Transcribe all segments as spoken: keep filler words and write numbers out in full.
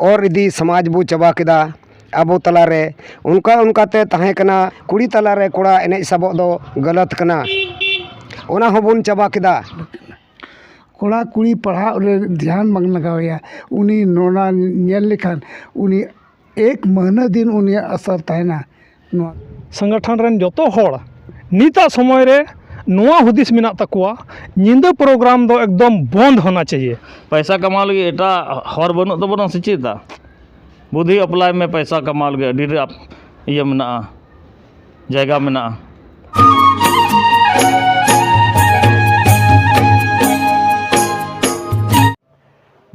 ᱚᱨ ᱤᱫᱤ ᱥᱚᱢᱟᱡᱽ ᱵᱚ ᱪᱟᱵᱟ ᱠᱮᱫᱟ ᱟᱵᱚ ᱛᱟᱞᱟᱨᱮ᱾ ᱚᱱᱠᱟ ᱚᱱᱠᱟᱛᱮ ᱛᱟᱦᱮᱸ ᱠᱟᱱᱟ, ᱠᱩᱲᱤ ᱛᱟᱞᱟᱨᱮ ᱠᱚᱲᱟ ᱮᱱᱮᱡ ᱥᱟᱵᱚᱜ ᱫᱚ ᱜᱟᱞᱟᱛ ᱠᱟᱱᱟ, ᱚᱱᱟ ᱦᱚᱸᱵᱚᱱ ᱪᱟᱵᱟ ᱠᱮᱫᱟ᱾ ᱠᱚᱲᱟ ᱠᱩᱲᱤ ᱯᱟᱲᱦᱟᱜ ᱨᱮ ᱫᱷᱮᱭᱟᱱ ᱵᱟᱝ ᱞᱟᱜᱟᱣᱮᱭᱟ, ᱩᱱᱤ ᱱᱚᱣᱟ ᱧᱮᱞ ᱞᱮᱠᱷᱟᱱ ᱩᱱᱤ ᱮᱠ ᱢᱟᱹᱦᱱᱟᱹ ᱫᱤᱱ ᱩᱱᱤᱭᱟᱜ ᱟᱥᱟᱨ ᱛᱟᱦᱮᱱᱟ᱾ ᱱᱚᱣᱟ ᱥᱚᱝᱜᱚᱴᱷᱚᱱ ᱨᱮᱱ ᱡᱚᱛᱚ ᱦᱚᱲ ᱱᱤᱛᱟᱜ ᱥᱚᱢᱚᱭ ᱨᱮ ᱱᱚᱣᱟ ᱦᱩᱫᱤᱥ ᱢᱮᱱᱟᱜ ᱛᱟᱠᱚᱣᱟ, ᱧᱤᱫᱟᱹ ᱯᱨᱳᱜᱨᱟᱢ ᱫᱚ ᱮᱠᱫᱚᱢ ᱵᱚᱱᱫ ᱦᱚᱱᱟ ᱪᱟᱦᱤᱭᱮ᱾ ᱯᱚᱭᱥᱟ ᱠᱟᱢᱟᱣ ᱞᱟᱹᱜᱤᱫ ᱮᱴᱟᱜ ᱦᱚᱨ ᱵᱟᱹᱱᱩᱜ ᱛᱟᱵᱚᱱᱟ ᱥᱮ ᱪᱮᱫ? ᱵᱩᱫᱷᱤ ᱮᱯᱞᱟᱭ ᱢᱮ, ᱯᱚᱭᱥᱟ ᱠᱟᱢᱟᱣ ᱞᱟᱹᱜᱤᱫ ᱟᱹᱰᱤ ᱰᱷᱮᱨ ᱤᱭᱟᱹ ᱢᱮᱱᱟᱜᱼᱟ, ᱡᱟᱭᱜᱟ ᱢᱮᱱᱟᱜᱼᱟ᱾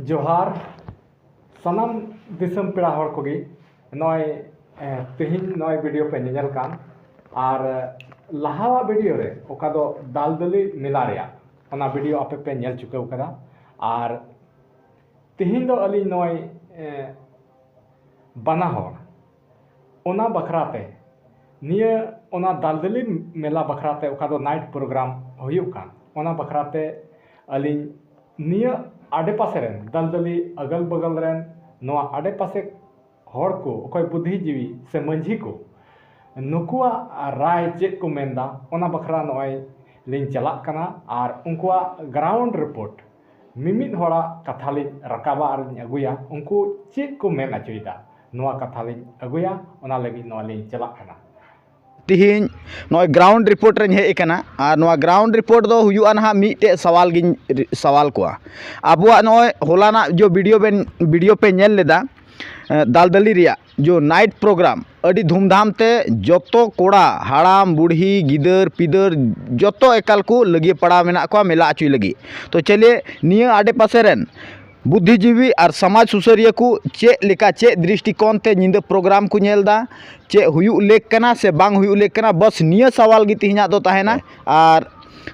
ᱡᱚᱦᱟᱨ ᱥᱟᱱᱟᱢ ᱫᱤᱥᱚᱢ ᱯᱮᱲᱟ ᱦᱚᱲ ᱠᱚᱜᱮ᱾ ᱱᱚᱜᱼᱚᱭ ᱛᱮᱦᱮᱧ ᱱᱚᱜᱼᱚᱭ ᱵᱷᱤᱰᱤᱭᱳ ᱯᱮ ᱧᱮᱧᱮᱞ ᱠᱟᱱ, ᱟᱨ ᱞᱟᱦᱟᱣᱟᱜ ᱵᱷᱤᱰᱤᱭᱳ ᱨᱮ ᱚᱠᱟ ᱫᱚ ᱫᱟᱞᱫᱟᱹᱞᱤ ᱢᱮᱞᱟ ᱨᱮᱭᱟᱜ, ᱚᱱᱟ ᱵᱷᱤᱰᱤᱭᱳ ᱟᱯᱮ ᱯᱮ ᱧᱮᱞ ᱪᱩᱠᱟᱹᱣ ᱠᱟᱫᱟ᱾ ᱟᱨ ᱛᱮᱦᱮᱧ ᱫᱚ ᱟᱹᱞᱤᱧ ᱱᱚᱜᱼᱚᱭ ᱵᱟᱱᱟ ᱦᱚᱲ ᱚᱱᱟ ᱵᱟᱠᱷᱨᱟ ᱛᱮ, ᱱᱤᱭᱟᱹ ᱚᱱᱟ ᱫᱟᱞᱫᱟᱹᱞᱤ ᱢᱮᱞᱟ ᱵᱟᱠᱷᱨᱟ ᱛᱮ, ᱚᱠᱟ ᱫᱚ ᱱᱟᱭᱤᱴ ᱯᱨᱳᱜᱨᱟᱢ ᱦᱩᱭᱩᱜ ᱠᱟᱱ, ᱚᱱᱟ ᱵᱟᱠᱷᱨᱟ ᱛᱮ ᱟᱹᱞᱤᱧ ᱱᱤᱭᱟᱹ ᱟᱰᱮᱯᱟᱥᱮ ᱨᱮᱱ, ᱫᱟᱞᱫᱟᱹᱞᱤ ᱟᱜᱟᱞ ᱵᱟᱜᱟᱞ ᱨᱮᱱ ᱱᱚᱣᱟ ᱟᱰᱮᱯᱟᱥᱮ ᱦᱚᱲ ᱠᱚ, ᱚᱠᱚᱭ ᱵᱩᱫᱽᱫᱷᱤᱡᱤᱵᱤ ᱥᱮ ᱢᱟᱹᱡᱷᱤ ᱠᱚ, ᱱᱩᱠᱩᱣᱟᱜ ᱨᱟᱭ ᱪᱮᱫ ᱠᱚ ᱢᱮᱱᱫᱟ, ᱚᱱᱟ ᱵᱟᱠᱷᱨᱟ ᱱᱚᱜᱼᱚᱭ ᱞᱤᱧ ᱪᱟᱞᱟᱜ ᱠᱟᱱᱟ᱾ ᱟᱨ ᱩᱱᱠᱩᱣᱟᱜ ᱜᱨᱟᱣᱩᱱᱰ ᱨᱤᱯᱳᱨᱴ ᱢᱤᱢᱤᱫ ᱦᱚᱲᱟᱜ ᱠᱟᱛᱷᱟ ᱞᱤᱧ ᱨᱟᱠᱟᱵᱟ ᱟᱨ ᱞᱤᱧ ᱟᱹᱜᱩᱭᱟ, ᱩᱱᱠᱩ ᱪᱮᱫ ᱠᱚ ᱢᱮᱱ ᱚᱪᱚᱭᱮᱫᱟ, ᱱᱚᱣᱟ ᱠᱟᱛᱷᱟ ᱞᱤᱧ ᱟᱹᱜᱩᱭᱟ, ᱚᱱᱟ ᱞᱟᱹᱜᱤᱫ ᱱᱚᱣᱟ ᱞᱤᱧ ᱪᱟᱞᱟᱜ ᱠᱟᱱᱟ᱾ ᱛᱤᱦᱤᱧ ᱱᱚᱜᱼᱚᱭ ᱜᱨᱟᱣᱩᱱᱰ ᱨᱤᱯᱳᱨᱴ ᱨᱮᱧ ᱦᱮᱡ ᱟᱠᱟᱱᱟ᱾ ᱟᱨ ᱱᱚᱣᱟ ᱜᱨᱟᱣᱩᱱᱰ ᱨᱤᱯᱳᱨᱴ ᱫᱚ ᱦᱩᱭᱩᱜᱼᱟ ᱱᱟᱦᱟᱜ ᱢᱤᱫᱴᱮᱡ ᱥᱟᱣᱟᱞ ᱜᱤᱧ ᱨᱤ- ᱥᱟᱣᱟᱞ ᱠᱚᱣᱟ᱾ ᱟᱵᱚᱣᱟᱜ ᱱᱚᱜᱼᱚᱭ ᱦᱚᱞᱟᱱᱟᱜ ᱡᱚ ᱵᱷᱤᱰᱤᱭᱳ ᱵᱮᱱ ᱵᱷᱤᱰᱤᱭᱳ ᱯᱮ ᱧᱮᱞ ᱞᱮᱫᱟ, ᱮ, ᱫᱟᱞᱫᱟᱞᱤ ᱨᱮᱭᱟᱜ ᱡᱚ ᱱᱟᱭᱤᱴ ᱯᱨᱳᱜᱨᱟᱢ ᱟᱹᱰᱤ ᱫᱷᱩᱢᱫᱷᱟᱢ ᱛᱮ ᱡᱚᱛᱚ ᱠᱚᱲᱟ, ᱦᱟᱲᱟᱢ ᱵᱩᱲᱦᱤ, ᱜᱤᱫᱟᱹᱨ ᱯᱤᱫᱟᱹᱨ, ᱡᱚᱛᱚ ᱮᱠᱟᱞ ᱠᱚ ᱞᱟᱹᱜᱤᱭᱟᱹ ᱯᱟᱲᱟᱣ ᱢᱮᱱᱟᱜ ᱠᱚᱣᱟ ᱢᱮᱞᱟ ᱚᱪᱚᱭ ᱞᱟᱹᱜᱤᱫ᱾ ᱛᱚ ᱪᱟᱹᱞᱤᱭᱮ ᱱᱤᱭᱟᱹ ᱟᱰᱮ ᱯᱟᱥᱮ ᱨᱮᱱ ᱵᱩᱫᱽᱫᱷᱤᱡᱤᱵᱤ ᱟᱨ ᱥᱚᱢᱟᱡᱽ ᱥᱩᱥᱟᱹᱨᱤᱭᱟᱹ ᱠᱚ ᱪᱮᱫ ᱞᱮᱠᱟ, ᱪᱮᱫ ᱫᱨᱤᱥᱴᱤᱠᱳᱱ ᱛᱮ ᱧᱤᱫᱟᱹ ᱯᱨᱳᱜᱨᱟᱢ ᱠᱚ ᱧᱮᱞ ᱮᱫᱟ, ᱪᱮᱫ ᱦᱩᱭᱩᱜ ᱞᱮᱠ ᱠᱟᱱᱟ ᱥᱮ ᱵᱟᱝ ᱦᱩᱭᱩᱜ ᱞᱮᱠ ᱠᱟᱱᱟ, ᱵᱟᱥ ᱱᱤᱭᱟᱹ ᱥᱟᱣᱟᱞ ᱜᱮ ᱛᱮᱦᱮᱧᱟᱜ ᱫᱚ ᱛᱟᱦᱮᱱᱟ᱾ ᱟᱨ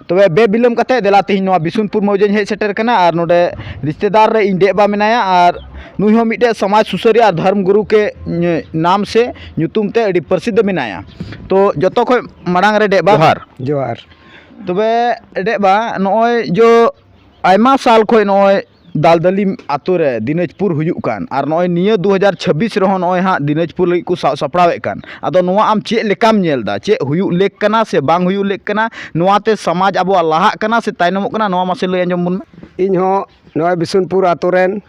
ᱛᱚᱵᱮ ᱵᱮ ᱵᱤᱞᱚᱢ ᱠᱟᱛᱮ ᱫᱮᱞᱟ ᱛᱮᱦᱮᱧ ᱱᱚᱣᱟ ᱵᱤᱥᱩᱱᱯᱩᱨ ᱢᱚᱣᱡᱟᱧ ᱦᱮᱡ ᱥᱮᱴᱮᱨ ᱠᱟᱱᱟ᱾ ᱟᱨ ᱱᱚᱰᱮ ᱨᱤᱥᱛᱮᱫᱟᱨ ᱨᱮ ᱤᱧ ᱰᱮᱜ ᱵᱟ ᱢᱮᱱᱟᱭᱟ, ᱟᱨ ᱱᱩᱭ ᱦᱚᱸ ᱢᱤᱫᱴᱮᱡ ᱥᱚᱢᱟᱡᱽ ᱥᱩᱥᱟᱹᱨᱤᱭᱟᱹ ᱟᱨ ᱫᱷᱚᱨᱢ ᱜᱩᱨᱩ ᱠᱮ ᱧᱩ- ᱱᱟᱢ ᱥᱮ ᱧᱩᱛᱩᱢ ᱛᱮ ᱟᱹᱰᱤ ᱯᱨᱚᱥᱤᱫᱷ ᱢᱮᱱᱟᱭᱟ᱾ ᱛᱚ ᱡᱚᱛᱚ ᱠᱷᱚᱡ ᱢᱟᱲᱟᱝ ᱨᱮ ᱰᱮᱜ ᱵᱟ ᱡᱚᱦᱟᱨ᱾ ᱡᱚᱦᱟᱨ᱾ ᱛᱚᱵᱮ ᱰᱮᱜ ᱵᱟ, ᱱᱚᱜᱼᱚᱭ ᱡᱚ ᱟᱭᱢᱟ ᱥᱟᱞ ᱠᱷᱚᱡ ᱱᱚᱜᱼᱚᱭ ᱫᱟᱞᱫᱟᱹᱞᱤ ᱟᱛᱳ ᱨᱮ ᱫᱤᱱᱟᱡᱽᱯᱩᱨ ᱦᱩᱭᱩᱜ ᱠᱟᱱ, ᱟᱨ ᱱᱚᱜᱼᱚᱭ ᱱᱤᱭᱟᱹ ᱫᱩ ᱦᱟᱡᱟᱨ ᱪᱷᱟᱵᱵᱤᱥ ᱨᱮᱦᱚᱸ ᱱᱚᱜᱼᱚᱭ ᱦᱟᱸᱜ ᱫᱤᱱᱟᱡᱽᱯᱩᱨ ᱞᱟᱹᱜᱤᱫ ᱠᱚ ᱥᱟᱵ ᱥᱟᱯᱲᱟᱣᱮᱫ ᱠᱟᱱ, ᱟᱫᱚ ᱱᱚᱣᱟ ᱟᱢ ᱪᱮᱫ ᱞᱮᱠᱟᱢ ᱧᱮᱞ ᱮᱫᱟ? ᱪᱮᱫ ᱦᱩᱭᱩᱜ ᱞᱮᱠ ᱠᱟᱱᱟ ᱥᱮ ᱵᱟᱝ ᱦᱩᱭᱩᱜ ᱞᱮᱠ ᱠᱟᱱᱟ? ᱱᱚᱣᱟᱛᱮ ᱥᱚᱢᱟᱡᱽ ᱟᱵᱚᱣᱟᱜ ᱞᱟᱦᱟᱜ ᱠᱟᱱᱟ ᱥᱮ ᱛᱟᱭᱱᱚᱢᱚᱜ ᱠᱟᱱᱟ? ᱱᱚᱣᱟ ᱢᱟᱥᱮ ᱞᱟᱹᱭ ᱟᱸᱡᱚᱢ ᱵᱚᱱ ᱢᱮ᱾ ᱤᱧ ᱦᱚᱸ ᱱᱚᱜᱼᱚᱭ ᱵᱤᱥᱩᱱᱯᱩᱨ ᱟᱛᱳ ᱨᱮᱱ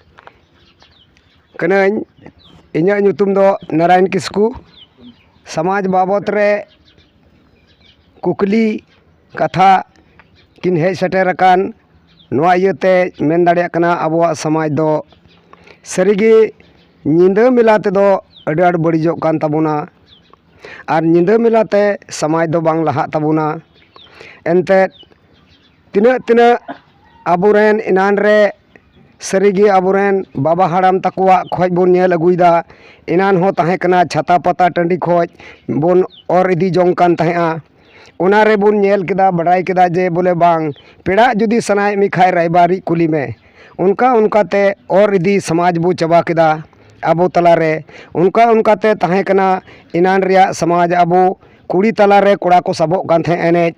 ᱠᱟᱹᱱᱟᱹᱧ᱾ ᱤᱧᱟᱹᱜ ᱧᱩᱛᱩᱢ ᱫᱚ ᱱᱟᱨᱟᱭᱚᱱ ᱠᱤᱥᱠᱩ᱾ ᱥᱚᱢᱟᱡᱽ ᱵᱟᱵᱚᱛ ᱨᱮ ᱠᱩᱠᱞᱤ ᱠᱟᱛᱷᱟ ᱠᱤᱱ ᱦᱮᱡ ᱥᱮᱴᱮᱨ ᱟᱠᱟᱱ, ᱱᱚᱣᱟ ᱤᱭᱟᱹᱛᱮ ᱢᱮᱱ ᱫᱟᱲᱮᱭᱟᱜ ᱠᱟᱱᱟ, ᱟᱵᱚᱣᱟᱜ ᱥᱚᱢᱟᱡᱽ ᱫᱚ ᱥᱟᱹᱨᱤᱜᱮ ᱧᱤᱫᱟᱹ ᱢᱮᱞᱟ ᱛᱮᱫᱚ ᱟᱹᱰᱤ ᱟᱸᱴ ᱵᱟᱹᱲᱤᱡᱚᱜ ᱠᱟᱱ ᱛᱟᱵᱚᱱᱟ᱾ ᱟᱨ ᱧᱤᱫᱟᱹ ᱢᱮᱞᱟ ᱛᱮ ᱥᱚᱢᱟᱡᱽ ᱫᱚ ᱵᱟᱝ ᱞᱟᱦᱟᱜ ᱛᱟᱵᱚᱱᱟ᱾ ᱮᱱᱛᱮᱫ ᱛᱤᱱᱟᱹᱜ ᱛᱤᱱᱟᱹᱜ ᱟᱵᱚᱨᱮᱱ ᱮᱱᱟᱱ ᱨᱮ ᱥᱟᱹᱨᱤᱜᱮ ᱟᱵᱚᱨᱮᱱ ᱵᱟᱵᱟ ᱦᱟᱲᱟᱢ ᱛᱟᱠᱚᱣᱟᱜ ᱠᱷᱚᱡ ᱵᱚᱱ ᱧᱮᱞ ᱟᱹᱜᱩᱭᱮᱫᱟ, ᱮᱱᱟᱱ ᱦᱚᱸ ᱛᱟᱦᱮᱸ ᱠᱟᱱᱟ ᱪᱷᱟᱛᱟ ᱯᱟᱛᱟ ᱴᱟᱺᱰᱤ ᱠᱷᱚᱡ ᱵᱚᱱ ᱚᱨ ᱤᱫᱤ ᱡᱚᱝ ᱠᱟᱱ ᱛᱟᱦᱮᱸᱜᱼᱟ᱾ ᱚᱱᱟ ᱨᱮᱵᱚᱱ ᱧᱮᱞ ᱠᱮᱫᱟ, ᱵᱟᱰᱟᱭ ᱠᱮᱫᱟ ᱡᱮ ᱵᱚᱞᱮ ᱵᱟᱝ, ᱯᱮᱲᱟᱜ ᱡᱩᱫᱤ ᱥᱟᱱᱟᱭᱮᱫ ᱢᱮ ᱠᱷᱟᱡ ᱨᱟᱭᱵᱟᱨᱤᱡ ᱠᱩᱞᱤ ᱢᱮ᱾ ᱚᱱᱠᱟ ᱚᱱᱠᱟᱛᱮ ᱚᱨ ᱤᱫᱤ ᱥᱚᱢᱟᱡᱽ ᱵᱚ ᱪᱟᱵᱟ ᱠᱮᱫᱟ ᱟᱵᱚ ᱛᱟᱞᱟᱨᱮ᱾ ᱚᱱᱠᱟ ᱚᱱᱠᱟᱛᱮ ᱛᱟᱦᱮᱸ ᱠᱟᱱᱟ ᱮᱱᱟᱱ ᱨᱮᱭᱟᱜ ᱥᱚᱢᱟᱡᱽ, ᱟᱵᱚ ᱠᱩᱲᱤ ᱛᱟᱞᱟᱨᱮ ᱠᱚᱲᱟ ᱠᱚ ᱥᱟᱵᱚᱜ ᱠᱟᱱ ᱛᱟᱦᱮᱸ ᱮᱱᱮᱡ,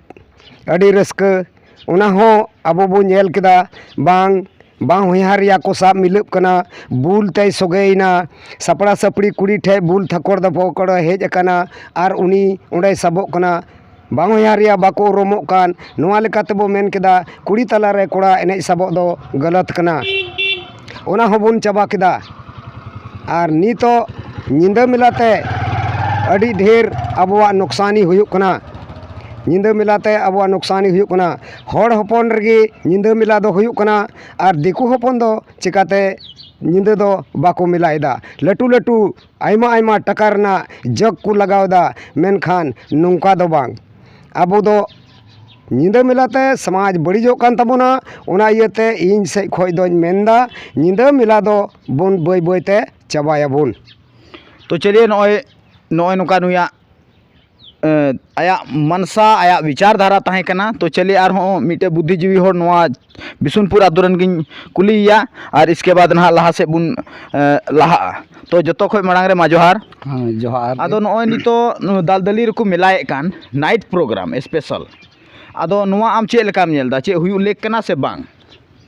ᱟᱹᱰᱤ ᱨᱟᱹᱥᱠᱟᱹ᱾ ᱚᱱᱟ ᱦᱚᱸ ᱟᱵᱚ ᱵᱚ ᱧᱮᱞ ᱠᱮᱫᱟ, ᱵᱟᱝ, ᱵᱟᱝ ᱦᱚᱧᱦᱟᱨᱤᱭᱟᱹ ᱠᱚ ᱥᱟᱵ ᱢᱤᱞᱟᱹᱜ ᱠᱟᱱᱟ, ᱵᱩᱞ ᱛᱮᱭ ᱥᱚᱜᱮᱭᱮᱱᱟ, ᱥᱟᱯᱲᱟ ᱥᱟᱯᱲᱤ ᱠᱩᱲᱤ ᱴᱷᱮᱡ ᱵᱩᱞ ᱛᱷᱟᱠᱚᱲ ᱫᱟᱯᱚᱠᱚᱲ ᱦᱮᱡ ᱟᱠᱟᱱᱟ ᱟᱨ ᱩᱱᱤ ᱚᱸᱰᱮᱭ ᱥᱟᱵᱚᱜ ᱠᱟᱱᱟ᱾ ᱵᱟᱝ ᱦᱚᱧᱦᱟᱨᱤᱭᱟᱹ ᱵᱟᱠᱚ ᱩᱨᱩᱢᱚᱜ ᱠᱟᱱ, ᱱᱚᱣᱟ ᱞᱮᱠᱟ ᱛᱮᱵᱚ ᱢᱮᱱ ᱠᱮᱫᱟ ᱠᱩᱲᱤ ᱛᱟᱞᱟᱨᱮ ᱠᱚᱲᱟ ᱮᱱᱮᱡ ᱥᱟᱵᱚᱜ ᱫᱚ ᱜᱟᱞᱟᱛ ᱠᱟᱱᱟ᱾ ᱚᱱᱟ ᱦᱚᱸᱵᱚᱱ ᱪᱟᱵᱟ ᱠᱮᱫᱟ᱾ ᱟᱨ ᱱᱤᱛᱚᱜ ᱧᱤᱫᱟᱹ ᱢᱮᱞᱟ ᱛᱮ ᱟᱹᱰᱤ ᱰᱷᱮᱨ ᱟᱵᱚᱣᱟᱜ ᱱᱩᱠᱥᱟᱱᱤ ᱦᱩᱭᱩᱜ ᱠᱟᱱᱟ᱾ ᱧᱤᱫᱟᱹ ᱢᱮᱞᱟ ᱛᱮ ᱟᱵᱚᱣᱟᱜ ᱱᱩᱠᱥᱟᱱᱤ ᱦᱩᱭᱩᱜ ᱠᱟᱱᱟ᱾ ᱦᱚᱲ ᱦᱚᱯᱚᱱ ᱨᱮᱜᱮ ᱧᱤᱫᱟᱹ ᱢᱮᱞᱟ ᱫᱚ ᱦᱩᱭᱩᱜ ᱠᱟᱱᱟ, ᱟᱨ ᱫᱤᱠᱩ ᱦᱚᱯᱚᱱ ᱫᱚ ᱪᱤᱠᱟᱹᱛᱮ ᱧᱤᱫᱟᱹ ᱫᱚ ᱵᱟᱠᱚ ᱢᱮᱞᱟᱭᱮᱫᱟ? ᱞᱟᱹᱴᱩ ᱞᱟᱹᱴᱩ ᱟᱭᱢᱟ ᱟᱭᱢᱟ ᱴᱟᱠᱟ ᱨᱮᱱᱟᱜ ᱡᱟᱹᱠ ᱠᱚ ᱞᱟᱜᱟᱣ ᱮᱫᱟ, ᱢᱮᱱᱠᱷᱟᱱ ᱱᱚᱝᱠᱟ ᱫᱚ ᱵᱟᱝ᱾ ᱟᱵᱚ ᱫᱚ ᱧᱤᱫᱟᱹ ᱢᱮᱞᱟ ᱛᱮ ᱥᱚᱢᱟᱡᱽ ᱵᱟᱹᱲᱤᱡᱚᱜ ᱠᱟᱱ ᱛᱟᱵᱚᱱᱟ᱾ ᱚᱱᱟ ᱤᱭᱟᱹᱛᱮ ᱤᱧ ᱥᱮᱫ ᱠᱷᱚᱡ ᱫᱚᱧ ᱢᱮᱱᱫᱟ, ᱧᱤᱫᱟᱹ ᱢᱮᱞᱟ ᱫᱚ ᱵᱚᱱ ᱵᱟᱹᱭ ᱵᱟᱹᱭ ᱛᱮ ᱪᱟᱵᱟᱭᱟᱵᱚᱱ᱾ ᱛᱚ ᱪᱚᱞᱤᱭᱮ, ᱱᱚᱜᱼᱚᱭ, ᱱᱚᱜᱼᱚᱭ ᱱᱚᱝᱠᱟ ᱱᱩᱭᱟᱜ, ᱮ, ᱟᱭᱟᱜ ᱢᱟᱱᱥᱟ, ᱟᱭᱟᱜ ᱵᱤᱪᱟᱨ ᱫᱷᱟᱨᱟ ᱛᱟᱦᱮᱸ ᱠᱟᱱᱟ᱾ ᱛᱚ ᱪᱚᱞᱤᱭᱮ, ᱟᱨᱦᱚᱸ ᱢᱤᱫᱴᱮᱡ ᱵᱩᱫᱽᱫᱷᱤᱡᱤᱵᱤ ᱦᱚᱲ ᱱᱚᱣᱟ ᱵᱤᱥᱩᱱᱯᱩᱨ ᱟᱛᱳ ᱨᱮᱱ ᱜᱤᱧ ᱠᱩᱞᱤᱭᱮᱭᱟ, ᱟᱨ ᱤᱥᱠᱮ ᱵᱟᱫᱽ ᱱᱟᱦᱟᱜ ᱞᱟᱦᱟ ᱥᱮᱫ ᱵᱚᱱ, ᱮ, ᱞᱟᱦᱟᱜᱼᱟ᱾ ᱛᱚ ᱡᱚᱛᱚ ᱠᱷᱚᱡ ᱢᱟᱲᱟᱝ ᱨᱮ ᱢᱟ ᱡᱚᱦᱟᱨ᱾ ᱦᱮᱸ, ᱡᱚᱦᱟᱨ ᱜᱮ᱾ ᱟᱫᱚ ᱱᱚᱜᱼᱚᱭ ᱱᱤᱛᱚᱜ ᱫᱟᱞᱫᱟᱹᱞᱤ ᱨᱮᱠᱚ ᱢᱮᱞᱟᱭᱮᱫ ᱠᱟᱱ night program special, ᱟᱫᱚ ᱱᱚᱣᱟ ᱟᱢ ᱪᱮᱫ ᱞᱮᱠᱟᱢ ᱧᱮᱞ ᱮᱫᱟ? ᱪᱮᱫ ᱦᱩᱭᱩᱜ ᱞᱮᱠ ᱠᱟᱱᱟ ᱥᱮ ᱵᱟᱝ?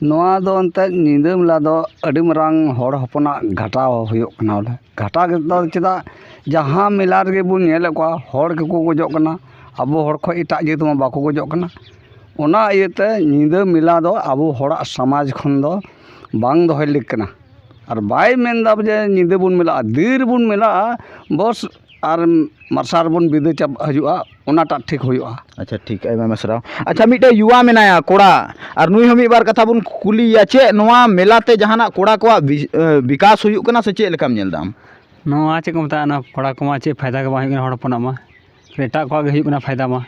ᱱᱚᱣᱟ ᱫᱚ ᱮᱱᱛᱮᱫ ᱧᱤᱫᱟᱹ ᱢᱮᱞᱟ ᱫᱚ ᱟᱹᱰᱤ ᱢᱟᱨᱟᱝ ᱦᱚᱲ ᱦᱚᱯᱚᱱᱟᱜ ᱜᱷᱟᱴᱟᱣ ᱦᱩᱭᱩᱜ ᱠᱟᱱᱟ᱾ ᱵᱚᱞᱮ, ᱜᱷᱟᱴᱟᱣ ᱫᱚ ᱪᱮᱫᱟᱜ? ᱡᱟᱦᱟᱸ ᱢᱮᱞᱟ ᱨᱮᱜᱮ ᱵᱚᱱ ᱧᱮᱞᱮᱫ ᱠᱚᱣᱟ, ᱦᱚᱲ ᱜᱮᱠᱚ ᱜᱚᱡᱚᱜ ᱠᱟᱱᱟ, ᱟᱵᱚ ᱦᱚᱲ ᱠᱷᱚᱱ ᱮᱴᱟᱜ ᱡᱟᱹᱛ ᱢᱟ ᱵᱟᱠᱚ ᱜᱚᱡᱚᱜ ᱠᱟᱱᱟ᱾ ᱚᱱᱟ ᱤᱭᱟᱹᱛᱮ ᱧᱤᱫᱟᱹ ᱢᱮᱞᱟ ᱫᱚ ᱟᱵᱚ ᱦᱚᱲᱟᱜ ᱥᱚᱢᱟᱡᱽ ᱠᱷᱚᱱ ᱫᱚ ᱵᱟᱝ ᱫᱚᱦᱚᱭ ᱞᱮᱠ ᱠᱟᱱᱟ᱾ ᱟᱨ ᱵᱟᱭ ᱢᱮᱱᱫᱟ ᱡᱮ ᱧᱤᱫᱟᱹ ᱵᱚᱱ ᱢᱮᱞᱟᱜᱼᱟ, ᱫᱤᱱ ᱨᱮᱵᱚᱱ ᱢᱮᱞᱟᱜᱼᱟ, ᱵᱚᱥ ᱟᱨ ᱢᱟᱨᱥᱟᱞ ᱵᱚᱱ ᱵᱤᱫᱟᱹ ᱪᱟᱵᱟ ᱦᱤᱡᱩᱜᱼᱟ, ᱚᱱᱟᱴᱟᱜ ᱴᱷᱤᱠ ᱦᱩᱭᱩᱜᱼᱟ᱾ ᱟᱪᱪᱷᱟ, ᱴᱷᱤᱠ, ᱟᱭᱢᱟ ᱟᱭᱢᱟ ᱥᱟᱨᱦᱟᱣ᱾ ᱟᱪᱪᱷᱟ, ᱢᱤᱫᱴᱮᱡ ᱭᱩᱣᱟ ᱢᱮᱱᱟᱭᱟ, ᱠᱚᱲᱟ, ᱟᱨ ᱱᱩᱭ ᱦᱚᱸ ᱢᱤᱫ ᱵᱟᱨ ᱠᱟᱛᱷᱟ ᱵᱚᱱ ᱠᱩᱞᱤᱭᱮᱭᱟ, ᱪᱮᱫ ᱱᱚᱣᱟ ᱢᱮᱞᱟ ᱛᱮ ᱡᱟᱦᱟᱱᱟᱜ ᱠᱚᱲᱟ ᱠᱚᱣᱟᱜ ᱵᱤ-, ᱮ, ᱵᱤᱠᱟᱥ ᱦᱩᱭᱩᱜ ᱠᱟᱱᱟ ᱥᱮ ᱪᱮᱫ ᱞᱮᱠᱟᱢ ᱧᱮᱞ ᱮᱫᱟ ᱟᱢ? ᱱᱚᱣᱟ ᱪᱮᱫ ᱠᱚ ᱢᱮᱛᱟᱜᱼᱟ, ᱚᱱᱟ ᱠᱚᱲᱟ ᱠᱚᱢᱟ ᱪᱮᱫ ᱯᱷᱟᱭᱫᱟ ᱜᱮ ᱵᱟᱝ ᱦᱩᱭᱩᱜ ᱠᱟᱱᱟ ᱦᱚᱲ ᱦᱚᱯᱚᱱᱟᱜ ᱢᱟ, ᱮᱴᱟᱜ ᱠᱚᱣᱟᱜ ᱜᱮ ᱦᱩᱭᱩᱜ ᱠᱟᱱᱟ ᱯᱷᱟᱭᱫᱟ ᱢᱟ᱾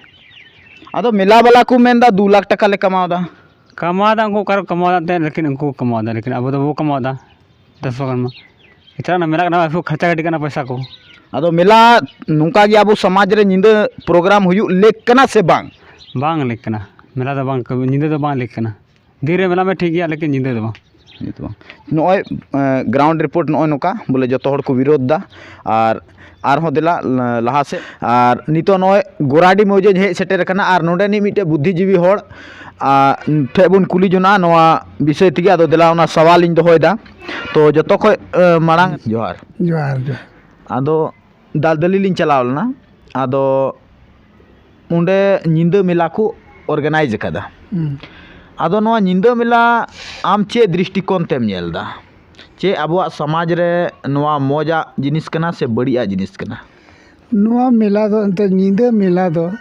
ᱟᱫᱚ ᱢᱮᱞᱟ ᱵᱟᱞᱟ ᱠᱚ ᱢᱮᱱᱫᱟ ᱫᱩ ᱞᱟᱠᱷ ᱴᱟᱠᱟ ᱞᱮ ᱠᱟᱢᱟᱣ ᱮᱫᱟ᱾ ᱠᱟᱢᱟᱣ ᱮᱫᱟ ᱩᱱᱠᱩ, ᱚᱠᱟ ᱨᱮᱠᱚ ᱠᱟᱢᱟᱣ ᱮᱫᱟ ᱮᱱᱛᱮᱫ, ᱞᱮᱠᱤᱱ ᱩᱱᱠᱩ ᱠᱚ ᱠᱟᱢᱟᱣ ᱮᱫᱟ, ᱞᱮᱠᱤᱱ ᱟᱵᱚ ᱫᱚ ᱵᱟᱵᱚ ᱠᱟᱢᱟᱣ ᱮᱫᱟ᱾ ᱫᱚᱥ ᱵᱟᱜᱟᱱ ᱢᱟ ᱮᱴᱟᱜ ᱨᱮᱱᱟᱜ ᱢᱮᱞᱟ ᱠᱟᱱᱟ, ᱟᱵᱚ ᱠᱷᱚᱨᱪᱟ ᱜᱤᱰᱤ ᱠᱟᱱᱟ ᱯᱚᱭᱥᱟ ᱠᱚ᱾ ᱟᱫᱚ ᱢᱮᱞᱟ ᱱᱚᱝᱠᱟ ᱜᱮ ᱟᱵᱚ ᱥᱚᱢᱟᱡᱽ ᱨᱮ ᱧᱤᱫᱟᱹ ᱯᱨᱳᱜᱨᱟᱢ ᱦᱩᱭᱩᱜ ᱞᱮᱠ ᱠᱟᱱᱟ ᱥᱮ ᱵᱟᱝ? ᱵᱟᱝ ᱞᱮᱠ ᱠᱟᱱᱟ, ᱢᱮᱞᱟ ᱫᱚ ᱵᱟᱝ, ᱧᱤᱫᱟᱹ ᱫᱚ ᱵᱟᱝ ᱞᱮᱠ ᱠᱟᱱᱟ᱾ ᱫᱤᱱ ᱨᱮ ᱢᱮᱞᱟ ᱢᱮ ᱴᱷᱤᱠ ᱜᱮᱭᱟ, ᱞᱮᱠᱤᱱ ᱧᱤᱫᱟᱹ ᱫᱚ ᱵᱟᱝ᱾ ᱧᱤᱫᱟᱹ ᱫᱚ ᱵᱟᱝ᱾ ᱱᱚᱜᱼᱚᱭ, ᱮᱸ, ᱜᱨᱟᱣᱩᱱᱰ ᱨᱤᱯᱳᱨᱴ ᱱᱚᱜᱼᱚᱭ ᱱᱚᱝᱠᱟ, ᱵᱚᱞᱮ, ᱡᱚᱛᱚ ᱦᱚᱲ ᱠᱚ ᱵᱤᱨᱳᱫᱷ ᱫᱟ᱾ ᱟᱨ ᱟᱨᱦᱚᱸ ᱫᱮᱞᱟ, ᱞᱟ-, ᱞᱟᱦᱟ ᱥᱮᱫ᱾ ᱟᱨ ᱱᱤᱛᱚᱜ ᱱᱚᱜᱼᱚᱭ ᱜᱳᱨᱟᱰᱤ ᱢᱚᱣᱡᱟᱹᱧ ᱦᱮᱡ ᱥᱮᱴᱮᱨ ᱟᱠᱟᱱᱟ, ᱟᱨ ᱱᱚᱰᱮᱱᱤᱡ ᱢᱤᱫᱴᱮᱡ ᱵᱩᱫᱽᱫᱷᱤᱡᱤᱵᱤ ᱦᱚᱲ, ᱟ, ᱴᱷᱮᱡ ᱵᱚᱱ ᱠᱩᱞᱤ ᱡᱚᱱᱟᱜᱼᱟ ᱱᱚᱣᱟ ᱵᱤᱥᱚᱭ ᱛᱮᱜᱮ᱾ ᱟᱫᱚ ᱫᱮᱞᱟ, ᱚᱱᱟ ᱥᱟᱣᱟᱞ ᱤᱧ ᱫᱚᱦᱚᱭᱮᱫᱟ᱾ ᱛᱚ ᱡᱚᱛᱚ ᱠᱷᱚᱡ, ᱮ, ᱢᱟᱲᱟᱝ ᱡᱚᱦᱟᱨ᱾ ᱡᱚᱦᱟᱨ, ᱡᱚᱦᱟᱨ᱾ ᱟᱫᱚ ᱫᱟᱞᱫᱟᱹᱞᱤ ᱞᱤᱧ ᱪᱟᱞᱟᱣ ᱞᱮᱱᱟ, ᱟᱫᱚ ᱚᱸᱰᱮ ᱧᱤᱫᱟᱹ ᱢᱮᱞᱟ ᱠᱚ ᱚᱨᱜᱟᱱᱟᱭᱤᱡᱽ ᱟᱠᱟᱫᱟ᱾ ᱦᱩᱸ᱾ ᱟᱫᱚ ᱱᱚᱣᱟ ᱧᱤᱫᱟᱹ ᱢᱮᱞᱟ ᱟᱢ ᱪᱮᱫ ᱫᱨᱤᱥᱴᱤᱠᱳᱱ ᱛᱮᱢ ᱧᱮᱞ ᱮᱫᱟ? ᱪᱮᱫ ᱟᱵᱚᱣᱟᱜ ᱥᱚᱢᱟᱡᱽ ᱨᱮ ᱱᱚᱣᱟ ᱢᱚᱡᱟᱜ ᱡᱤᱱᱤᱥ ᱠᱟᱱᱟ ᱥᱮ ᱵᱟᱹᱲᱤᱡᱟᱜ ᱡᱤᱱᱤᱥ ᱠᱟᱱᱟ? ᱱᱚᱣᱟ ᱢᱮᱞᱟ ᱫᱚ ᱮᱱᱛᱮᱫ, ᱧᱤᱫᱟᱹ ᱢᱮᱞᱟ ᱫᱚ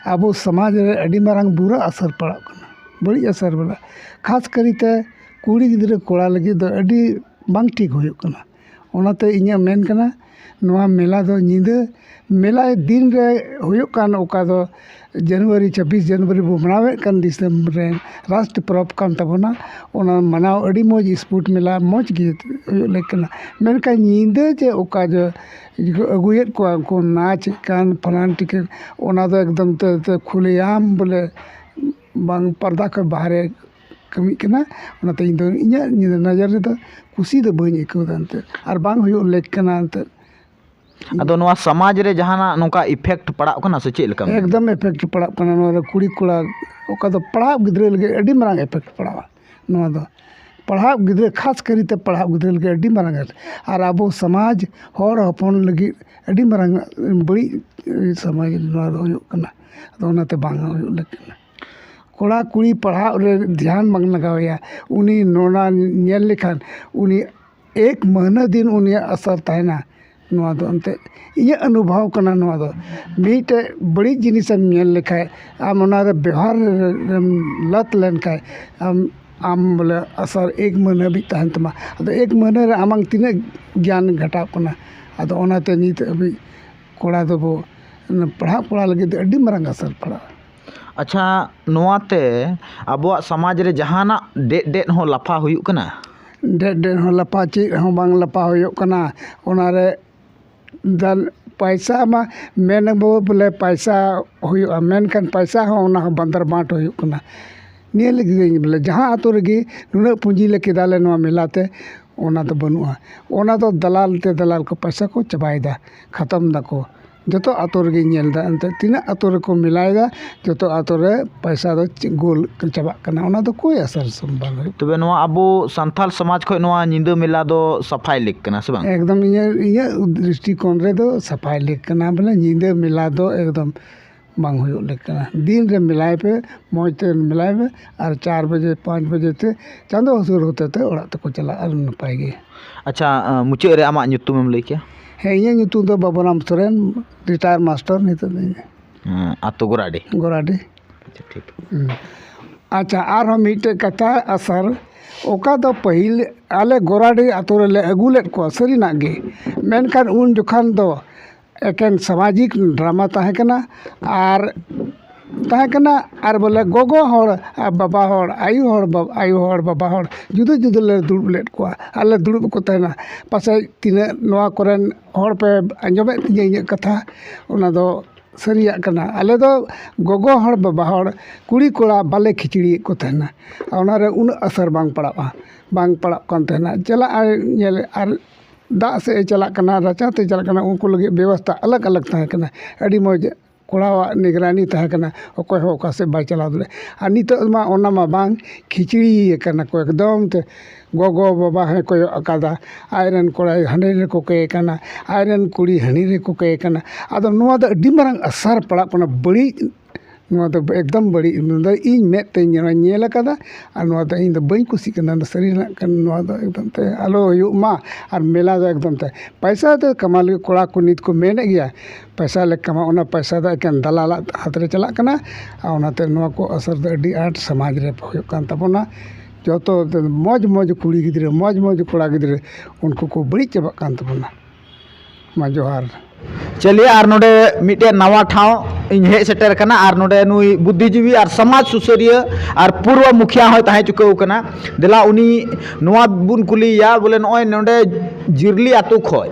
ᱟᱵᱚ ᱥᱚᱢᱟᱡᱽ ᱨᱮ ᱟᱹᱰᱤ ᱢᱟᱨᱟᱝ ᱵᱩᱨᱟᱹ ᱟᱥᱟᱨ ᱯᱟᱲᱟᱜ ᱠᱟᱱᱟ, ᱵᱟᱹᱲᱤᱡ ᱟᱥᱟᱨ ᱵᱚᱞᱮ, ᱠᱷᱟᱥ ᱠᱟᱨᱤᱛᱮ ᱠᱩᱲᱤ ᱜᱤᱫᱽᱨᱟᱹ ᱠᱚᱲᱟ ᱞᱟᱹᱜᱤᱫ ᱫᱚ ᱟᱹᱰᱤ ᱵᱟᱝ ᱴᱷᱤᱠ ᱦᱩᱭᱩᱜ ᱠᱟᱱᱟ᱾ ᱚᱱᱟᱛᱮ ᱤᱧᱟᱹᱜ ᱢᱮᱱ ᱠᱟᱱᱟ, ᱱᱚᱣᱟ ᱢᱮᱞᱟ ᱫᱚ ᱧᱤᱫᱟᱹ ᱢᱮᱞᱟ ᱫᱤᱱ ᱨᱮ ᱦᱩᱭᱩᱜ ᱠᱟᱱ, ᱚᱠᱟ ᱫᱚ ᱡᱟᱱᱩᱣᱟᱨᱤ, ᱪᱷᱟᱵᱵᱤᱥ ᱡᱟᱱᱩᱣᱟᱨᱤ ᱵᱚ ᱢᱟᱱᱟᱣᱮᱫ ᱠᱟᱱ, ᱫᱤᱥᱚᱢ ᱨᱮ ᱨᱟᱥᱴᱨ ᱯᱚᱨᱚᱵᱽ ᱠᱟᱱ ᱛᱟᱵᱚᱱᱟ, ᱚᱱᱟ ᱢᱟᱱᱟᱣ ᱟᱹᱰᱤ ᱢᱚᱡᱽ, ᱥᱯᱳᱨᱴ ᱢᱮᱞᱟ ᱢᱚᱡᱽ ᱜᱮ ᱦᱩᱭᱩᱜ ᱞᱮᱠ ᱠᱟᱱᱟ᱾ ᱢᱮᱱᱠᱷᱟᱱ ᱧᱤᱫᱟᱹ ᱡᱮ ᱚᱠᱟ ᱡᱚ ᱟᱹᱜᱩᱭᱮᱫ ᱠᱚᱣᱟ, ᱩᱱᱠᱩ ᱱᱟᱪᱮᱫ ᱠᱟᱱ, ᱯᱷᱟᱞᱟᱱ ᱴᱤᱠᱟᱹ, ᱚᱱᱟ ᱫᱚ ᱮᱠᱫᱚᱢ ᱛᱮ, ᱛᱮ ᱠᱷᱩᱞᱮᱭᱟᱢ ᱵᱚᱞᱮ ᱵᱟᱝ, ᱯᱚᱨᱫᱟ ᱠᱷᱚᱱ ᱵᱟᱦᱨᱮ ᱠᱟᱹᱢᱤᱜ ᱠᱟᱱᱟ᱾ ᱚᱱᱟᱛᱮ ᱤᱧ ᱫᱚ ᱤᱧᱟᱹᱜ ᱱᱚᱡᱚᱨ ᱨᱮᱫᱚ ᱠᱩᱥᱤ ᱫᱚ ᱵᱟᱹᱧ ᱟᱹᱭᱠᱟᱹᱣ ᱮᱫᱟ ᱮᱱᱛᱮᱫ, ᱟᱨ ᱵᱟᱝ ᱦᱩᱭᱩᱜ ᱞᱮᱠ ᱠᱟᱱᱟ ᱮᱱᱛᱮᱫ᱾ ᱟᱫᱚ ᱱᱚᱣᱟ ᱥᱚᱢᱟᱡᱽ ᱨᱮ ᱡᱟᱦᱟᱱᱟᱜ ᱱᱚᱝᱠᱟ ᱤᱯᱷᱮᱠᱴ ᱯᱟᱲᱟᱜ ᱠᱟᱱᱟ ᱥᱮ ᱪᱮᱫ ᱞᱮᱠᱟ? ᱮᱠᱫᱚᱢ ᱤᱯᱷᱮᱠᱴ ᱯᱟᱲᱟᱜ ᱠᱟᱱᱟ᱾ ᱱᱚᱣᱟ ᱨᱮ ᱠᱩᱲᱤ ᱠᱚᱲᱟ, ᱚᱠᱟ ᱫᱚ ᱯᱟᱲᱦᱟᱣ ᱜᱤᱫᱽᱨᱟᱹ ᱞᱟᱹᱜᱤᱫ ᱟᱹᱰᱤ ᱢᱟᱨᱟᱝ ᱤᱯᱷᱮᱠᱴ ᱯᱟᱲᱟᱜᱼᱟ᱾ ᱱᱚᱣᱟ ᱫᱚ ᱯᱟᱲᱦᱟᱣ ᱜᱤᱫᱽᱨᱟᱹ, ᱠᱷᱟᱥ ᱠᱟᱨᱤᱛᱮ ᱯᱟᱲᱦᱟᱣ ᱜᱤᱫᱽᱨᱟᱹ ᱞᱟᱹᱜᱤᱫ ᱟᱹᱰᱤ ᱢᱟᱨᱟᱝ ᱟᱨ ᱟᱵᱚ ᱥᱚᱢᱟᱡᱽ, ᱦᱚᱲ ᱦᱚᱯᱚᱱ ᱞᱟᱹᱜᱤᱫ ᱟᱹᱰᱤ ᱢᱟᱨᱟᱝ ᱵᱟᱹᱲᱤᱡ ᱥᱚᱢᱚᱭ ᱱᱚᱣᱟ ᱫᱚ ᱦᱩᱭᱩᱜ ᱠᱟᱱᱟ᱾ ᱟᱫᱚ ᱚᱱᱟᱛᱮ ᱵᱟᱝ ᱦᱩᱭᱩᱜ ᱞᱟᱹᱠᱛᱤ ᱠᱟᱱᱟ᱾ ᱠᱚᱲᱟ ᱠᱩᱲᱤ ᱯᱟᱲᱦᱟᱜ ᱨᱮ ᱫᱷᱮᱭᱟᱱ ᱵᱟᱝ ᱞᱟᱜᱟᱣ ᱮᱭᱟ, ᱩᱱᱤ ᱱᱚᱣᱟ ᱧᱮᱞ ᱞᱮᱠᱷᱟᱱ ᱩᱱᱤ ᱮᱠ ᱢᱟᱹᱦᱱᱟᱹ ᱫᱤᱱ ᱩᱱᱤᱭᱟᱜ ᱟᱥᱟᱨ ᱛᱟᱦᱮᱱᱟ᱾ ᱱᱚᱣᱟ ᱫᱚ ᱮᱱᱛᱮᱫ ᱤᱧᱟᱹᱜ ᱚᱱᱩᱵᱷᱚᱵ ᱠᱟᱱᱟ᱾ ᱱᱚᱣᱟ ᱫᱚ ᱢᱤᱫᱴᱮᱡ ᱵᱟᱹᱲᱤᱡ ᱡᱤᱱᱤᱥᱮᱢ ᱧᱮᱞ ᱞᱮᱠᱷᱟᱡ, ᱟᱢ ᱚᱱᱟᱨᱮ ᱵᱮᱣᱦᱟᱨ ᱨᱮᱢ ᱞᱟᱛ ᱞᱮᱱᱠᱷᱟᱡ, ᱟᱢ ᱟᱢ ᱵᱚᱞᱮ ᱟᱥᱟᱨ ᱮᱠ ᱢᱟᱹᱦᱱᱟᱹ ᱦᱟᱹᱵᱤᱡ ᱛᱟᱦᱮᱱ ᱛᱟᱢᱟ᱾ ᱟᱫᱚ ᱮᱠ ᱢᱟᱹᱦᱱᱟᱹ ᱨᱮ ᱟᱢᱟᱝ ᱛᱤᱱᱟᱹᱜ ᱜᱮᱭᱟᱱ ᱜᱷᱟᱴᱟᱜ ᱠᱟᱱᱟ᱾ ᱟᱫᱚ ᱚᱱᱟᱛᱮ ᱱᱤᱛ ᱦᱟᱹᱵᱤᱡ ᱠᱚᱲᱟ ᱫᱚᱵᱚ, ᱯᱟᱲᱦᱟᱜ ᱠᱚᱲᱟ ᱞᱟᱹᱜᱤᱫ ᱫᱚ ᱟᱹᱰᱤ ᱢᱟᱨᱟᱝ ᱟᱥᱟᱨ ᱯᱟᱲᱟᱜᱼᱟ᱾ ᱟᱪᱪᱷᱟ, ᱱᱚᱣᱟᱛᱮ ᱟᱵᱚᱣᱟᱜ ᱥᱚᱢᱟᱡᱽ ᱨᱮ ᱡᱟᱦᱟᱱᱟᱜ ᱰᱮᱫ ᱰᱮᱫ ᱦᱚᱸ ᱞᱟᱯᱷᱟ ᱦᱩᱭᱩᱜ ᱠᱟᱱᱟ? ᱰᱮᱫ ᱰᱮᱫ ᱦᱚᱸ ᱞᱟᱯᱷᱟ, ᱪᱮᱫ ᱦᱚᱸ ᱵᱟᱝ ᱞᱟᱯᱷᱟ ᱦᱩᱭᱩᱜ ᱠᱟᱱᱟ᱾ ᱚᱱᱟᱨᱮ ᱫᱟᱱ ᱯᱟᱭᱥᱟ ᱢᱟ ᱢᱮᱱ ᱟᱵᱚ ᱵᱚᱞᱮ ᱯᱟᱭᱥᱟ ᱦᱩᱭᱩᱜᱼᱟ, ᱢᱮᱱᱠᱷᱟᱱ ᱯᱟᱭᱥᱟ ᱦᱚᱸ ᱚᱱᱟ ᱦᱚᱸ ᱵᱟᱸᱫᱟᱨ ᱵᱟᱸᱴ ᱦᱩᱭᱩᱜ ᱠᱟᱱᱟ᱾ ᱱᱤᱭᱟᱹ ᱞᱟᱹᱜᱤᱫ ᱤᱧ ᱵᱚᱞᱮ ᱡᱟᱦᱟᱸ ᱟᱛᱳ ᱨᱮᱜᱮ ᱱᱩᱱᱟᱹᱜ ᱯᱩᱸᱡᱤ ᱞᱮ ᱠᱮᱫᱟ ᱞᱮ ᱱᱚᱣᱟ ᱢᱮᱞᱟ ᱛᱮ, ᱚᱱᱟ ᱫᱚ ᱵᱟᱹᱱᱩᱜᱼᱟ᱾ ᱚᱱᱟ ᱫᱚ ᱫᱟᱞᱟᱞ ᱛᱮ ᱫᱟᱞᱟᱞ ᱠᱚ ᱯᱟᱭᱥᱟ ᱠᱚ ᱪᱟᱵᱟᱭᱮᱫᱟ, ᱠᱷᱟᱛᱚᱢ ᱫᱟᱠᱚ᱾ ᱡᱚᱛᱚ ᱟᱛᱳ ᱨᱮᱜᱮᱧ ᱧᱮᱞ ᱮᱫᱟ, ᱮᱱᱛᱮᱫ ᱛᱤᱱᱟᱹᱜ ᱟᱛᱳ ᱨᱮᱠᱚ ᱢᱮᱞᱟᱭᱮᱫᱟ, ᱡᱚᱛᱚ ᱟᱛᱳ ᱨᱮ ᱯᱟᱭᱥᱟ ᱫᱚ ᱪᱮᱫ ᱜᱳᱞ ᱪᱟᱵᱟᱜ ᱠᱟᱱᱟ᱾ ᱚᱱᱟ ᱫᱚ ᱠᱳᱭ ᱟᱥᱟᱨ ᱥᱚᱢᱵᱷᱟᱵ ᱵᱟᱝ ᱦᱩᱭᱩᱜ᱾ ᱛᱚᱵᱮ ᱱᱚᱣᱟ ᱟᱵᱚ ᱥᱟᱱᱛᱟᱞ ᱥᱚᱢᱟᱡᱽ ᱠᱷᱚᱱ ᱱᱚᱣᱟ ᱧᱤᱫᱟᱹ ᱢᱮᱞᱟ ᱫᱚ ᱥᱟᱯᱷᱟᱭ ᱞᱮᱠ ᱠᱟᱱᱟ ᱥᱮ ᱵᱟᱝ? ᱮᱠᱫᱚᱢ ᱤᱧᱟᱹᱜ, ᱤᱧᱟᱹᱜ ᱫᱨᱤᱥᱴᱤᱠᱳᱱ ᱨᱮᱫᱚ ᱥᱟᱯᱷᱟᱭ ᱞᱮᱠ ᱠᱟᱱᱟ, ᱵᱚᱞᱮ ᱧᱤᱫᱟᱹ ᱢᱮᱞᱟ ᱫᱚ ᱮᱠᱫᱚᱢ ᱵᱟᱝ ᱦᱩᱭᱩᱜ ᱞᱮᱠ ᱠᱟᱱᱟ᱾ ᱫᱤᱱ ᱨᱮ ᱢᱮᱞᱟᱭ ᱯᱮ, ᱢᱚᱡᱽ ᱛᱮ ᱢᱮᱞᱟᱭ ᱯᱮ, ᱟᱨ ᱪᱟᱨ ᱵᱟᱡᱮ ᱯᱟᱸᱪ ᱵᱟᱡᱮ ᱛᱮ ᱪᱟᱸᱫᱚ ᱦᱟᱹᱥᱩᱨ ᱦᱚᱛᱮ ᱛᱮ ᱚᱲᱟᱜ ᱛᱮᱠᱚ ᱪᱟᱞᱟᱜᱼᱟ, ᱟᱨ ᱱᱟᱯᱟᱭ ᱜᱮ᱾ ᱟᱪᱪᱷᱟ, ᱟᱸ, ᱢᱩᱪᱟᱹᱫ ᱨᱮ ᱟᱢᱟᱜ ᱧᱩᱛᱩᱢᱮᱢ ᱞᱟᱹᱭ ᱠᱮᱭᱟ? ᱦᱮᱸ, ᱤᱧᱟᱹᱜ ᱧᱩᱛᱩᱢ ᱫᱚ ᱵᱟᱵᱩᱨᱟᱢ ᱥᱚᱨᱮᱱ, ᱨᱤᱴᱟᱭᱟᱨ ᱢᱟᱥᱴᱟᱨ ᱱᱤᱛᱚᱜ ᱫᱚ ᱤᱧ᱾ ᱦᱮᱸ, ᱟᱛᱳ ᱜᱚᱨᱟᱰᱤ᱾ ᱜᱚᱨᱟᱰᱤ᱾ ᱟᱪᱪᱷᱟ, ᱴᱷᱤᱠ᱾ ᱦᱩᱸ᱾ ᱟᱪᱪᱷᱟ, ᱟᱨᱦᱚᱸ ᱢᱤᱫᱴᱮᱡ ᱠᱟᱛᱷᱟ ᱟᱥᱟᱨ, ᱚᱠᱟ ᱫᱚ ᱯᱟᱹᱦᱤᱞ ᱟᱞᱮ ᱜᱚᱨᱟᱰᱤ ᱟᱛᱳ ᱨᱮᱞᱮ ᱟᱹᱜᱩ ᱞᱮᱫ ᱠᱚᱣᱟ ᱥᱟᱹᱨᱤᱱᱟᱜ ᱜᱮ, ᱢᱮᱱᱠᱷᱟᱱ ᱩᱱ ᱡᱚᱠᱷᱟᱱ ᱫᱚ ᱮᱠᱮᱱ ᱥᱟᱢᱟᱡᱤᱠ ᱰᱨᱟᱢᱟ ᱛᱟᱦᱮᱸ ᱠᱟᱱᱟ᱾ ᱟᱨ ᱛᱟᱦᱮᱸ ᱠᱟᱱᱟ, ᱟᱨ ᱵᱚᱞᱮ ᱜᱚᱜᱚ ᱦᱚᱲ ᱟᱨ ᱵᱟᱵᱟ ᱦᱚᱲ, ᱟᱭᱳ ᱦᱚᱲ ᱵᱟ- ᱟᱭᱳ ᱦᱚᱲ ᱵᱟᱵᱟ ᱦᱚᱲ ᱡᱩᱫᱟᱹ ᱡᱩᱫᱟᱹ ᱞᱮ ᱫᱩᱲᱩᱵ ᱞᱮᱫ ᱠᱚᱣᱟ᱾ ᱟᱨ ᱞᱮ ᱫᱩᱲᱩᱵ ᱠᱚ ᱛᱟᱦᱮᱱᱟ᱾ ᱯᱟᱥᱮᱡ ᱛᱤᱱᱟᱹᱜ ᱱᱚᱣᱟ ᱠᱚᱨᱮᱱ ᱦᱚᱲ ᱯᱮ ᱟᱸᱡᱚᱢᱮᱫ ᱛᱤᱧᱟᱹ ᱤᱧᱟᱹᱜ ᱠᱟᱛᱷᱟ, ᱚᱱᱟ ᱫᱚ ᱥᱟᱹᱨᱤᱭᱟᱜ ᱠᱟᱱᱟ᱾ ᱟᱞᱮ ᱫᱚ ᱜᱚᱜᱚ ᱦᱚᱲ ᱵᱟᱵᱟ ᱦᱚᱲ ᱠᱩᱲᱤ ᱠᱚᱲᱟ ᱵᱟᱞᱮ ᱠᱷᱤᱪᱲᱤᱭᱮᱫ ᱠᱚ ᱛᱟᱦᱮᱱᱟ᱾ ᱚᱱᱟᱨᱮ ᱩᱱᱟᱹᱜ ᱟᱥᱟᱨ ᱵᱟᱝ ᱯᱟᱲᱟᱜᱼᱟ, ᱵᱟᱝ ᱯᱟᱲᱟᱜ ᱠᱟᱱ ᱛᱟᱦᱮᱱᱟ᱾ ᱪᱟᱞᱟᱜ ᱟᱨ ᱧᱮᱞ ᱟᱨ ᱫᱟᱜ ᱥᱮᱫ ᱮ ᱪᱟᱞᱟᱜ ᱠᱟᱱᱟ, ᱨᱟᱪᱟ ᱛᱮ ᱪᱟᱞᱟᱜ ᱠᱟᱱᱟ, ᱩᱱᱠᱩ ᱞᱟᱹᱜᱤᱫ ᱵᱮᱵᱚᱥᱛᱷᱟ ᱟᱞᱟᱜᱽ ᱟᱞᱟᱜᱽ ᱛᱟᱦᱮᱸ ᱠᱟᱱᱟ᱾ ᱟᱹᱰᱤ ᱢᱚᱡᱽ ᱠᱚᱲᱟᱣᱟᱜ ᱱᱤᱜᱽᱨᱟᱱᱤ ᱛᱟᱦᱮᱸ ᱠᱟᱱᱟ, ᱚᱠᱚᱭ ᱦᱚᱸ ᱚᱠᱟ ᱥᱮᱫ ᱵᱟᱭ ᱪᱟᱞᱟᱣ ᱫᱟᱲᱮᱭᱟᱜᱼᱟ᱾ ᱟᱨ ᱱᱤᱛᱚᱜ ᱢᱟ ᱚᱱᱟ ᱢᱟ ᱵᱟᱝ, ᱠᱷᱤᱪᱲᱤ ᱟᱠᱟᱱᱟ ᱠᱚ ᱮᱠᱫᱚᱢ ᱛᱮ᱾ ᱜᱚᱜᱚ ᱵᱟᱵᱟ ᱦᱚᱸᱭ ᱠᱚᱭᱚᱜ ᱟᱠᱟᱫᱟ, ᱟᱡᱨᱮᱱ ᱠᱚᱲᱟ ᱦᱟᱸᱰᱮ ᱨᱮᱠᱚ ᱠᱚᱭᱮ ᱠᱟᱱᱟ, ᱟᱡᱨᱮᱱ ᱠᱩᱲᱤ ᱦᱟᱹᱱᱤ ᱨᱮᱠᱚ ᱠᱚᱭᱮ ᱠᱟᱱᱟ᱾ ᱟᱫᱚ ᱱᱚᱣᱟ ᱫᱚ ᱟᱹᱰᱤ ᱢᱟᱨᱟᱝ ᱟᱥᱟᱨ ᱯᱟᱲᱟᱜ ᱠᱟᱱᱟ, ᱵᱟᱹᱲᱤᱡ᱾ ᱱᱚᱣᱟ ᱫᱚ ᱮᱠᱫᱚᱢ ᱵᱟᱹᱲᱤᱡ᱾ ᱱᱚᱣᱟ ᱫᱚ ᱤᱧ ᱢᱮᱫ ᱛᱮᱧ ᱧᱮᱞ, ᱧᱮᱞ ᱟᱠᱟᱫᱟ, ᱟᱨ ᱱᱚᱣᱟ ᱫᱚ ᱤᱧ ᱫᱚ ᱵᱟᱹᱧ ᱠᱩᱥᱤᱜ ᱠᱟᱱᱟ᱾ ᱱᱚᱣᱟ ᱥᱟᱹᱨᱤᱱᱟᱜ ᱠᱟᱱ, ᱱᱚᱣᱟ ᱫᱚ ᱮᱠᱫᱚᱢ ᱛᱮ ᱟᱞᱚ ᱦᱩᱭᱩᱜ ᱢᱟ᱾ ᱟᱨ ᱢᱮᱞᱟ ᱫᱚ ᱮᱠᱫᱚᱢ ᱛᱮ ᱯᱟᱭᱥᱟ ᱫᱚ ᱠᱟᱢᱟᱣ ᱞᱟᱹᱜᱤᱫ ᱠᱚᱲᱟ ᱠᱚ ᱱᱤᱛ ᱠᱚ ᱢᱮᱱᱮᱫ ᱜᱮᱭᱟ, ᱯᱟᱭᱥᱟ ᱞᱮ ᱠᱟᱢᱟᱣ, ᱚᱱᱟ ᱯᱟᱭᱥᱟ ᱫᱚ ᱮᱠᱮᱱ ᱫᱟᱞᱟᱞᱟᱜ ᱦᱟᱛ ᱨᱮ ᱪᱟᱞᱟᱜ ᱠᱟᱱᱟ᱾ ᱟᱨ ᱚᱱᱟᱛᱮ ᱱᱚᱣᱟ ᱠᱚ ᱟᱥᱚᱨ ᱫᱚ ᱟᱹᱰᱤ ᱟᱸᱴ ᱥᱚᱢᱟᱡᱽ ᱨᱮ ᱦᱩᱭᱩᱜ ᱠᱟᱱ ᱛᱟᱵᱚᱱᱟ᱾ ᱡᱚᱛᱚ ᱢᱚᱡᱽ ᱢᱚᱡᱽ ᱠᱩᱲᱤ ᱜᱤᱫᱽᱨᱟᱹ, ᱢᱚᱡᱽ ᱢᱚᱡᱽ ᱠᱚᱲᱟ ᱜᱤᱫᱽᱨᱟᱹ, ᱩᱱᱠᱩ ᱠᱚ ᱵᱟᱹᱲᱤᱡ ᱪᱟᱵᱟᱜ ᱠᱟᱱ ᱛᱟᱵᱚᱱᱟ᱾ ᱢᱟ ᱡᱚᱦᱟᱨ᱾ ᱪᱟᱹᱞᱤᱭᱮ, ᱟᱨ ᱱᱚᱰᱮ ᱢᱤᱫᱴᱮᱱ ᱱᱟᱣᱟ ᱴᱷᱟᱶ ᱤᱧ ᱦᱮᱡ ᱥᱮᱴᱮᱨ ᱟᱠᱟᱱᱟ, ᱟᱨ ᱱᱚᱰᱮ ᱱᱩᱭ ᱵᱩᱫᱽᱫᱷᱤᱡᱤᱵᱤ ᱟᱨ ᱥᱚᱢᱟᱡᱽ ᱥᱩᱥᱟᱹᱨᱤᱭᱟᱹ ᱟᱨ ᱯᱩᱨᱣᱟ ᱢᱩᱠᱷᱤᱭᱟ ᱦᱚᱸᱭ ᱛᱟᱦᱮᱸ ᱪᱩᱠᱟᱹᱣ ᱠᱟᱱᱟ᱾ ᱫᱮᱞᱟ ᱩᱱᱤ ᱱᱚᱣᱟ ᱵᱚᱱ ᱠᱩᱞᱤᱭᱮᱭᱟ, ᱵᱚᱞᱮ ᱱᱚᱜᱼᱚᱭ ᱱᱚᱰᱮ ᱡᱤᱨᱞᱤ ᱟᱛᱳ ᱠᱷᱚᱱ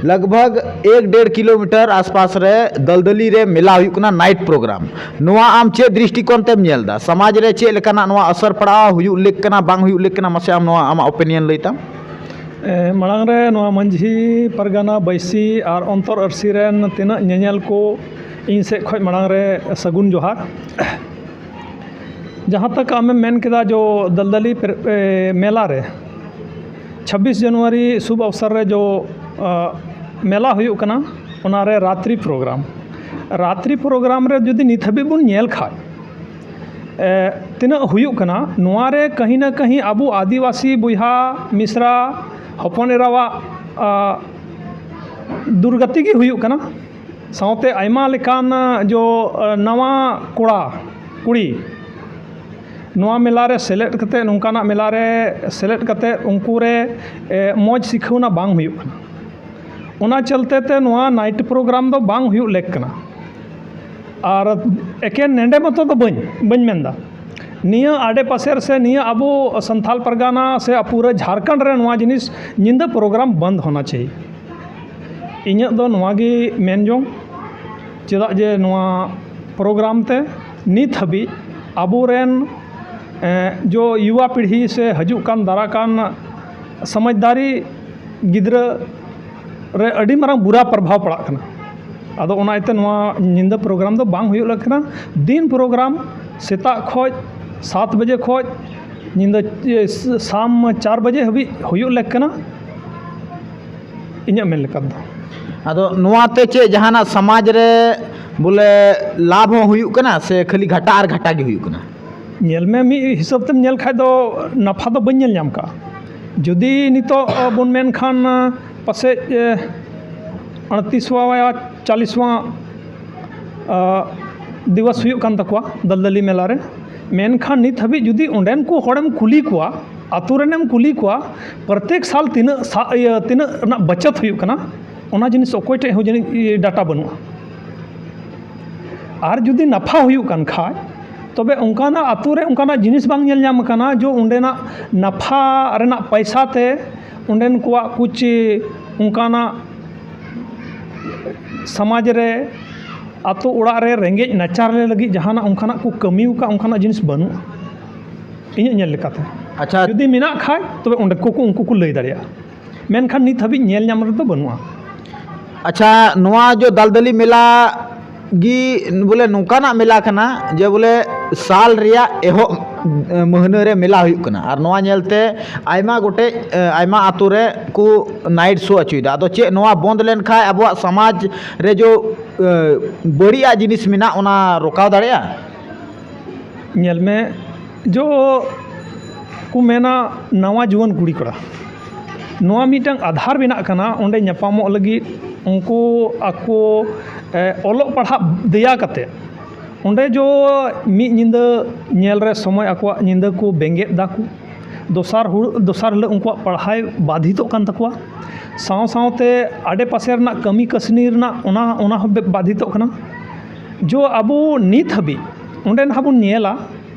ᱞᱟᱜᱽ ᱵᱷᱟᱜᱽ ᱮᱠ ᱰᱮᱲ ᱠᱤᱞᱳᱢᱤᱴᱟᱨ ᱟᱥᱯᱟᱥ ᱨᱮ ᱫᱟᱞᱫᱟᱹᱞᱤ ᱨᱮ ᱢᱮᱞᱟ ᱦᱩᱭᱩᱜ ᱠᱟᱱᱟ, ᱱᱟᱭᱤᱴ ᱯᱨᱳᱜᱨᱟᱢ᱾ ᱱᱚᱣᱟ ᱟᱢ ᱪᱮᱫ ᱫᱨᱤᱥᱴᱤᱠᱳᱱ ᱛᱮᱢ ᱧᱮᱞ ᱮᱫᱟ? ᱥᱚᱢᱟᱡᱽ ᱨᱮ ᱪᱮᱫ ᱞᱮᱠᱟᱱᱟᱜ ᱱᱚᱣᱟ ᱟᱥᱚᱨ ᱯᱟᱲᱟᱜᱼᱟ, ᱦᱩᱭᱩᱜ ᱞᱮᱠ ᱠᱟᱱᱟ, ᱵᱟᱝ ᱦᱩᱭᱩᱜ ᱞᱮᱠ ᱠᱟᱱᱟ? ᱢᱟᱥᱮ ᱟᱢ ᱱᱚᱣᱟ ᱟᱢᱟᱜ ᱚᱯᱤᱱᱤᱭᱚᱱ ᱞᱟᱹᱭ ᱛᱟᱢ᱾ ᱮ, ᱢᱟᱲᱟᱝ ᱨᱮ ᱱᱚᱣᱟ ᱢᱟᱹᱡᱷᱤ ᱯᱟᱨᱜᱟᱱᱟ ᱵᱟᱹᱭᱥᱤ ᱟᱨ ᱚᱱᱛᱚᱨ ᱟᱹᱨᱥᱤ ᱨᱮᱱ ᱛᱤᱱᱟᱹᱜ ᱧᱮᱧᱮᱞ ᱠᱚ, ᱤᱧ ᱥᱮᱫ ᱠᱷᱚᱱ ᱢᱟᱲᱟᱝ ᱨᱮ ᱥᱟᱹᱜᱩᱱ ᱡᱚᱦᱟᱨ᱾ ᱡᱟᱦᱟᱸ ᱛᱟᱠ ᱟᱢᱮᱢ ᱢᱮᱱ ᱠᱮᱫᱟ, ᱡᱚ ᱫᱟᱞᱫᱟᱞᱤ ᱯᱮᱨ-, ᱮ, ᱢᱮᱞᱟ ᱨᱮ, ᱪᱷᱟᱵᱵᱤᱥ ᱡᱟᱱᱩᱣᱟᱨᱤ ᱥᱩᱵᱷ ᱚᱵᱥᱚᱨ ᱨᱮ ᱡᱚ, ᱟ, ᱢᱮᱞᱟ ᱦᱩᱭᱩᱜ ᱠᱟᱱᱟ, ᱚᱱᱟ ᱨᱮ ᱨᱟᱛᱨᱤ ᱯᱨᱳᱜᱨᱟᱢ᱾ ᱨᱟᱛᱨᱤ ᱯᱨᱳᱜᱨᱟᱢ ᱨᱮ ᱡᱩᱫᱤ ᱱᱤᱛ ᱦᱟᱹᱵᱤᱡ ᱵᱚᱱ ᱧᱮᱞ ᱠᱷᱟᱱ, ᱮ, ᱛᱤᱱᱟᱹᱜ ᱦᱩᱭᱩᱜ ᱠᱟᱱᱟ, ᱱᱚᱣᱟ ᱨᱮ ᱠᱟᱹᱦᱤ ᱱᱟ ᱠᱟᱹᱦᱤ ᱟᱵᱚ ᱟᱹᱫᱤᱵᱟᱹᱥᱤ ᱵᱚᱭᱦᱟ ᱢᱤᱥᱨᱟ ᱦᱚᱯᱚᱱ ᱮᱨᱟᱣᱟᱜ, ᱟ, ᱫᱩᱨᱜᱟᱛᱤ ᱜᱮ ᱦᱩᱭᱩᱜ ᱠᱟᱱᱟ᱾ ᱥᱟᱶᱛᱮ ᱟᱭᱢᱟ ᱞᱮᱠᱟᱱ, ᱟ, ᱡᱚ, ᱟ, ᱱᱟᱣᱟ ᱠᱚᱲᱟ ᱠᱩᱲᱤ ᱱᱚᱣᱟ ᱢᱮᱞᱟ ᱨᱮ ᱥᱮᱞᱮᱫ ᱠᱟᱛᱮ, ᱱᱚᱝᱠᱟᱱᱟᱜ ᱢᱮᱞᱟ ᱨᱮ ᱥᱮᱞᱮᱫ ᱠᱟᱛᱮ ᱩᱱᱠᱩ ᱨᱮ, ᱮ, ᱢᱚᱡᱽ ᱥᱤᱠᱷᱟᱹᱣᱱᱟ ᱵᱟᱝ ᱦᱩᱭᱩᱜ ᱠᱟᱱᱟ᱾ ᱚᱱᱟ ᱪᱚᱞᱛᱮ ᱛᱮ ᱱᱚᱣᱟ ᱱᱟᱭᱤᱴ ᱯᱨᱳᱜᱨᱟᱢ ᱫᱚ ᱵᱟᱝ ᱦᱩᱭᱩᱜ ᱞᱮᱠ ᱠᱟᱱᱟ᱾ ᱟᱨ ᱮᱠᱮᱱ ᱱᱮᱰᱮ ᱢᱚᱛᱚ ᱫᱚ ᱵᱟᱹᱧ, ᱵᱟᱹᱧ ᱢᱮᱱᱫᱟ, ᱱᱤᱭᱟᱹ ᱟᱰᱮ ᱯᱟᱥᱮ ᱨᱮ ᱥᱮ ᱱᱤᱭᱟᱹ ᱟᱵᱚ ᱥᱟᱱᱛᱟᱞ ᱯᱟᱨᱜᱟᱱᱟ ᱥᱮ ᱯᱩᱨᱟᱹ ᱡᱷᱟᱲᱠᱷᱚᱸᱰ ᱨᱮ ᱱᱚᱣᱟ ᱡᱤᱱᱤᱥ ᱧᱤᱫᱟᱹ ᱯᱨᱳᱜᱨᱟᱢ ᱵᱚᱱᱫ ᱦᱳᱱᱟ ᱪᱟᱦᱤᱭᱮ᱾ ᱤᱧᱟᱹᱜ ᱫᱚ ᱱᱚᱣᱟ ᱜᱮ ᱢᱮᱱ ᱡᱚᱝ, ᱪᱮᱫᱟᱜ ᱡᱮ ᱱᱚᱣᱟ ᱯᱨᱳᱜᱨᱟᱢ ᱛᱮ ᱱᱤᱛ ᱦᱟᱹᱵᱤᱡ ᱟᱵᱚᱨᱮᱱ, ᱮ, ᱡᱚ ᱭᱩᱣᱟ ᱯᱤᱲᱦᱤ ᱥᱮ ᱦᱤᱡᱩᱜ ᱠᱟᱱ ᱫᱟᱨᱟ ᱠᱟᱱ ᱥᱚᱢᱟᱡᱽᱫᱟᱨᱤ ᱜᱤᱫᱽᱨᱟᱹ ᱨᱮ ᱟᱹᱰᱤ ᱢᱟᱨᱟᱝ ᱵᱩᱨᱟ ᱯᱨᱚᱵᱷᱟᱵᱽ ᱯᱟᱲᱟᱜ ᱠᱟᱱᱟ᱾ ᱟᱫᱚ ᱚᱱᱟ ᱤᱭᱟᱹᱛᱮ ᱱᱚᱣᱟ ᱧᱤᱫᱟᱹ ᱯᱨᱳᱜᱨᱟᱢ ᱫᱚ ᱵᱟᱝ ᱦᱩᱭᱩᱜ ᱞᱮᱠ ᱠᱟᱱᱟ᱾ ᱫᱤᱱ ᱯᱨᱳᱜᱨᱟᱢ ᱥᱮᱛᱟᱜ ᱠᱷᱚᱱ ᱥᱟᱛ ᱵᱟᱡᱮ ᱠᱷᱚᱱ ᱧᱤᱫᱟᱹ, ᱮ, ᱥᱟᱢ ᱪᱟᱨ ᱵᱟᱡᱮ ᱦᱟᱹᱵᱤᱡ ᱦᱩᱭᱩᱜ ᱞᱮᱠ ᱠᱟᱱᱟ, ᱤᱧᱟᱹᱜ ᱢᱮᱱ ᱞᱮᱠᱟ ᱫᱚ᱾ ᱟᱫᱚ ᱱᱚᱣᱟ ᱛᱮ ᱪᱮᱫ ᱡᱟᱦᱟᱱᱟᱜ ᱥᱚᱢᱟᱡᱽ ᱨᱮ ᱵᱚᱞᱮ ᱞᱟᱵᱷ ᱦᱚᱸ ᱦᱩᱭᱩᱜ ᱠᱟᱱᱟ ᱥᱮ ᱠᱷᱟᱹᱞᱤ ᱜᱷᱟᱴᱟ ᱟᱨ ᱜᱷᱟᱴᱟ ᱜᱮ ᱦᱩᱭᱩᱜ ᱠᱟᱱᱟ? ᱧᱮᱞ ᱢᱮ, ᱢᱤᱫ ᱦᱤᱥᱟᱹᱵ ᱛᱮᱢ ᱧᱮᱞ ᱠᱷᱟᱡ ᱫᱚ ᱱᱟᱯᱷᱟ ᱫᱚ ᱵᱟᱹᱧ ᱧᱮᱞ ᱧᱟᱢ ᱠᱟᱜᱼᱟ᱾ ᱡᱩᱫᱤ ᱱᱤᱛᱚᱜ ᱵᱚᱱ ᱢᱮᱱ ᱠᱷᱟᱱ ᱯᱟᱥᱮᱡ, ᱮ, ᱟᱹᱲᱛᱤᱥᱣᱟ, ᱪᱟᱞᱤᱥᱣᱟ, ᱟ, ᱫᱤᱵᱚᱥ ᱦᱩᱭᱩᱜ ᱠᱟᱱ ᱛᱟᱠᱚᱣᱟ ᱫᱟᱞᱫᱟᱞᱤ ᱢᱮᱞᱟ ᱨᱮ, ᱢᱮᱱᱠᱷᱟᱱ ᱱᱤᱛ ᱦᱟᱹᱵᱤᱡ ᱡᱩᱫᱤ ᱚᱸᱰᱮᱱ ᱠᱚ ᱦᱚᱲᱮᱢ ᱠᱩᱞᱤ ᱠᱚᱣᱟ, ᱟᱛᱳ ᱨᱮᱱᱮᱢ ᱠᱩᱞᱤ ᱠᱚᱣᱟ, ᱯᱨᱚᱛᱮᱠ ᱥᱟᱞ ᱛᱤᱱᱟᱹᱜ ᱥᱟ-, ᱤᱭᱟᱹ, ᱛᱤᱱᱟᱹᱜ ᱨᱮᱱᱟᱜ ᱵᱟᱪᱚᱛ ᱦᱩᱭᱩᱜ ᱠᱟᱱᱟ, ᱚᱱᱟ ᱡᱤᱱᱤᱥ ᱚᱠᱚᱭ ᱴᱷᱮᱡ ᱦᱚᱸ ᱡᱟᱹᱱᱤᱡ ᱰᱟᱴᱟ ᱵᱟᱹᱱᱩᱜᱼᱟ᱾ ᱟᱨ ᱡᱩᱫᱤ ᱱᱟᱯᱷᱟ ᱦᱩᱭᱩᱜ ᱠᱟᱱ ᱠᱷᱟᱡ, ᱛᱚᱵᱮ ᱚᱱᱠᱟᱱᱟᱜ ᱟᱛᱳ ᱨᱮ ᱚᱱᱠᱟᱱᱟᱜ ᱡᱤᱱᱤᱥ ᱵᱟᱝ ᱧᱮᱞ ᱧᱟᱢ ᱟᱠᱟᱱᱟ ᱡᱮ ᱚᱸᱰᱮᱱᱟᱜ ᱱᱟᱯᱷᱟ ᱨᱮᱱᱟᱜ ᱯᱟᱭᱥᱟ ᱛᱮ ᱚᱸᱰᱮᱱ ᱠᱚᱣᱟᱜ ᱠᱩᱪ ᱚᱱᱠᱟᱱᱟᱜ ᱥᱚᱢᱟᱡᱽ ᱨᱮ, ᱟᱛᱳ ᱚᱲᱟᱜ ᱨᱮ ᱨᱮᱸᱜᱮᱡ ᱱᱟᱪᱟᱨ ᱞᱮ ᱞᱟᱹᱜᱤᱫ ᱡᱟᱦᱟᱱᱟᱜ ᱚᱱᱠᱟᱱᱟᱜ ᱠᱚ ᱠᱟᱹᱢᱤ ᱟᱠᱟᱫ, ᱚᱱᱠᱟᱱᱟᱜ ᱡᱤᱱᱤᱥ ᱵᱟᱹᱱᱩᱜᱼᱟ ᱤᱧᱟᱹᱜ ᱧᱮᱞ ᱞᱮᱠᱟᱛᱮ᱾ ᱟᱪᱪᱷᱟ᱾ ᱡᱩᱫᱤ ᱢᱮᱱᱟᱜ ᱠᱷᱟᱡ, ᱛᱚᱵᱮ ᱚᱸᱰᱮ ᱠᱚ, ᱠᱚ, ᱩᱱᱠᱩ ᱠᱚ ᱞᱟᱹᱭ ᱫᱟᱲᱮᱭᱟᱜᱼᱟ, ᱢᱮᱱᱠᱷᱟᱱ ᱱᱤᱛ ᱦᱟᱹᱵᱤᱡ ᱧᱮᱞ ᱧᱟᱢ ᱨᱮᱫᱚ ᱵᱟᱹᱱᱩᱜᱼᱟ᱾ ᱟᱪᱪᱷᱟ, ᱱᱚᱣᱟ ᱡᱚ ᱫᱟᱞᱫᱟᱞᱤ ᱢᱮᱞᱟ ᱜᱮ ᱵᱚᱞᱮ ᱱᱚᱝᱠᱟᱱᱟᱜ ᱢᱮᱞᱟ ᱠᱟᱱᱟ ᱡᱮ ᱵᱚᱞᱮ ᱥᱟᱞ ᱨᱮᱭᱟᱜ ᱮᱦᱚᱵ, ᱮ, ᱢᱟᱹᱦᱱᱟᱹ ᱨᱮ ᱢᱮᱞᱟ ᱦᱩᱭᱩᱜ ᱠᱟᱱᱟ, ᱟᱨ ᱱᱚᱣᱟ ᱧᱮᱞᱛᱮ ᱟᱭᱢᱟ ᱜᱚᱴᱮᱡ, ᱮ, ᱟᱭᱢᱟ ᱟᱛᱳ ᱨᱮ ᱠᱚ ᱱᱟᱭᱤᱴ ᱥᱳ ᱦᱚᱪᱚᱭᱮᱫᱟ᱾ ᱟᱫᱚ ᱪᱮᱫ ᱱᱚᱣᱟ ᱵᱚᱱᱫ ᱞᱮᱱᱠᱷᱟᱱ ᱟᱵᱚᱣᱟᱜ ᱥᱚᱢᱟᱡᱽ ᱨᱮ ᱡᱚ, ᱮ, ᱵᱟᱹᱲᱤᱡᱟᱜ ᱡᱤᱱᱤᱥ ᱢᱮᱱᱟᱜ, ᱚᱱᱟ ᱨᱚᱠᱟᱣ ᱫᱟᱲᱮᱭᱟᱜᱼᱟ? ᱧᱮᱞ ᱢᱮ, ᱡᱚ ᱠᱚ ᱢᱮᱱᱟ ᱱᱟᱣᱟ ᱡᱩᱣᱟᱹᱱ ᱠᱩᱲᱤ ᱠᱚᱲᱟ, ᱱᱚᱣᱟ ᱢᱤᱫᱴᱟᱝ ᱟᱫᱷᱟᱨ ᱵᱮᱱᱟᱜ ᱠᱟᱱᱟ ᱚᱸᱰᱮ ᱧᱟᱯᱟᱢᱚᱜ ᱞᱟᱹᱜᱤᱫ᱾ ᱩᱱᱠᱩ ᱟᱠᱚ, ᱮ, ᱚᱞᱚᱜ ᱯᱟᱲᱦᱟᱜ ᱫᱮᱭᱟ ᱠᱟᱛᱮ ᱚᱸᱰᱮ ᱡᱚ ᱢᱤᱫ ᱧᱤᱫᱟᱹ ᱧᱮᱞ ᱨᱮ ᱥᱚᱢᱚᱭ ᱟᱠᱚᱣᱟᱜ ᱧᱤᱫᱟᱹ ᱠᱚ ᱵᱮᱸᱜᱮᱫ ᱫᱟᱠᱚ, ᱫᱚᱥᱟᱨ ᱦᱩᱲ-, ᱫᱚᱥᱟᱨ ᱦᱤᱞᱳᱜ ᱩᱱᱠᱩᱣᱟᱜ ᱯᱟᱲᱦᱟᱣ ᱵᱟᱫᱷᱤᱛᱚᱜ ᱠᱟᱱ ᱛᱟᱠᱚᱣᱟ, ᱥᱟᱶ ᱥᱟᱶᱛᱮ ᱟᱰᱮ ᱯᱟᱥᱮ ᱨᱮᱱᱟᱜ ᱠᱟᱹᱢᱤ ᱠᱟᱹᱥᱱᱤ ᱨᱮᱱᱟᱜ ᱚᱱᱟ, ᱚᱱᱟ ᱦᱚᱸ ᱵᱮ-, ᱵᱟᱫᱷᱤᱛᱚᱜ ᱠᱟᱱᱟ᱾ ᱡᱚ ᱟᱵᱚ ᱱᱤᱛ ᱦᱟᱹᱵᱤᱡ ᱚᱸᱰᱮ ᱱᱟᱦᱟᱜ ᱵᱚᱱ ᱧᱮᱞᱟ,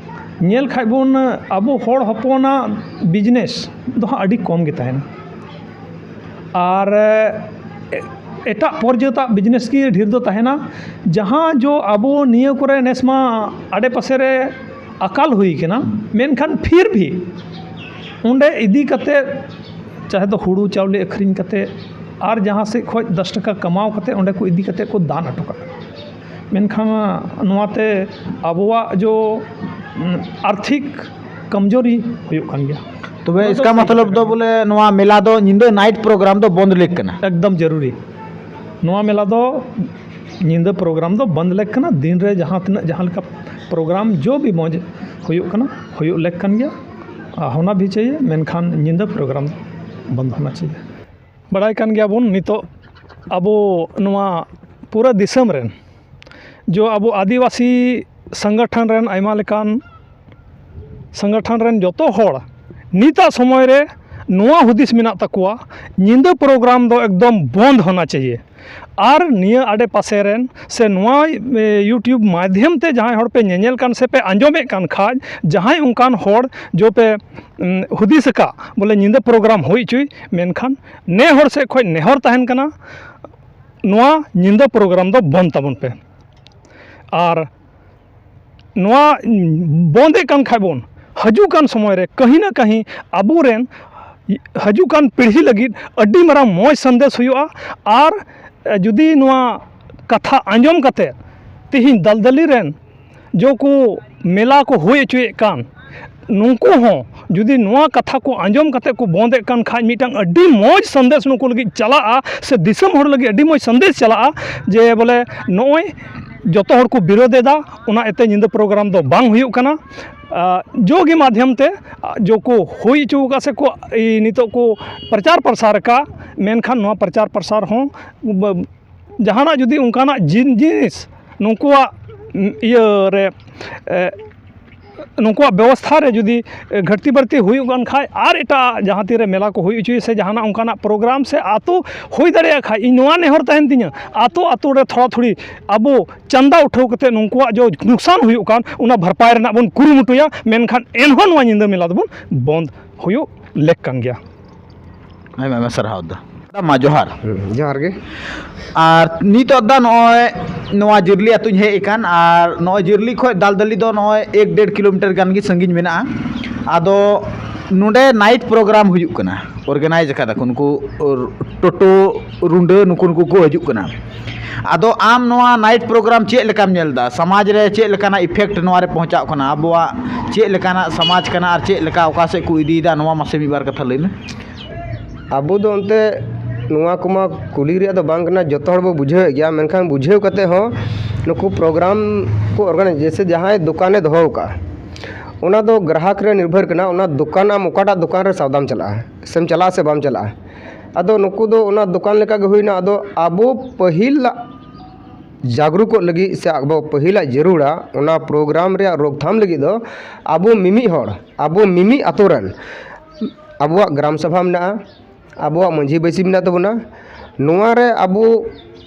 ᱧᱮᱞ ᱠᱷᱟᱡ ᱵᱚᱱ ᱟᱵᱚ ᱦᱚᱲ ᱦᱚᱯᱚᱱᱟᱜ ᱵᱤᱡᱽᱱᱮᱥ ᱫᱚ ᱦᱟᱸᱜ ᱟᱹᱰᱤ ᱠᱚᱢ ᱜᱮ ᱛᱟᱦᱮᱱᱟ᱾ ᱟᱨ ᱮ-, ᱮᱴᱟᱜ ᱯᱚᱨᱡᱟᱹᱛᱟᱜ ᱵᱤᱡᱽᱱᱮᱥ ᱜᱮ ᱰᱷᱮᱨ ᱫᱚ ᱛᱟᱦᱮᱱᱟ᱾ ᱡᱟᱦᱟᱸ ᱡᱚ ᱟᱵᱚ ᱱᱤᱭᱟᱹ ᱠᱚᱨᱮ ᱱᱮᱥ ᱢᱟ ᱟᱰᱮ ᱯᱟᱥᱮ ᱨᱮ ᱟᱠᱟᱞ ᱦᱩᱭ ᱠᱟᱱᱟ, ᱢᱮᱱᱠᱷᱟᱱ ᱯᱷᱤᱨ ᱵᱷᱤ ᱚᱸᱰᱮ ᱤᱫᱤ ᱠᱟᱛᱮ ᱪᱟᱦᱮ ᱫᱚ ᱦᱩᱲᱩ ᱪᱟᱣᱞᱮ ᱟᱹᱠᱷᱨᱤᱧ ᱠᱟᱛᱮ ᱟᱨ ᱡᱟᱦᱟᱸ ᱥᱮᱫ ᱠᱷᱚᱱ ᱫᱚᱥ ᱴᱟᱠᱟ ᱠᱟᱢᱟᱣ ᱠᱟᱛᱮ ᱚᱸᱰᱮ ᱠᱚ ᱤᱫᱤ ᱠᱟᱛᱮ ᱠᱚ ᱫᱟᱱ ᱦᱚᱴᱚ ᱠᱟᱜ ᱠᱟᱱᱟ᱾ ᱢᱮᱱᱠᱷᱟᱱ ᱱᱚᱣᱟᱛᱮ ᱟᱵᱚᱣᱟᱜ ᱡᱚ ᱩᱢ, ᱟᱨᱛᱷᱤᱠ ᱠᱟᱢᱡᱳᱨᱤ ᱦᱩᱭᱩᱜ ᱠᱟᱱ ᱜᱮᱭᱟ᱾ ᱛᱚᱵᱮ ᱱᱚᱣᱟ ᱫᱚ ᱤᱥᱠᱟ ᱥᱟᱹᱨᱤ ᱢᱚᱛᱞᱚᱵ ᱠᱟᱛᱷᱟ ᱫᱚ ᱠᱟᱱᱟ᱾ ᱵᱚᱞᱮ ᱱᱚᱣᱟ ᱢᱮᱞᱟ ᱫᱚ ᱧᱤᱫᱟᱹ ᱱᱟᱭᱤᱴ ᱯᱨᱳᱜᱨᱟᱢ ᱫᱚ ᱵᱚᱱᱫ ᱞᱮᱠ ᱠᱟᱱᱟ? ᱮᱠᱫᱚᱢ ᱡᱟᱹᱨᱩᱨᱤ᱾ ᱱᱚᱣᱟ ᱢᱮᱞᱟ ᱫᱚ ᱧᱤᱫᱟᱹ ᱯᱨᱳᱜᱨᱟᱢ ᱫᱚ ᱵᱚᱱᱫ ᱞᱮᱠ ᱠᱟᱱᱟ᱾ ᱫᱤᱱ ᱨᱮ ᱡᱟᱦᱟᱸ ᱛᱤᱱᱟᱹᱜ ᱡᱟᱦᱟᱸ ᱞᱮᱠᱟ ᱯᱨᱳᱜᱨᱟᱢ ᱡᱚ ᱵᱤ ᱢᱚᱡᱽ ᱦᱩᱭᱩᱜ ᱠᱟᱱᱟ, ᱦᱩᱭᱩᱜ ᱞᱮᱠ ᱠᱟᱱ ᱜᱮᱭᱟ, ᱟᱨ ᱦᱳᱱᱟ ᱵᱷᱤ ᱪᱟᱦᱤᱭᱮ, ᱢᱮᱱᱠᱷᱟᱱ ᱧᱤᱫᱟᱹ ᱯᱨᱳᱜᱨᱟᱢ ᱵᱚᱱᱫ ᱦᱳᱱᱟ ᱪᱟᱦᱤᱭᱮ᱾ ᱵᱟᱲᱟᱭ ᱠᱟᱱ ᱜᱮᱭᱟᱵᱚᱱ, ᱱᱤᱛᱚᱜ ᱟᱵᱚ ᱱᱚᱣᱟ ᱯᱩᱨᱟᱹ ᱫᱤᱥᱚᱢ ᱨᱮᱱ ᱡᱚ ᱟᱵᱚ ᱟᱹᱫᱤᱵᱟᱹᱥᱤ ᱥᱚᱝᱜᱚᱴᱷᱚᱱ ᱨᱮᱱ ᱟᱭᱢᱟ ᱞᱮᱠᱟᱱ ᱥᱚᱝᱜᱚᱴᱷᱚᱱ ᱨᱮᱱ ᱡᱚᱛᱚ ᱦᱚᱲ ᱱᱤᱛᱟᱜ ᱥᱚᱢᱚᱭ ᱨᱮ ᱱᱚᱣᱟ ᱦᱩᱫᱤᱥ ᱢᱮᱱᱟᱜ ᱛᱟᱠᱚᱣᱟ, ᱧᱤᱫᱟᱹ ᱯᱨᱳᱜᱨᱟᱢ ᱫᱚ ᱮᱠᱫᱚᱢ ᱵᱚᱱᱫ ᱦᱳᱱᱟ ᱪᱟᱦᱤᱭᱮ᱾ ᱟᱨ ᱱᱤᱭᱟᱹ ᱟᱰᱮ ᱯᱟᱥᱮ ᱨᱮᱱ ᱥᱮ ᱱᱚᱣᱟ, ᱮ, YouTube ᱢᱟᱫᱷᱭᱚᱢ ᱛᱮ ᱡᱟᱦᱟᱸᱭ ᱦᱚᱲ ᱯᱮ ᱧᱮᱧᱮᱞ ᱠᱟᱱ ᱥᱮ ᱯᱮ ᱟᱸᱡᱚᱢᱮᱫ ᱠᱟᱱ ᱠᱷᱟᱡ, ᱡᱟᱦᱟᱸᱭ ᱚᱱᱠᱟᱱ ᱦᱚᱲ ᱡᱚ ᱯᱮ, ᱩᱢ, ᱦᱩᱫᱤᱥ ᱟᱠᱟᱫ ᱵᱚᱞᱮ ᱧᱤᱫᱟᱹ ᱯᱨᱳᱜᱨᱟᱢ ᱦᱩᱭ ᱦᱚᱪᱚᱭ, ᱢᱮᱱᱠᱷᱟᱱ ᱱᱮ ᱦᱚᱲ ᱥᱮᱫ ᱠᱷᱚᱱ ᱱᱮᱦᱚᱨ ᱛᱟᱦᱮᱱ ᱠᱟᱱᱟ, ᱱᱚᱣᱟ ᱧᱤᱫᱟᱹ ᱯᱨᱳᱜᱨᱟᱢ ᱫᱚ ᱵᱚᱱᱫ ᱛᱟᱵᱚᱱ ᱯᱮ᱾ ᱟᱨ ᱱᱚᱣᱟ ᱵᱚᱱᱫᱮᱫ ᱠᱟᱱ ᱠᱷᱟᱡ ᱵᱚᱱ, ᱦᱤᱡᱩᱜ ᱠᱟᱱ ᱥᱚᱢᱚᱭ ᱨᱮ ᱠᱟᱹᱦᱤ ᱱᱟ ᱠᱟᱹᱦᱤ ᱟᱵᱚᱨᱮᱱ ᱦᱤᱡᱩᱜ ᱠᱟᱱ ᱯᱤᱲᱦᱤ ᱞᱟᱹᱜᱤᱫ ᱟᱹᱰᱤ ᱢᱟᱨᱟᱝ ᱢᱚᱡᱽ ᱥᱟᱸᱫᱮᱥ ᱦᱩᱭᱩᱜᱼᱟ᱾ ᱟᱨ ᱡᱩᱫᱤ ᱱᱚᱣᱟ ᱠᱟᱛᱷᱟ ᱟᱸᱡᱚᱢ ᱠᱟᱛᱮ ᱛᱤᱦᱤᱧ ᱫᱟᱞᱫᱟᱞᱤ ᱨᱮᱱ ᱡᱚ ᱠᱚ ᱢᱮᱞᱟ ᱠᱚ ᱦᱩᱭ ᱦᱚᱪᱚᱭᱮᱫ ᱠᱟᱱ, ᱱᱩᱠᱩ ᱦᱚᱸ ᱡᱩᱫᱤ ᱱᱚᱣᱟ ᱠᱟᱛᱷᱟ ᱠᱚ ᱟᱸᱡᱚᱢ ᱠᱟᱛᱮ ᱠᱚ ᱵᱚᱱᱫᱮᱫ ᱠᱟᱱ ᱠᱷᱟᱡ, ᱢᱤᱫᱴᱟᱝ ᱟᱹᱰᱤ ᱢᱚᱡᱽ ᱥᱟᱸᱫᱮᱥ ᱱᱩᱠᱩ ᱞᱟᱹᱜᱤᱫ ᱪᱟᱞᱟᱜᱼᱟ ᱥᱮ ᱫᱤᱥᱚᱢ ᱦᱚᱲ ᱞᱟᱹᱜᱤᱫ ᱟᱹᱰᱤ ᱢᱚᱡᱽ ᱥᱟᱸᱫᱮᱥ ᱪᱟᱞᱟᱜᱼᱟ ᱡᱮ ᱵᱚᱞᱮ ᱱᱚᱜᱼᱚᱭ ᱡᱚᱛᱚ ᱦᱚᱲ ᱠᱚ ᱵᱤᱨᱳᱫ ᱮᱫᱟ, ᱚᱱᱟ ᱤᱭᱟᱹᱛᱮ ᱧᱤᱫᱟᱹ ᱯᱨᱳᱜᱨᱟᱢ ᱫᱚ ᱵᱟᱝ ᱦᱩᱭᱩᱜ ᱠᱟᱱᱟ᱾ ᱟᱨ ᱡᱚ ᱜᱮ ᱢᱟᱫᱷᱭᱚᱢ ᱛᱮ ᱡᱚ ᱠᱚ ᱦᱩᱭ ᱦᱚᱪᱚ ᱟᱠᱟᱫ ᱥᱮ ᱠᱚ, ᱤ, ᱱᱤᱛᱚᱜ ᱠᱚ ᱯᱨᱚᱪᱟᱨ ᱯᱨᱚᱥᱟᱨ ᱟᱠᱟᱫ, ᱢᱮᱱᱠᱷᱟᱱ ᱱᱚᱣᱟ ᱯᱨᱚᱪᱟᱨ ᱯᱨᱚᱥᱟᱨ ᱦᱚᱸ ᱵ-, ᱡᱟᱦᱟᱱᱟᱜ ᱡᱩᱫᱤ ᱚᱱᱠᱟᱱᱟᱜ ᱡᱤᱱ-, ᱡᱤᱱᱤᱥ ᱱᱩᱠᱩᱣᱟᱜ, ᱩᱢ, ᱤᱭᱟᱹ ᱨᱮ, ᱮ, ᱱᱩᱠᱩᱣᱟᱜ ᱵᱮᱵᱚᱥᱛᱷᱟ ᱨᱮ ᱡᱩᱫᱤ, ᱮ, ᱜᱷᱟᱹᱴᱛᱤ ᱵᱟᱹᱲᱛᱤ ᱦᱩᱭᱩᱜ ᱠᱟᱱ ᱠᱷᱟᱡ, ᱟᱨ ᱮᱴᱟᱜ ᱡᱟᱦᱟᱸ ᱛᱤᱱᱨᱮ ᱢᱮᱞᱟ ᱠᱚ ᱦᱩᱭ ᱦᱚᱪᱚᱭ ᱥᱮ ᱡᱟᱦᱟᱱᱟᱜ ᱚᱱᱠᱟᱱᱟᱜ ᱯᱨᱳᱜᱨᱟᱢ ᱥᱮ ᱟᱛᱳ ᱦᱩᱭ ᱫᱟᱲᱮᱭᱟᱜ ᱠᱷᱟᱡ, ᱤᱧ ᱱᱚᱣᱟ ᱱᱮᱦᱚᱨ ᱛᱟᱦᱮᱱ ᱛᱤᱧᱟᱹ, ᱟᱛᱳ ᱟᱛᱳ ᱨᱮ ᱛᱷᱚᱲᱟ ᱛᱷᱩᱲᱤ ᱟᱵᱚ ᱪᱟᱸᱫᱟ ᱩᱴᱷᱟᱹᱣ ᱠᱟᱛᱮ ᱱᱩᱠᱩᱣᱟᱜ ᱡᱚ ᱱᱩᱠᱥᱟᱱ ᱦᱩᱭᱩᱜ ᱠᱟᱱ, ᱚᱱᱟ ᱵᱷᱟᱨᱯᱟᱭ ᱨᱮᱱᱟᱜ ᱵᱚᱱ ᱠᱩᱨᱩᱢᱩᱴᱩᱭᱟ, ᱢᱮᱱᱠᱷᱟᱱ ᱮᱱᱦᱚᱸ ᱱᱚᱣᱟ ᱧᱤᱫᱟᱹ ᱢᱮᱞᱟ ᱫᱚᱵᱚᱱ ᱵᱚᱱᱫ ᱦᱩᱭᱩᱜ ᱞᱮᱠ ᱠᱟᱱ ᱜᱮᱭᱟ᱾ ᱟᱭᱢᱟ ᱟᱭᱢᱟ ᱥᱟᱨᱦᱟᱣ ᱫᱟ᱾ ᱫᱟ ᱢᱟ ᱡᱚᱦᱟᱨ᱾ ᱦᱩᱸ, ᱡᱚᱦᱟᱨ ᱜᱮ᱾ ᱟᱨ ᱱᱤᱛᱚᱜ ᱫᱟ ᱱᱚᱜᱼᱚᱭ ᱱᱚᱣᱟ ᱡᱤᱨᱞᱤ ᱟᱹᱛᱩᱧ ᱦᱮᱡ ᱟᱠᱟᱱ, ᱟᱨ ᱱᱚᱜᱼᱚᱭ ᱡᱤᱨᱞᱤ ᱠᱷᱚᱡ ᱫᱟᱞᱫᱟᱞᱤ ᱫᱚ ᱱᱚᱜᱼᱚᱭ ᱮᱠ ᱰᱮᱲ ᱠᱤᱞᱳᱢᱤᱴᱟᱨ ᱜᱟᱱ ᱜᱮ ᱥᱟᱺᱜᱤᱧ ᱢᱮᱱᱟᱜᱼᱟ᱾ ᱟᱫᱚ ᱱᱚᱰᱮ ᱱᱟᱭᱤᱴ ᱯᱨᱳᱜᱨᱟᱢ ᱦᱩᱭᱩᱜ ᱠᱟᱱᱟ, organize ᱟᱠᱟᱫᱟ ᱠᱚ, ᱱᱩᱠᱩ ᱴᱳᱴᱳ ᱨᱩᱸᱰᱟᱹ, ᱱᱩᱠᱩ ᱱᱩᱠᱩ ᱠᱚ ᱦᱤᱡᱩᱜ ᱠᱟᱱᱟ᱾ ᱟᱫᱚ ᱟᱢ ᱱᱚᱣᱟ night program ᱪᱮᱫ ᱞᱮᱠᱟᱢ ᱧᱮᱞ ᱮᱫᱟ? ᱥᱚᱢᱟᱡᱽ ᱨᱮ ᱪᱮᱫ ᱞᱮᱠᱟᱱᱟᱜ effect ᱱᱚᱣᱟ ᱨᱮ ᱯᱚᱦᱚᱸᱪᱟᱜ ᱠᱟᱱᱟ? ᱟᱵᱚᱣᱟᱜ ᱪᱮᱫ ᱞᱮᱠᱟᱱᱟᱜ ᱥᱚᱢᱟᱡᱽ ᱠᱟᱱᱟ ᱟᱨ ᱪᱮᱫ ᱞᱮᱠᱟ ᱚᱠᱟ ᱥᱮᱫ ᱠᱚ ᱤᱫᱤᱭᱮᱫᱟ, ᱱᱚᱣᱟ ᱢᱟᱥᱮ ᱢᱤᱫ ᱵᱟᱨ ᱠᱟᱛᱷᱟ ᱞᱟᱹᱭ ᱢᱮ᱾ ᱟᱵᱚ ᱫᱚ ᱮᱱᱛᱮ ᱱᱚᱣᱟ ᱠᱚᱢᱟ ᱠᱩᱞᱤ ᱨᱮᱭᱟᱜ ᱫᱚ ᱵᱟᱝ ᱠᱟᱱᱟ, ᱡᱚᱛᱚ ᱦᱚᱲ ᱵᱚ ᱵᱩᱡᱷᱟᱹᱣᱮᱫ ᱜᱮᱭᱟ, ᱢᱮᱱᱠᱷᱟᱱ ᱵᱩᱡᱷᱟᱹᱣ ᱠᱟᱛᱮ ᱦᱚᱸ ᱱᱩᱠᱩ program ᱠᱚ organize, ᱡᱮᱭᱥᱮ ᱡᱟᱦᱟᱸᱭ ᱫᱚᱠᱟᱱᱮ ᱫᱚᱦᱚ ᱟᱠᱟᱫᱼᱟ, ᱚᱱᱟ ᱫᱚ ᱜᱨᱟᱦᱚᱠ ᱨᱮ ᱱᱤᱨᱵᱷᱚᱨ ᱠᱟᱱᱟ, ᱚᱱᱟ ᱫᱚᱠᱟᱱ ᱟᱢ ᱚᱠᱟᱴᱟᱜ ᱫᱚᱠᱟᱱ ᱨᱮ ᱥᱟᱣᱫᱟᱢ ᱪᱟᱞᱟᱜᱼᱟ, ᱥᱮᱢ ᱪᱟᱞᱟᱜᱼᱟ ᱥᱮ ᱵᱟᱢ ᱪᱟᱞᱟᱜᱼᱟ᱾ ᱟᱫᱚ ᱱᱩᱠᱩ ᱫᱚ ᱚᱱᱟ ᱫᱚᱠᱟᱱ ᱞᱮᱠᱟ ᱜᱮ ᱦᱩᱭᱱᱟ᱾ ᱟᱫᱚ ᱟᱵᱚ ᱯᱟᱹᱦᱤᱞᱟᱜ ᱡᱟᱜᱽᱨᱩᱠᱚᱜ ᱞᱟᱹᱜᱤᱫ ᱥᱮ ᱟᱵᱚ ᱯᱟᱹᱦᱤᱞᱟᱜ ᱡᱟᱹᱨᱩᱲᱟ, ᱚᱱᱟ program ᱨᱮᱭᱟᱜ ᱨᱳᱠᱛᱷᱟᱢ ᱞᱟᱹᱜᱤᱫ ᱫᱚ ᱟᱵᱚ ᱢᱤᱢᱤᱫ ᱦᱚᱲ, ᱟᱵᱚ ᱢᱤᱢᱤᱫ ᱟᱛᱳ ᱨᱮᱱ, ᱟᱵᱚᱣᱟᱜ ᱜᱨᱟᱢ ᱥᱟᱵᱷᱟ ᱢᱮᱱᱟᱜᱼᱟ, ᱟᱵᱚᱣᱟᱜ ᱢᱟᱹᱡᱷᱤ ᱵᱟᱹᱭᱥᱤ ᱢᱮᱱᱟᱜ ᱛᱟᱵᱚᱱᱟ, ᱱᱚᱣᱟ ᱨᱮ ᱟᱵᱚ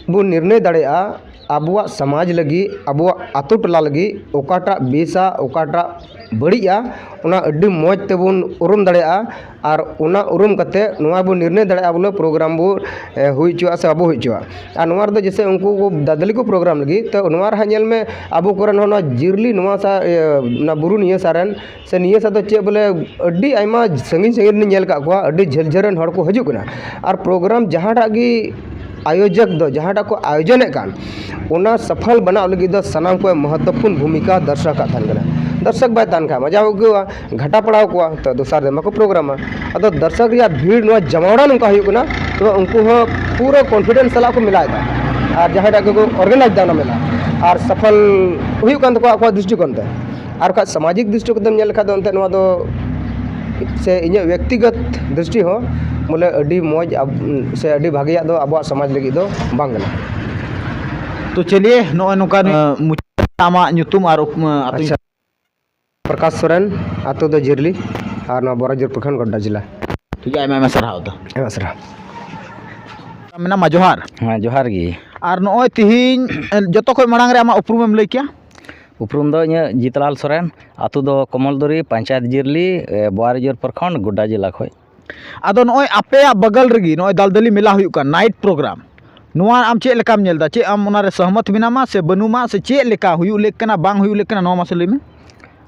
ᱵᱚᱱ ᱱᱤᱨᱱᱚᱭ ᱫᱟᱲᱮᱭᱟᱜᱼᱟ ᱟᱵᱚᱣᱟᱜ ᱥᱚᱢᱟᱡᱽ ᱞᱟᱹᱜᱤᱫ, ᱟᱵᱚᱣᱟᱜ ᱟᱛᱳ ᱴᱚᱞᱟ ᱞᱟᱹᱜᱤᱫ ᱚᱠᱟᱴᱟᱜ ᱵᱮᱥᱟ, ᱚᱠᱟᱴᱟᱜ ᱵᱟᱹᱲᱤᱡᱼᱟ, ᱚᱱᱟ ᱟᱹᱰᱤ ᱢᱚᱡᱽ ᱛᱮᱵᱚᱱ ᱩᱨᱩᱢ ᱫᱟᱲᱮᱭᱟᱜᱼᱟ᱾ ᱟᱨ ᱚᱱᱟ ᱩᱨᱩᱢ ᱠᱟᱛᱮ ᱱᱚᱣᱟ ᱵᱚᱱ ᱱᱤᱨᱱᱚᱭ ᱫᱟᱲᱮᱭᱟᱜᱼᱟ ᱵᱚᱞᱮ program ᱵᱚ, ᱮ, ᱦᱩᱭ ᱦᱚᱪᱚᱣᱟᱜᱼᱟ ᱥᱮ ᱵᱟᱵᱚ ᱦᱩᱭ ᱦᱚᱪᱚᱣᱟᱜᱼᱟ᱾ ᱟᱨ ᱱᱚᱣᱟ ᱨᱮᱫᱚ ᱡᱮᱭᱥᱮ ᱩᱱᱠᱩ ᱠᱚ ᱫᱟᱫᱟᱞᱤ ᱠᱚ program ᱞᱟᱹᱜᱤᱫ, ᱛᱚ ᱱᱚᱣᱟ ᱨᱮᱦᱟᱸᱜ ᱧᱮᱞ ᱢᱮ, ᱟᱵᱚ ᱠᱚᱨᱮᱱ ᱦᱚᱸ ᱱᱚᱣᱟ ᱡᱤᱨᱞᱤ, ᱱᱚᱣᱟ ᱥᱟ-, ᱤᱭᱟᱹ, ᱚᱱᱟ ᱵᱩᱨᱩ ᱱᱤᱭᱟᱹ ᱥᱟ ᱨᱮᱱ ᱥᱮ ᱱᱤᱭᱟᱹ ᱥᱟ ᱫᱚ ᱪᱮᱫ ᱵᱚᱞᱮ, ᱟᱹᱰᱤ ᱟᱭᱢᱟ ᱥᱟᱺᱜᱤᱧ ᱥᱟᱺᱜᱤᱧ ᱨᱮᱱ ᱧᱮᱞ ᱟᱠᱟᱫ ᱠᱚᱣᱟ, ᱟᱹᱰᱤ ᱡᱷᱟᱹᱞ ᱡᱷᱟᱹᱞ ᱨᱮᱱ ᱦᱚᱲ ᱠᱚ ᱦᱤᱡᱩᱜ ᱠᱟᱱᱟ᱾ ᱟᱨ program ᱡᱟᱦᱟᱸᱴᱟᱜ ᱜᱮ ᱟᱭᱳᱡᱚᱠ ᱫᱚ ᱡᱟᱦᱟᱸᱴᱟᱜ ᱠᱚ ᱟᱭᱳᱡᱚᱱᱮᱫ ᱠᱟᱱ, ᱚᱱᱟ ᱥᱟᱯᱷᱚᱞ ᱵᱮᱱᱟᱣ ᱞᱟᱹᱜᱤᱫ ᱫᱚ ᱥᱟᱱᱟᱢ ᱠᱚ ᱢᱚᱦᱚᱛᱛᱚᱯᱩᱨᱱ ᱵᱷᱩᱢᱤᱠᱟ ᱫᱚᱨᱥᱚᱠᱟᱜ ᱛᱟᱦᱮᱱ ᱠᱟᱱᱟ᱾ ᱫᱚᱨᱥᱚᱠ ᱵᱟᱭ ᱛᱟᱦᱮᱱ ᱠᱷᱟᱱ ᱢᱟᱡᱟ ᱟᱹᱭᱠᱟᱹᱣᱟ, ᱜᱷᱟᱴᱟ ᱯᱟᱲᱟᱣ ᱠᱚᱣᱟ, ᱛᱚ ᱫᱚᱥᱟᱨ ᱫᱤᱱ ᱵᱟᱠᱚ ᱯᱨᱳᱜᱨᱟᱢᱟ᱾ ᱟᱫᱚ ᱫᱚᱨᱥᱚᱠ ᱨᱮᱭᱟᱜ ᱵᱷᱤᱲ ᱱᱚᱣᱟ ᱡᱟᱢᱟᱣᱲᱟ ᱱᱚᱝᱠᱟ ᱦᱩᱭᱩᱜ ᱠᱟᱱᱟ, ᱛᱚ ᱩᱱᱠᱩ ᱦᱚᱸ ᱯᱩᱨᱟᱹ confidence ᱥᱟᱞᱟᱜ ᱠᱚ ᱢᱮᱞᱟᱭᱮᱫᱟ ᱟᱨ ᱡᱟᱦᱟᱸᱴᱟᱜ ᱜᱮᱠᱚ organize ᱫᱟ ᱚᱱᱟ ᱢᱮᱞᱟ ᱟᱨ ᱥᱟᱯᱷᱚᱞ ᱦᱩᱭᱩᱜ ᱠᱟᱱ ᱛᱟᱠᱚᱣᱟ ᱟᱠᱚᱣᱟᱜ ᱫᱨᱤᱥᱴᱤᱠᱳᱱ ᱛᱮ᱾ ᱟᱨ ᱵᱟᱠᱷᱟᱡ ᱥᱟᱢᱟᱡᱤᱠ ᱫᱨᱤᱥᱴᱤ ᱠᱚᱛᱮᱢ ᱧᱮᱞ ᱞᱮᱠᱷᱟᱡ ᱫᱚ ᱮᱱᱛᱮᱫ ᱱᱚᱣᱟ ᱫᱚ ᱥᱮ ᱤᱧᱟᱹᱜ ᱵᱮᱠᱛᱤᱜᱚᱛ ᱫᱨᱤᱥᱴᱤ ᱦᱚᱸ ᱵᱚᱞᱮ ᱟᱹᱰᱤ ᱢᱚᱡᱽ ᱟᱵ-, ᱥᱮ ᱟᱹᱰᱤ ᱵᱷᱟᱜᱮᱭᱟᱜ ᱫᱚ ᱟᱵᱚᱣᱟᱜ ᱥᱚᱢᱟᱡᱽ ᱞᱟᱹᱜᱤᱫ ᱫᱚ ᱵᱟᱝ ᱠᱟᱱᱟ᱾ ᱛᱚ ᱪᱚᱞᱤᱭᱮ, ᱱᱚᱜᱼᱚᱭ ᱱᱚᱝᱠᱟ, ᱟᱸ, ᱢᱩᱪᱟᱹᱫ ᱟᱢᱟᱜ ᱧᱩᱛᱩᱢ ᱟᱨ ᱩᱯ-, ᱟᱸ, ᱟᱹᱛᱩ ᱟᱪᱪᱷᱟ᱾ ᱯᱨᱚᱠᱟᱥ ᱥᱚᱨᱮᱱ, ᱟᱹᱛᱩ ᱫᱚ ᱡᱤᱨᱞᱤ, ᱟᱨ ᱱᱚᱣᱟ ᱵᱚᱨᱟᱡᱚᱨ ᱯᱨᱚᱠᱷᱚᱸᱰ, ᱜᱚᱰᱰᱟ ᱡᱮᱞᱟ᱾ ᱴᱷᱤᱠ ᱜᱮᱭᱟ, ᱟᱭᱢᱟ ᱟᱭᱢᱟ ᱥᱟᱨᱦᱟᱣ ᱫᱚ᱾ ᱟᱭᱢᱟ ᱥᱟᱨᱦᱟᱣ᱾ ᱢᱮᱱᱟᱢᱟ ᱡᱚᱦᱟᱨ᱾ ᱦᱮᱸ, ᱡᱚᱦᱟᱨ ᱜᱮ᱾ ᱟᱨ ᱱᱚᱜᱼᱚᱭ ᱛᱤᱦᱤᱧ, ᱮ, ᱡᱚᱛᱚ ᱠᱷᱚᱱ ᱢᱟᱲᱟᱝ ᱨᱮ ᱟᱢᱟᱜ ᱩᱯᱨᱩᱢᱮᱢ ᱞᱟᱹᱭ ᱠᱮᱭᱟ? ᱩᱯᱨᱩᱢ ᱫᱚ ᱤᱧᱟᱹᱜ ᱡᱤᱛᱞᱟᱞ ᱥᱚᱨᱮᱱ, ᱟᱹᱛᱩ ᱫᱚ ᱠᱚᱢᱚᱞᱫᱚᱨᱤ, ᱯᱚᱧᱪᱟᱭᱮᱛ ᱡᱤᱨᱞᱤ, ᱮ, ᱵᱚᱣᱟᱨᱤᱡᱳᱨ ᱯᱨᱚᱠᱷᱚᱸᱰ, ᱜᱚᱰᱰᱟ ᱡᱮᱞᱟ ᱠᱷᱚᱡ᱾ ᱟᱫᱚ ᱱᱚᱜᱼᱚᱭ ᱟᱯᱮᱭᱟᱜ ᱵᱟᱜᱟᱞ ᱨᱮᱜᱮ ᱱᱚᱜᱼᱚᱭ ᱫᱟᱞᱫᱟᱞᱤ ᱢᱮᱞᱟ ᱦᱩᱭᱩᱜ ᱠᱟᱱ, night program, ᱱᱚᱣᱟ ᱟᱢ ᱪᱮᱫ ᱞᱮᱠᱟᱢ ᱧᱮᱞ ᱮᱫᱟ? ᱪᱮᱫ ᱟᱢ ᱚᱱᱟᱨᱮ ᱥᱚᱦᱢᱚᱛ ᱢᱮᱱᱟᱢᱟ ᱥᱮ ᱵᱟᱹᱱᱩᱢᱟ, ᱥᱮ ᱪᱮᱫ ᱞᱮᱠᱟ ᱦᱩᱭᱩᱜ ᱞᱮᱠ ᱠᱟᱱᱟ, ᱵᱟᱝ ᱦᱩᱭᱩᱜ ᱞᱮᱠ ᱠᱟᱱᱟ, ᱱᱚᱣᱟ ᱢᱟᱥᱮ ᱞᱟᱹᱭ ᱢᱮ᱾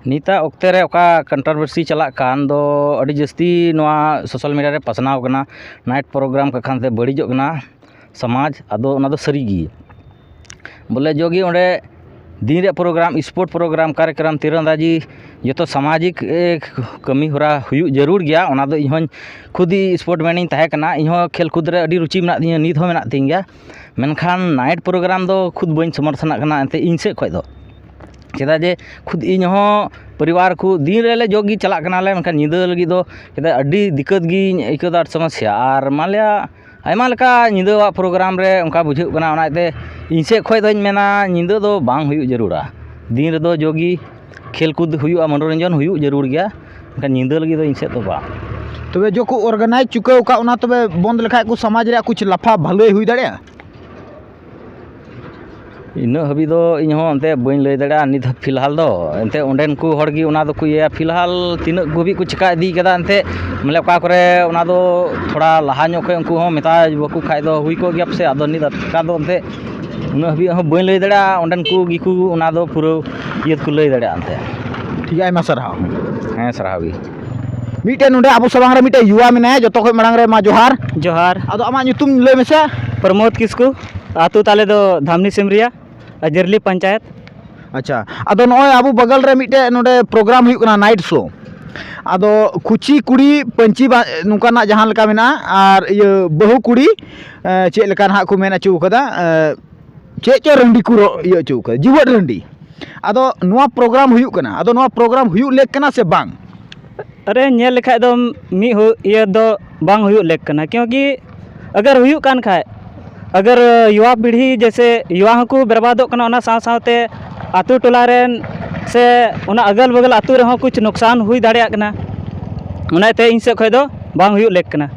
ᱱᱤᱛᱟᱜ ᱚᱠᱛᱮ ᱨᱮ ᱚᱠᱟ ᱠᱚᱱᱴᱨᱳᱵᱷᱟᱨᱥᱤ ᱪᱟᱞᱟᱜ ᱠᱟᱱ ᱫᱚ, ᱟᱹᱰᱤ ᱡᱟᱹᱥᱛᱤ ᱱᱚᱣᱟ ᱥᱳᱥᱟᱞ ᱢᱤᱰᱤᱭᱟ ᱨᱮ ᱯᱟᱥᱱᱟᱣ ᱠᱟᱱᱟ, ᱱᱟᱭᱤᱴ ᱯᱨᱳᱜᱨᱟᱢ ᱠᱚ ᱠᱷᱟᱱ ᱛᱮ ᱵᱟᱹᱲᱤᱡᱚᱜ ᱠᱟᱱᱟ ᱥᱚᱢᱟᱡᱽ᱾ ᱟᱫᱚ ᱚᱱᱟ ᱫᱚ ᱥᱟᱹᱨᱤ ᱜᱮ᱾ ᱵᱚᱞᱮ ᱡᱚᱜᱮ ᱚᱸᱰᱮ ᱫᱤᱱ ᱨᱮᱭᱟᱜ ᱯᱨᱳᱜᱨᱟᱢ, ᱥᱯᱳᱨᱴ ᱯᱨᱳᱜᱨᱟᱢ, ᱠᱟᱨᱭᱚᱠᱨᱚᱢ, ᱛᱤᱨᱚᱱᱫᱟᱡᱤ, ᱡᱚᱛᱚ ᱥᱟᱢᱟᱡᱤᱠ ᱮ, ᱠᱟᱹᱢᱤ ᱦᱚᱨᱟ ᱦᱩᱭᱩᱜ ᱡᱟᱹᱨᱩᱲ ᱜᱮᱭᱟ᱾ ᱚᱱᱟ ᱫᱚ ᱤᱧ ᱦᱚᱸᱧ ᱠᱷᱩᱫ ᱤᱧ ᱥᱯᱳᱨᱴ ᱢᱮᱱ ᱤᱧ ᱛᱟᱦᱮᱸ ᱠᱟᱱᱟ, ᱤᱧ ᱦᱚᱸ ᱠᱷᱮᱞ ᱠᱩᱫ ᱨᱮ ᱟᱹᱰᱤ ᱨᱩᱪᱤ ᱢᱮᱱᱟᱜ ᱛᱤᱧᱟᱹ, ᱱᱤᱛ ᱦᱚᱸ ᱢᱮᱱᱟᱜ ᱛᱤᱧ ᱜᱮᱭᱟ᱾ ᱢᱮᱱᱠᱷᱟᱱ ᱱᱟᱭᱤᱴ ᱯᱨᱳᱜᱨᱟᱢ ᱫᱚ ᱠᱷᱩᱫ ᱵᱟᱹᱧ ᱥᱚᱢᱚᱨᱛᱷᱚᱱᱟᱜ ᱠᱟᱱᱟ ᱮᱱᱛᱮ ᱤᱧ ᱥᱮᱫ ᱠᱷᱚᱱ ᱫᱚ᱾ ᱪᱮᱫᱟᱜ ᱡᱮ ᱠᱷᱩᱫ ᱤᱧ ᱦᱚᱸ ᱯᱚᱨᱤᱵᱟᱨ ᱠᱚ ᱫᱤᱱ ᱨᱮᱞᱮ ᱡᱚᱜᱽ ᱜᱮ ᱪᱟᱞᱟᱜ ᱠᱟᱱᱟᱞᱮ, ᱢᱮᱱᱠᱷᱟᱱ ᱧᱤᱫᱟᱹ ᱞᱟᱹᱜᱤᱫ ᱫᱚ ᱪᱮᱫᱟᱜ ᱟᱹᱰᱤ ᱫᱤᱠᱠᱟᱹᱛ ᱜᱤᱧ ᱟᱹᱭᱠᱟᱹᱣ ᱮᱫᱟ, ᱟᱹᱰᱤ ᱥᱚᱢᱚᱥᱥᱟ᱾ ᱟᱨ ᱢᱟᱱᱞᱤᱭᱟ ᱟᱭᱢᱟ ᱞᱮᱠᱟ ᱧᱤᱫᱟᱹᱣᱟᱜ ᱯᱨᱳᱜᱨᱟᱢ ᱨᱮ ᱚᱱᱠᱟ ᱵᱩᱡᱷᱟᱹᱜ ᱠᱟᱱᱟ, ᱚᱱᱟ ᱤᱭᱟᱹᱛᱮ ᱤᱧ ᱥᱮᱫ ᱠᱷᱚᱱ ᱫᱚᱧ ᱢᱮᱱᱟ ᱧᱤᱫᱟᱹ ᱫᱚ ᱵᱟᱝ ᱦᱩᱭᱩᱜ ᱡᱟᱹᱨᱩᱲᱟ᱾ ᱫᱤᱱ ᱨᱮᱫᱚ ᱡᱚᱜᱽ ᱜᱮ ᱠᱷᱮᱞ ᱠᱩᱫ ᱦᱩᱭᱩᱜᱼᱟ, ᱢᱚᱱᱳᱨᱚᱧᱡᱚᱱ ᱦᱩᱭᱩᱜ ᱡᱟᱹᱨᱩᱲ ᱜᱮᱭᱟ, ᱢᱮᱱᱠᱷᱟᱱ ᱧᱤᱫᱟᱹ ᱞᱟᱹᱜᱤᱫ ᱫᱚ ᱤᱧ ᱥᱮᱫ ᱫᱚ ᱵᱟᱝ᱾ ᱛᱚᱵᱮ ᱡᱚᱠᱷᱚᱱ ᱚᱨᱜᱟᱱᱟᱭᱤᱡᱽ ᱪᱩᱠᱟᱹᱣ ᱠᱟᱜ ᱚᱱᱟ ᱛᱚᱵᱮ ᱵᱚᱱᱫ ᱞᱮᱠᱷᱟᱡ ᱠᱚ ᱥᱚᱢᱟᱡᱽ ᱨᱮᱭᱟᱜ ᱠᱩᱪ ᱞᱟᱯᱷᱟ ᱵᱷᱟᱹᱞᱟᱹᱭ ᱦᱩᱭ ᱫᱟᱲᱮᱭᱟᱜᱼᱟ? ᱤᱱᱟᱹᱜ ᱦᱟᱹᱵᱤᱡ ᱫᱚ ᱤᱧ ᱦᱚᱸ ᱮᱱᱛᱮᱫ ᱵᱟᱹᱧ ᱞᱟᱹᱭ ᱫᱟᱲᱮᱭᱟᱜᱼᱟ ᱱᱤᱛ ᱯᱷᱤᱞᱦᱟᱞ ᱫᱚ᱾ ᱮᱱᱛᱮᱫ ᱚᱸᱰᱮᱱ ᱠᱚ ᱦᱚᱲ ᱜᱮ ᱚᱱᱟ ᱫᱚᱠᱚ ᱤᱭᱟᱹᱭᱟ᱾ ᱯᱷᱤᱞᱦᱟᱞ ᱛᱤᱱᱟᱹᱜ ᱦᱟᱹᱵᱤᱡ ᱠᱚ ᱪᱤᱠᱟ ᱤᱫᱤ ᱠᱟᱫᱟ ᱮᱱᱛᱮᱫ, ᱢᱟᱱᱮ ᱚᱠᱟ ᱠᱚᱨᱮ ᱚᱱᱟ ᱫᱚ ᱛᱷᱚᱲᱟ ᱞᱟᱦᱟ ᱧᱚᱜ ᱠᱷᱚᱱ ᱩᱱᱠᱩ ᱦᱚᱸ ᱢᱮᱛᱟ ᱵᱟᱠᱚ ᱠᱷᱟᱡ ᱫᱚ ᱦᱩᱭ ᱠᱚᱜ ᱜᱮᱭᱟ ᱯᱟᱥᱮᱡ᱾ ᱟᱫᱚ ᱱᱤᱛ ᱟᱴᱠᱟ ᱫᱚ ᱮᱱᱛᱮᱫ ᱩᱱᱟᱹᱜ ᱦᱟᱹᱵᱤᱡ ᱦᱚᱸ ᱵᱟᱹᱧ ᱞᱟᱹᱭ ᱫᱟᱲᱮᱭᱟᱜᱼᱟ᱾ ᱚᱸᱰᱮᱱ ᱠᱚ ᱜᱮᱠᱚ ᱚᱱᱟ ᱫᱚ ᱯᱩᱨᱟᱹ ᱤᱭᱟᱹ ᱠᱚ ᱞᱟᱹᱭ ᱫᱟᱲᱮᱭᱟᱜᱼᱟ ᱮᱱᱛᱮᱫ᱾ ᱴᱷᱤᱠ ᱜᱮᱭᱟ, ᱟᱭᱢᱟ ᱥᱟᱨᱦᱟᱣ᱾ ᱦᱮᱸ, ᱥᱟᱨᱦᱟᱣ ᱜᱮ᱾ ᱢᱤᱫᱴᱮᱱ ᱱᱚᱰᱮ ᱟᱵᱚ ᱥᱟᱢᱟᱝ ᱨᱮ ᱢᱤᱫᱴᱮᱱ ᱭᱩᱣᱟ ᱢᱮᱱᱟᱭᱟ, ᱡᱚᱛᱚ ᱠᱷᱚᱱ ᱢᱟᱲᱟᱝ ᱨᱮ ᱢᱟ ᱡᱚᱦᱟᱨ᱾ ᱡᱚᱦᱟᱨ᱾ ᱟᱫᱚ ᱟᱢᱟᱜ ᱧᱩᱛᱩᱢ ᱞᱟᱹᱭ ᱢᱮᱥᱮ᱾ ᱯᱨᱚᱢᱳᱫᱽ ᱠᱤᱥᱠᱩ, ᱟᱹᱛᱩ ᱛᱟᱞᱮ ᱫᱚ ᱫᱷᱟᱢᱱᱤ ᱥᱤᱢᱨᱤᱭᱟ, ᱟᱡᱟᱹᱨᱞᱤ ᱯᱚᱧᱪᱟᱭᱮᱛ᱾ ᱟᱪᱪᱷᱟ, ᱟᱫᱚ ᱱᱚᱜᱼᱚᱭ ᱟᱵᱚ ᱵᱟᱜᱟᱞ ᱨᱮ ᱢᱤᱫᱴᱮᱡ ᱱᱚᱰᱮ ᱯᱨᱳᱜᱨᱟᱢ ᱦᱩᱭᱩᱜ ᱠᱟᱱᱟ, ᱱᱟᱭᱤᱴ ᱥᱳ᱾ ᱟᱫᱚ ᱠᱩᱪᱤ ᱠᱩᱲᱤ ᱯᱟᱹᱧᱪᱤ ᱵᱟ-, ᱱᱚᱝᱠᱟᱱᱟᱜ ᱡᱟᱦᱟᱸ ᱞᱮᱠᱟ ᱢᱮᱱᱟᱜᱼᱟ, ᱟᱨ ᱤᱭᱟᱹ ᱵᱟᱹᱦᱩ ᱠᱩᱲᱤ, ᱮ, ᱪᱮᱫ ᱞᱮᱠᱟ ᱱᱟᱦᱟᱜ ᱠᱚ ᱢᱮᱱ ᱦᱚᱪᱚ ᱠᱟᱫᱟ, ᱮ, ᱪᱮᱫ ᱪᱚ ᱨᱟᱺᱰᱤ ᱠᱚ ᱨᱚ-, ᱤᱭᱟᱹ ᱦᱚᱪᱚ ᱠᱟᱫᱟ, ᱡᱤᱣᱮᱫ ᱨᱟᱺᱰᱤ᱾ ᱟᱫᱚ ᱱᱚᱣᱟ ᱯᱨᱳᱜᱨᱟᱢ ᱦᱩᱭᱩᱜ ᱠᱟᱱᱟ, ᱟᱫᱚ ᱱᱚᱣᱟ ᱯᱨᱳᱜᱨᱟᱢ ᱦᱩᱭᱩᱜ ᱞᱮᱠ ᱠᱟᱱᱟ ᱥᱮ ᱵᱟᱝ? ᱟᱨᱮ, ᱧᱮᱞ ᱞᱮᱠᱷᱟᱡ ᱫᱚ ᱢᱤᱫ ᱦᱩ-, ᱤᱭᱟᱹ ᱫᱚ ᱵᱟᱝ ᱦᱩᱭᱩᱜ ᱞᱮᱠ ᱠᱟᱱᱟ, ᱠᱤᱭᱩᱸᱠᱤ ᱟᱜᱟᱨ ᱦᱩᱭᱩᱜ ᱠᱟᱱ ᱠᱷᱟᱡ, ᱟᱜᱟᱨ ᱭᱩᱣᱟ ᱯᱤᱲᱦᱤ ᱡᱮᱭᱥᱮ ᱭᱩᱣᱟ ᱦᱚᱸᱠᱚ ᱵᱮᱨᱵᱟᱫᱚᱜ ᱠᱟᱱᱟ, ᱚᱱᱟ ᱥᱟᱶ ᱥᱟᱶᱛᱮ ᱟᱛᱳ ᱴᱚᱞᱟ ᱨᱮᱱ ᱥᱮ ᱚᱱᱟ ᱟᱜᱟᱞ ᱵᱟᱜᱟᱞ ᱟᱛᱳ ᱨᱮᱦᱚᱸ ᱠᱩᱪ ᱱᱩᱠᱥᱟᱱ ᱦᱩᱭ ᱫᱟᱲᱮᱭᱟᱜ ᱠᱟᱱᱟ, ᱚᱱᱟᱛᱮ ᱤᱧ ᱥᱮᱫ ᱠᱷᱚᱡ ᱫᱚ ᱵᱟᱝ ᱦᱩᱭᱩᱜ ᱞᱮᱠ ᱠᱟᱱᱟ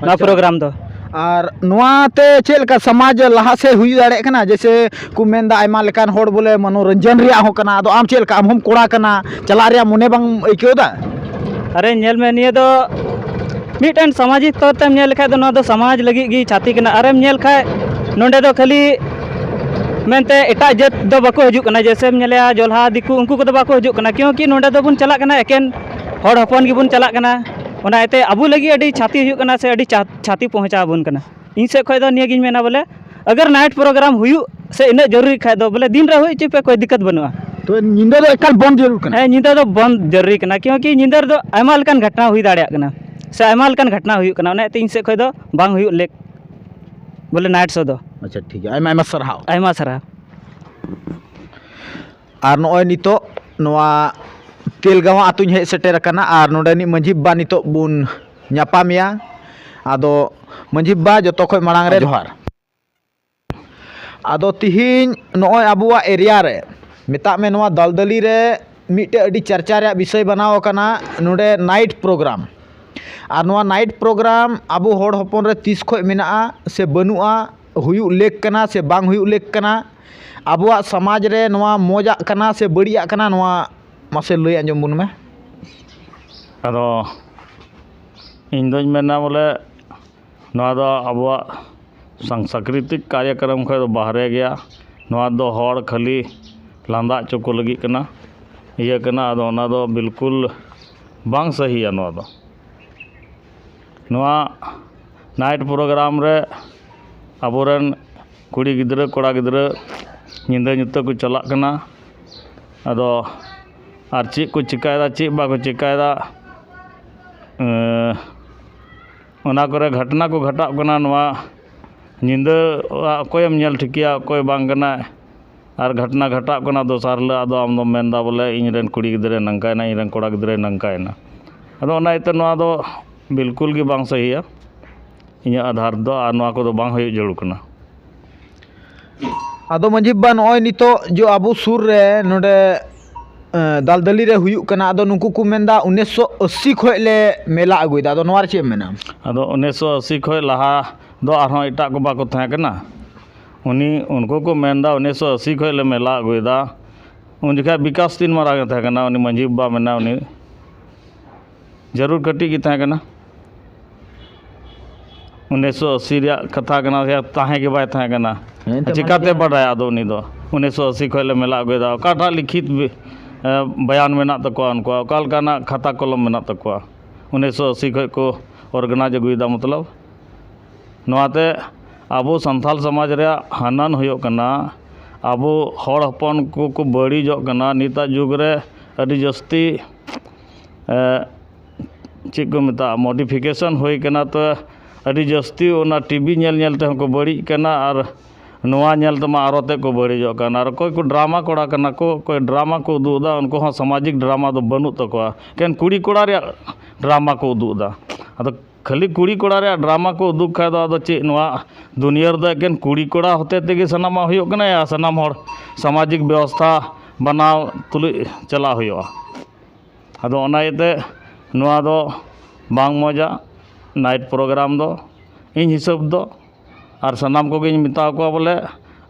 ᱱᱚᱣᱟ ᱟᱪᱪᱷᱟ᱾ ᱯᱨᱳᱜᱨᱟᱢ ᱫᱚ᱾ ᱟᱨ ᱱᱚᱣᱟ ᱛᱮ ᱪᱮᱫ ᱞᱮᱠᱟ ᱥᱚᱢᱟᱡᱽ ᱞᱟᱦᱟ ᱥᱮᱫ ᱦᱩᱭ ᱫᱟᱲᱮᱭᱟᱜ ᱠᱟᱱᱟ? ᱡᱮᱭᱥᱮ ᱠᱚ ᱢᱮᱱᱫᱟ ᱟᱭᱢᱟ ᱞᱮᱠᱟᱱ ᱦᱚᱲ ᱵᱚᱞᱮ ᱢᱚᱱᱳᱨᱚᱧᱡᱚᱱ ᱨᱮᱭᱟᱜ ᱦᱚᱸ ᱠᱟᱱᱟ, ᱟᱫᱚ ᱟᱢ ᱪᱮᱫ ᱞᱮᱠᱟ, ᱟᱢ ᱦᱚᱸᱢ ᱠᱚᱲᱟ ᱠᱟᱱᱟ, ᱪᱟᱞᱟᱜ ᱨᱮᱭᱟᱜ ᱢᱚᱱᱮ ᱵᱟᱝ ᱟᱹᱭᱠᱟᱹᱣ ᱮᱫᱟ? ᱟᱨᱮ ᱧᱮᱞ ᱢᱮ, ᱱᱤᱭᱟᱹ ᱫᱚ ᱢᱤᱫᱴᱮᱱ ᱥᱟᱢᱟᱡᱤᱠ ᱛᱚᱨ ᱛᱮᱢ ᱧᱮᱞ ᱞᱮᱠᱷᱟᱡ ᱫᱚ ᱱᱚᱣᱟ ᱫᱚ ᱥᱚᱢᱟᱡᱽ ᱞᱟᱹᱜᱤᱫ ᱜᱮ ᱪᱷᱟᱹᱛᱤ ᱠᱟᱱᱟ᱾ ᱟᱨᱮᱢ ᱧᱮᱞ ᱠᱷᱟᱡ ᱱᱚᱸᱰᱮ ᱫᱚ ᱠᱷᱟᱹᱞᱤ ᱢᱮᱱᱛᱮ ᱮᱴᱟᱜ ᱡᱟᱹᱛ ᱫᱚ ᱵᱟᱠᱚ ᱦᱤᱡᱩᱜ ᱠᱟᱱᱟ᱾ ᱡᱮᱭᱥᱮᱢ ᱧᱮᱞᱮᱭᱟ ᱡᱚᱞᱦᱟ, ᱫᱤᱠᱩ, ᱩᱱᱠᱩ ᱠᱚᱫᱚ ᱵᱟᱠᱚ ᱦᱤᱡᱩᱜ ᱠᱟᱱᱟ, ᱠᱤᱭᱩᱸᱠᱤ ᱱᱚᱸᱰᱮ ᱫᱚᱵᱚᱱ ᱪᱟᱞᱟᱜ ᱠᱟᱱᱟ, ᱮᱠᱮᱱ ᱦᱚᱲ ᱦᱚᱯᱚᱱ ᱜᱮᱵᱚᱱ ᱪᱟᱞᱟᱜ ᱠᱟᱱᱟ᱾ ᱚᱱᱟ ᱤᱭᱟᱹᱛᱮ ᱟᱵᱚ ᱞᱟᱹᱜᱤᱫ ᱟᱹᱰᱤ ᱪᱷᱟᱹᱛᱤ ᱦᱩᱭᱩᱜ ᱠᱟᱱᱟ ᱥᱮ ᱟᱹᱰᱤ ᱪᱷᱟ- ᱪᱷᱟᱹᱛᱤ ᱯᱚᱦᱪᱟᱣ ᱟᱵᱚᱱ ᱠᱟᱱᱟ᱾ ᱤᱧ ᱥᱮᱫ ᱠᱷᱚᱱ ᱫᱚ ᱱᱤᱭᱟᱹ ᱜᱤᱧ ᱢᱮᱱᱟ ᱵᱚᱞᱮ, ᱟᱜᱟᱨ ᱱᱟᱭᱤᱴ ᱯᱨᱳᱜᱨᱟᱢ ᱦᱩᱭᱩᱜ ᱥᱮ ᱤᱱᱟᱹᱜ ᱡᱟᱹᱨᱩᱨᱤ ᱠᱷᱟᱡ ᱫᱚ ᱵᱚᱞᱮ ᱫᱤᱱ ᱨᱮ ᱦᱩᱭ ᱦᱚᱪᱚᱭ ᱯᱮ, ᱠᱳᱭ ᱫᱤᱠᱠᱟᱛ ᱵᱟᱹᱱᱩᱜᱼᱟ᱾ ᱛᱚ ᱧᱤᱫᱟᱹ ᱫᱚ ᱮᱠᱟᱞ ᱵᱚᱱᱫ ᱡᱟᱹᱨᱩᱲ ᱠᱟᱱᱟ᱾ ᱦᱮᱸ, ᱧᱤᱫᱟᱹ ᱫᱚ ᱵᱚᱱᱫ ᱡᱟᱹᱨᱩᱨᱤ ᱠᱟᱱᱟ, ᱠᱤᱭᱩᱸᱠᱤ ᱧᱤᱫᱟᱹ ᱨᱮᱫᱚ ᱟᱭᱢᱟ ᱞᱮᱠᱟᱱ ᱜᱷᱚᱴᱱᱟ ᱦᱩᱭ ᱫᱟᱲᱮᱭᱟᱜ ᱠᱟᱱᱟ ᱥᱮ ᱟᱭᱢᱟ ᱞᱮᱠᱟᱱ ᱜᱷᱚᱴᱱᱟ ᱦᱩᱭᱩᱜ ᱠᱟᱱᱟ᱾ ᱚᱱᱟ ᱤᱭᱟᱹᱛᱮ ᱤᱧ ᱥᱮᱫ ᱠᱷᱚᱱ ᱫᱚ ᱵᱟᱝ ᱦᱩᱭᱩᱜ ᱞᱮᱠ ᱵᱚᱞᱮ ᱱᱟᱭᱤᱴ ᱥᱳ ᱫᱚ᱾ ᱟᱪᱪᱷᱟ, ᱴᱷᱤᱠ ᱜᱮᱭᱟ, ᱟᱭᱢᱟ ᱟᱭᱢᱟ ᱥᱟᱨᱦᱟᱣ᱾ ᱟᱭᱢᱟ ᱥᱟᱨᱦᱟᱣ᱾ ᱟᱨ ᱱᱚᱜᱼᱚᱭ ᱱᱤᱛᱚᱜ ᱱᱚᱣᱟ ᱛᱮᱞᱜᱟᱸᱣᱟ ᱟᱹᱛᱩᱧ ᱦᱮᱡ ᱥᱮᱴᱮᱨ ᱟᱠᱟᱱᱟ ᱟᱨ ᱱᱚᱰᱮᱱᱤᱡ ᱢᱟᱺᱡᱷᱤ ᱵᱟᱵᱟ ᱱᱤᱛᱚᱜ ᱵᱚᱱ ᱧᱟᱯᱟᱢᱮᱭᱟ᱾ ᱟᱫᱚ ᱢᱟᱺᱡᱷᱤ ᱵᱟᱵᱟ, ᱡᱚᱛᱚ ᱠᱷᱚᱱ ᱢᱟᱲᱟᱝ ᱨᱮ ᱡᱚᱦᱟᱨ᱾ ᱟᱫᱚ ᱛᱤᱦᱤᱧ ᱱᱚᱜᱼᱚᱭ ᱟᱵᱚᱣᱟᱜ ᱮᱨᱤᱭᱟ ᱨᱮ, ᱢᱮᱛᱟᱜ ᱢᱮ ᱱᱚᱣᱟ ᱫᱟᱞᱫᱟᱹᱞᱤ ᱨᱮ, ᱢᱤᱫᱴᱮᱡ ᱟᱹᱰᱤ ᱪᱟᱨᱪᱟ ᱨᱮᱭᱟᱜ ᱵᱤᱥᱚᱭ ᱵᱮᱱᱟᱣ ᱟᱠᱟᱱᱟ ᱱᱚᱰᱮ ᱱᱟᱭᱤᱴ ᱯᱨᱳᱜᱨᱟᱢ᱾ ᱟᱨ ᱱᱚᱣᱟ ᱱᱟᱭᱤᱴ ᱯᱨᱳᱜᱨᱟᱢ ᱟᱵᱚ ᱦᱚᱲ ᱦᱚᱯᱚᱱ ᱨᱮ ᱛᱤᱥ ᱠᱷᱚᱱ ᱢᱮᱱᱟᱜᱼᱟ ᱥᱮ ᱵᱟᱹᱱᱩᱜᱼᱟ, ᱦᱩᱭᱩᱜ ᱞᱮᱠ ᱠᱟᱱᱟ ᱥᱮ ᱵᱟᱝ ᱦᱩᱭᱩᱜ ᱞᱮᱠ ᱠᱟᱱᱟ, ᱟᱵᱚᱣᱟᱜ ᱥᱚᱢᱟᱡᱽ ᱨᱮ ᱱᱚᱣᱟ ᱢᱚᱡᱟᱜ ᱠᱟᱱᱟ ᱥᱮ ᱵᱟᱹᱲᱤᱡᱟᱜ ᱠᱟᱱᱟ, ᱱᱚᱣᱟ ᱢᱟᱥᱮ ᱞᱟᱹᱭ ᱟᱸᱡᱚᱢ ᱵᱚᱱ ᱢᱮ᱾ ᱟᱫᱚ ᱤᱧ ᱫᱚᱧ ᱢᱮᱱᱟ ᱵᱚᱞᱮ, ᱱᱚᱣᱟ ᱫᱚ ᱟᱵᱚᱣᱟᱜ ᱥᱟᱝᱥᱠᱨᱤᱛᱤᱠ ᱠᱟᱨᱭᱚᱠᱨᱚᱢ ᱠᱷᱚᱱ ᱫᱚ ᱵᱟᱦᱨᱮ ᱜᱮᱭᱟ᱾ ᱱᱚᱣᱟ ᱫᱚ ᱦᱚᱲ ᱠᱷᱟᱹᱞᱤ ᱞᱟᱸᱫᱟ ᱦᱚᱪᱚ ᱠᱚ ᱞᱟᱹᱜᱤᱫ ᱠᱟᱱᱟ, ᱤᱭᱟᱹ ᱠᱟᱱᱟ᱾ ᱟᱫᱚ ᱚᱱᱟ ᱫᱚ ᱵᱤᱞᱠᱩᱞ ᱵᱟᱝ ᱥᱟᱹᱦᱤᱭᱟ᱾ ᱱᱚᱣᱟ ᱫᱚ, ᱱᱚᱣᱟ ᱱᱟᱭᱤᱴ ᱯᱨᱳᱜᱨᱟᱢ ᱨᱮ ᱟᱵᱚᱨᱮᱱ ᱠᱩᱲᱤ ᱜᱤᱫᱽᱨᱟᱹ, ᱠᱚᱲᱟ ᱜᱤᱫᱽᱨᱟᱹ ᱧᱤᱫᱟᱹ ᱧᱩᱛᱟᱹ ᱠᱚ ᱪᱟᱞᱟᱜ ᱠᱟᱱᱟ᱾ ᱟᱫᱚ ᱟᱨ ᱪᱮᱫ ᱠᱚ ᱪᱤᱠᱟᱹᱭᱮᱫᱟ, ᱪᱮᱫ ᱵᱟᱠᱚ ᱪᱤᱠᱟᱹᱭᱮᱫᱟ, ᱮᱸ, ᱚᱱᱟ ᱠᱚᱨᱮ ᱜᱷᱚᱴᱱᱟ ᱠᱚ ᱜᱷᱚᱴᱟᱜ ᱠᱟᱱᱟ᱾ ᱱᱚᱣᱟ ᱧᱤᱫᱟᱹ ᱚᱠᱚᱭᱮᱢ ᱧᱮᱞ ᱴᱷᱤᱠᱮᱭᱟ, ᱚᱠᱚᱭ ᱵᱟᱝ ᱠᱟᱱᱟᱭ? ᱟᱨ ᱜᱷᱚᱴᱱᱟ ᱜᱷᱚᱴᱟᱜ ᱠᱟᱱᱟ, ᱫᱚᱥᱟᱨ ᱦᱤᱞᱳᱜ ᱟᱫᱚ ᱟᱢᱫᱚᱢ ᱢᱮᱱᱫᱟ ᱵᱚᱞᱮ, "ᱤᱧ ᱨᱮᱱ ᱠᱩᱲᱤ ᱜᱤᱫᱽᱨᱟᱹᱭ ᱱᱚᱝᱠᱟᱭᱮᱱᱟ, ᱤᱧ ᱨᱮᱱ ᱠᱚᱲᱟ ᱜᱤᱫᱽᱨᱟᱹᱭ ᱱᱚᱝᱠᱟᱭᱮᱱᱟ᱾" ᱟᱫᱚ ᱚᱱᱟ ᱤᱭᱟᱹᱛᱮ ᱱᱚᱣᱟ ᱫᱚ ᱵᱤᱞᱠᱩᱞ ᱜᱮ ᱵᱟᱝ ᱥᱟᱹᱦᱤᱭᱟ ᱤᱧᱟᱹᱜ ᱟᱫᱷᱟᱨ ᱫᱚ, ᱟᱨ ᱱᱚᱣᱟ ᱠᱚᱫᱚ ᱵᱟᱝ ᱦᱩᱭᱩᱜ ᱡᱟᱹᱨᱩᱲ ᱠᱟᱱᱟ᱾ ᱟᱫᱚ ᱢᱟᱺᱡᱷᱤ ᱵᱟᱵᱟ, ᱱᱚᱜᱼᱚᱭ ᱱᱤᱛᱚᱜ ᱡᱚ ᱟᱵᱚ ᱥᱩᱨ ᱨᱮ ᱱᱚᱰᱮ, ᱮᱸ, ᱫᱟᱞᱫᱟᱹᱞᱤ ᱨᱮ ᱦᱩᱭᱩᱜ ᱠᱟᱱᱟ, ᱟᱫᱚ ᱱᱩᱠᱩ ᱠᱚ ᱢᱮᱱᱫᱟ ᱩᱱᱤᱥᱥᱚ ᱟᱥᱤ ᱠᱷᱚᱡ ᱞᱮ ᱢᱮᱞᱟ ᱟᱹᱜᱩᱭᱮᱫᱟ, ᱟᱫᱚ ᱱᱚᱣᱟ ᱨᱮ ᱪᱮᱫ ᱮᱢ ᱢᱮᱱᱟ? ᱟᱫᱚ ᱩᱱᱤᱥᱥᱚ ᱟᱥᱤ ᱠᱷᱚᱡ ᱞᱟᱦᱟ ᱫᱚ ᱟᱨᱦᱚᱸ ᱮᱴᱟᱜ ᱠᱚ ᱵᱟᱠᱚ ᱛᱟᱦᱮᱸ ᱠᱟᱱᱟ? ᱩᱱᱤ, ᱩᱱᱠᱩ ᱠᱚ ᱢᱮᱱᱫᱟ ᱩᱱᱤᱥᱥᱚ ᱟᱥᱤ ᱠᱷᱚᱡ ᱞᱮ ᱢᱮᱞᱟ ᱟᱹᱜᱩᱭᱮᱫᱟ᱾ ᱩᱱ ᱡᱚᱠᱷᱟᱡ ᱵᱤᱠᱟᱥ ᱛᱤᱱ ᱢᱟᱨᱟᱝ ᱮ ᱛᱟᱦᱮᱸ ᱠᱟᱱᱟ? ᱩᱱᱤ ᱢᱟᱺᱡᱷᱤ ᱵᱟᱵᱟ ᱢᱮᱱᱟ, ᱩᱱᱤ ᱡᱟᱹᱨᱩᱲ ᱠᱟᱹᱴᱤᱡ ᱜᱮ ᱛᱟᱦᱮᱸ ᱠᱟᱱᱟ᱾ ᱩᱱᱤᱥᱥᱚ ᱟᱥᱤ ᱨᱮᱭᱟᱜ ᱠᱟᱛᱷᱟ ᱠᱟᱱᱟ, ᱥᱮ ᱛᱟᱦᱮᱸ ᱜᱮ ᱵᱟᱭ ᱛᱟᱦᱮᱸ ᱠᱟᱱᱟ? ᱦᱮᱸ, ᱮᱱᱛᱮ ᱪᱤᱠᱟᱛᱮ ᱢᱟᱱᱮ ᱵᱟᱰᱟᱭᱟ? ᱟᱫᱚ ᱩᱱᱤ ᱫᱚ ᱩᱱᱤᱥᱥᱚ ᱟᱥᱤ ᱠᱷᱚᱱ ᱞᱮ ᱢᱮᱞᱟ ᱟᱹᱜᱩᱭᱮᱫᱟ᱾ ᱚᱠᱟᱴᱟᱜ ᱞᱤᱠᱷᱤᱛ ᱵᱤ-, ᱮ, ᱵᱟᱭᱟᱱ ᱢᱮᱱᱟᱜ ᱛᱟᱠᱚᱣᱟ ᱩᱱᱠᱩᱣᱟᱜ? ᱚᱠᱟ ᱞᱮᱠᱟᱱᱟᱜ ᱠᱷᱟᱛᱟ ᱠᱚᱞᱚᱢ ᱢᱮᱱᱟᱜ ᱛᱟᱠᱚᱣᱟ? ᱩᱱᱤᱥᱥᱚ ᱟᱥᱤ ᱠᱷᱚᱱ ᱠᱚ organize ᱟᱹᱜᱩᱭᱮᱫᱟ, ᱢᱚᱛᱞᱚᱵ ᱱᱚᱣᱟᱛᱮ ᱟᱵᱚ ᱥᱟᱱᱛᱟᱞ ᱥᱚᱢᱟᱡᱽ ᱨᱮᱭᱟᱜ ᱦᱟᱱᱟᱱ ᱦᱩᱭᱩᱜ ᱠᱟᱱᱟ, ᱟᱵᱚ ᱦᱚᱲ ᱦᱚᱯᱚᱱ ᱠᱚᱠᱚ ᱵᱟᱹᱲᱤᱡᱚᱜ ᱠᱟᱱᱟ᱾ ᱱᱤᱛᱟᱜ ᱡᱩᱜᱽ ᱨᱮ ᱟᱹᱰᱤ ᱡᱟᱹᱥᱛᱤ, ᱮ, ᱪᱮᱫ ᱠᱚ ᱢᱮᱛᱟᱜᱼᱟ, modification ᱦᱩᱭ ᱠᱟᱱᱟ᱾ ᱛᱚ, ᱟᱹᱰᱤ ᱡᱟᱹᱥᱛᱤ ᱚᱱᱟ ᱴᱤᱵᱷᱤ ᱧᱮᱞ ᱧᱮᱞ ᱛᱮᱦᱚᱸ ᱠᱚ ᱵᱟᱹᱲᱤᱡ ᱠᱟᱱᱟ, ᱟᱨ ᱱᱚᱣᱟ ᱧᱮᱞ ᱛᱮᱢᱟ ᱟᱨᱚ ᱛᱮᱫ ᱠᱚ ᱵᱟᱹᱲᱤᱡᱚᱜ ᱠᱟᱱ᱾ ᱟᱨ ᱚᱠᱚᱭ ᱠᱚ ᱰᱨᱟᱢᱟ ᱠᱚᱲᱟ ᱠᱟᱱᱟ ᱠᱚ, ᱚᱠᱚᱭ ᱰᱨᱟᱢᱟ ᱠᱚ ᱩᱫᱩᱜ ᱮᱫᱟ, ᱩᱱᱠᱩ ᱦᱚᱸ ᱥᱟᱢᱟᱡᱤᱠ ᱰᱨᱟᱢᱟ ᱫᱚ ᱵᱟᱹᱱᱩᱜ ᱛᱟᱠᱚᱣᱟ, ᱮᱠᱮᱱ ᱠᱩᱲᱤ ᱠᱚᱲᱟ ᱨᱮᱭᱟᱜ ᱰᱨᱟᱢᱟ ᱠᱚ ᱩᱫᱩᱜ ᱮᱫᱟ᱾ ᱟᱫᱚ ᱠᱷᱟᱹᱞᱤ ᱠᱩᱲᱤ ᱠᱚᱲᱟ ᱨᱮᱭᱟᱜ ᱰᱨᱟᱢᱟ ᱠᱚ ᱩᱫᱩᱜ ᱠᱷᱟᱡ ᱫᱚ ᱟᱫᱚ ᱪᱮᱫ ᱱᱚᱣᱟ ᱫᱩᱱᱤᱭᱟᱹ ᱨᱮᱫᱚ ᱮᱠᱮᱱ ᱠᱩᱲᱤ ᱠᱚᱲᱟ ᱦᱚᱛᱮ ᱛᱮᱜᱮ ᱥᱟᱱᱟᱢᱟᱜ ᱦᱩᱭᱩᱜ ᱠᱟᱱᱟ, ᱭᱟ ᱥᱟᱱᱟᱢ ᱦᱚᱲ ᱥᱟᱢᱟᱡᱤᱠ ᱵᱮᱵᱚᱥᱛᱷᱟ ᱵᱟᱱᱟᱣ ᱛᱩᱞᱩᱡ ᱪᱟᱞᱟᱜ ᱦᱩᱭᱩᱜᱼᱟ? ᱟᱫᱚ ᱚᱱᱟ ᱤᱭᱟᱹᱛᱮ ᱱᱚᱣᱟ ᱫᱚ ᱵᱟᱝ ᱢᱚᱡᱟ, night program ᱫᱚ, ᱤᱧ ᱦᱤᱥᱟᱹᱵ ᱫᱚ᱾ ᱟᱨ ᱥᱟᱱᱟᱢ ᱠᱚᱜᱮᱧ ᱢᱮᱛᱟ ᱠᱚᱣᱟ ᱵᱚᱞᱮ,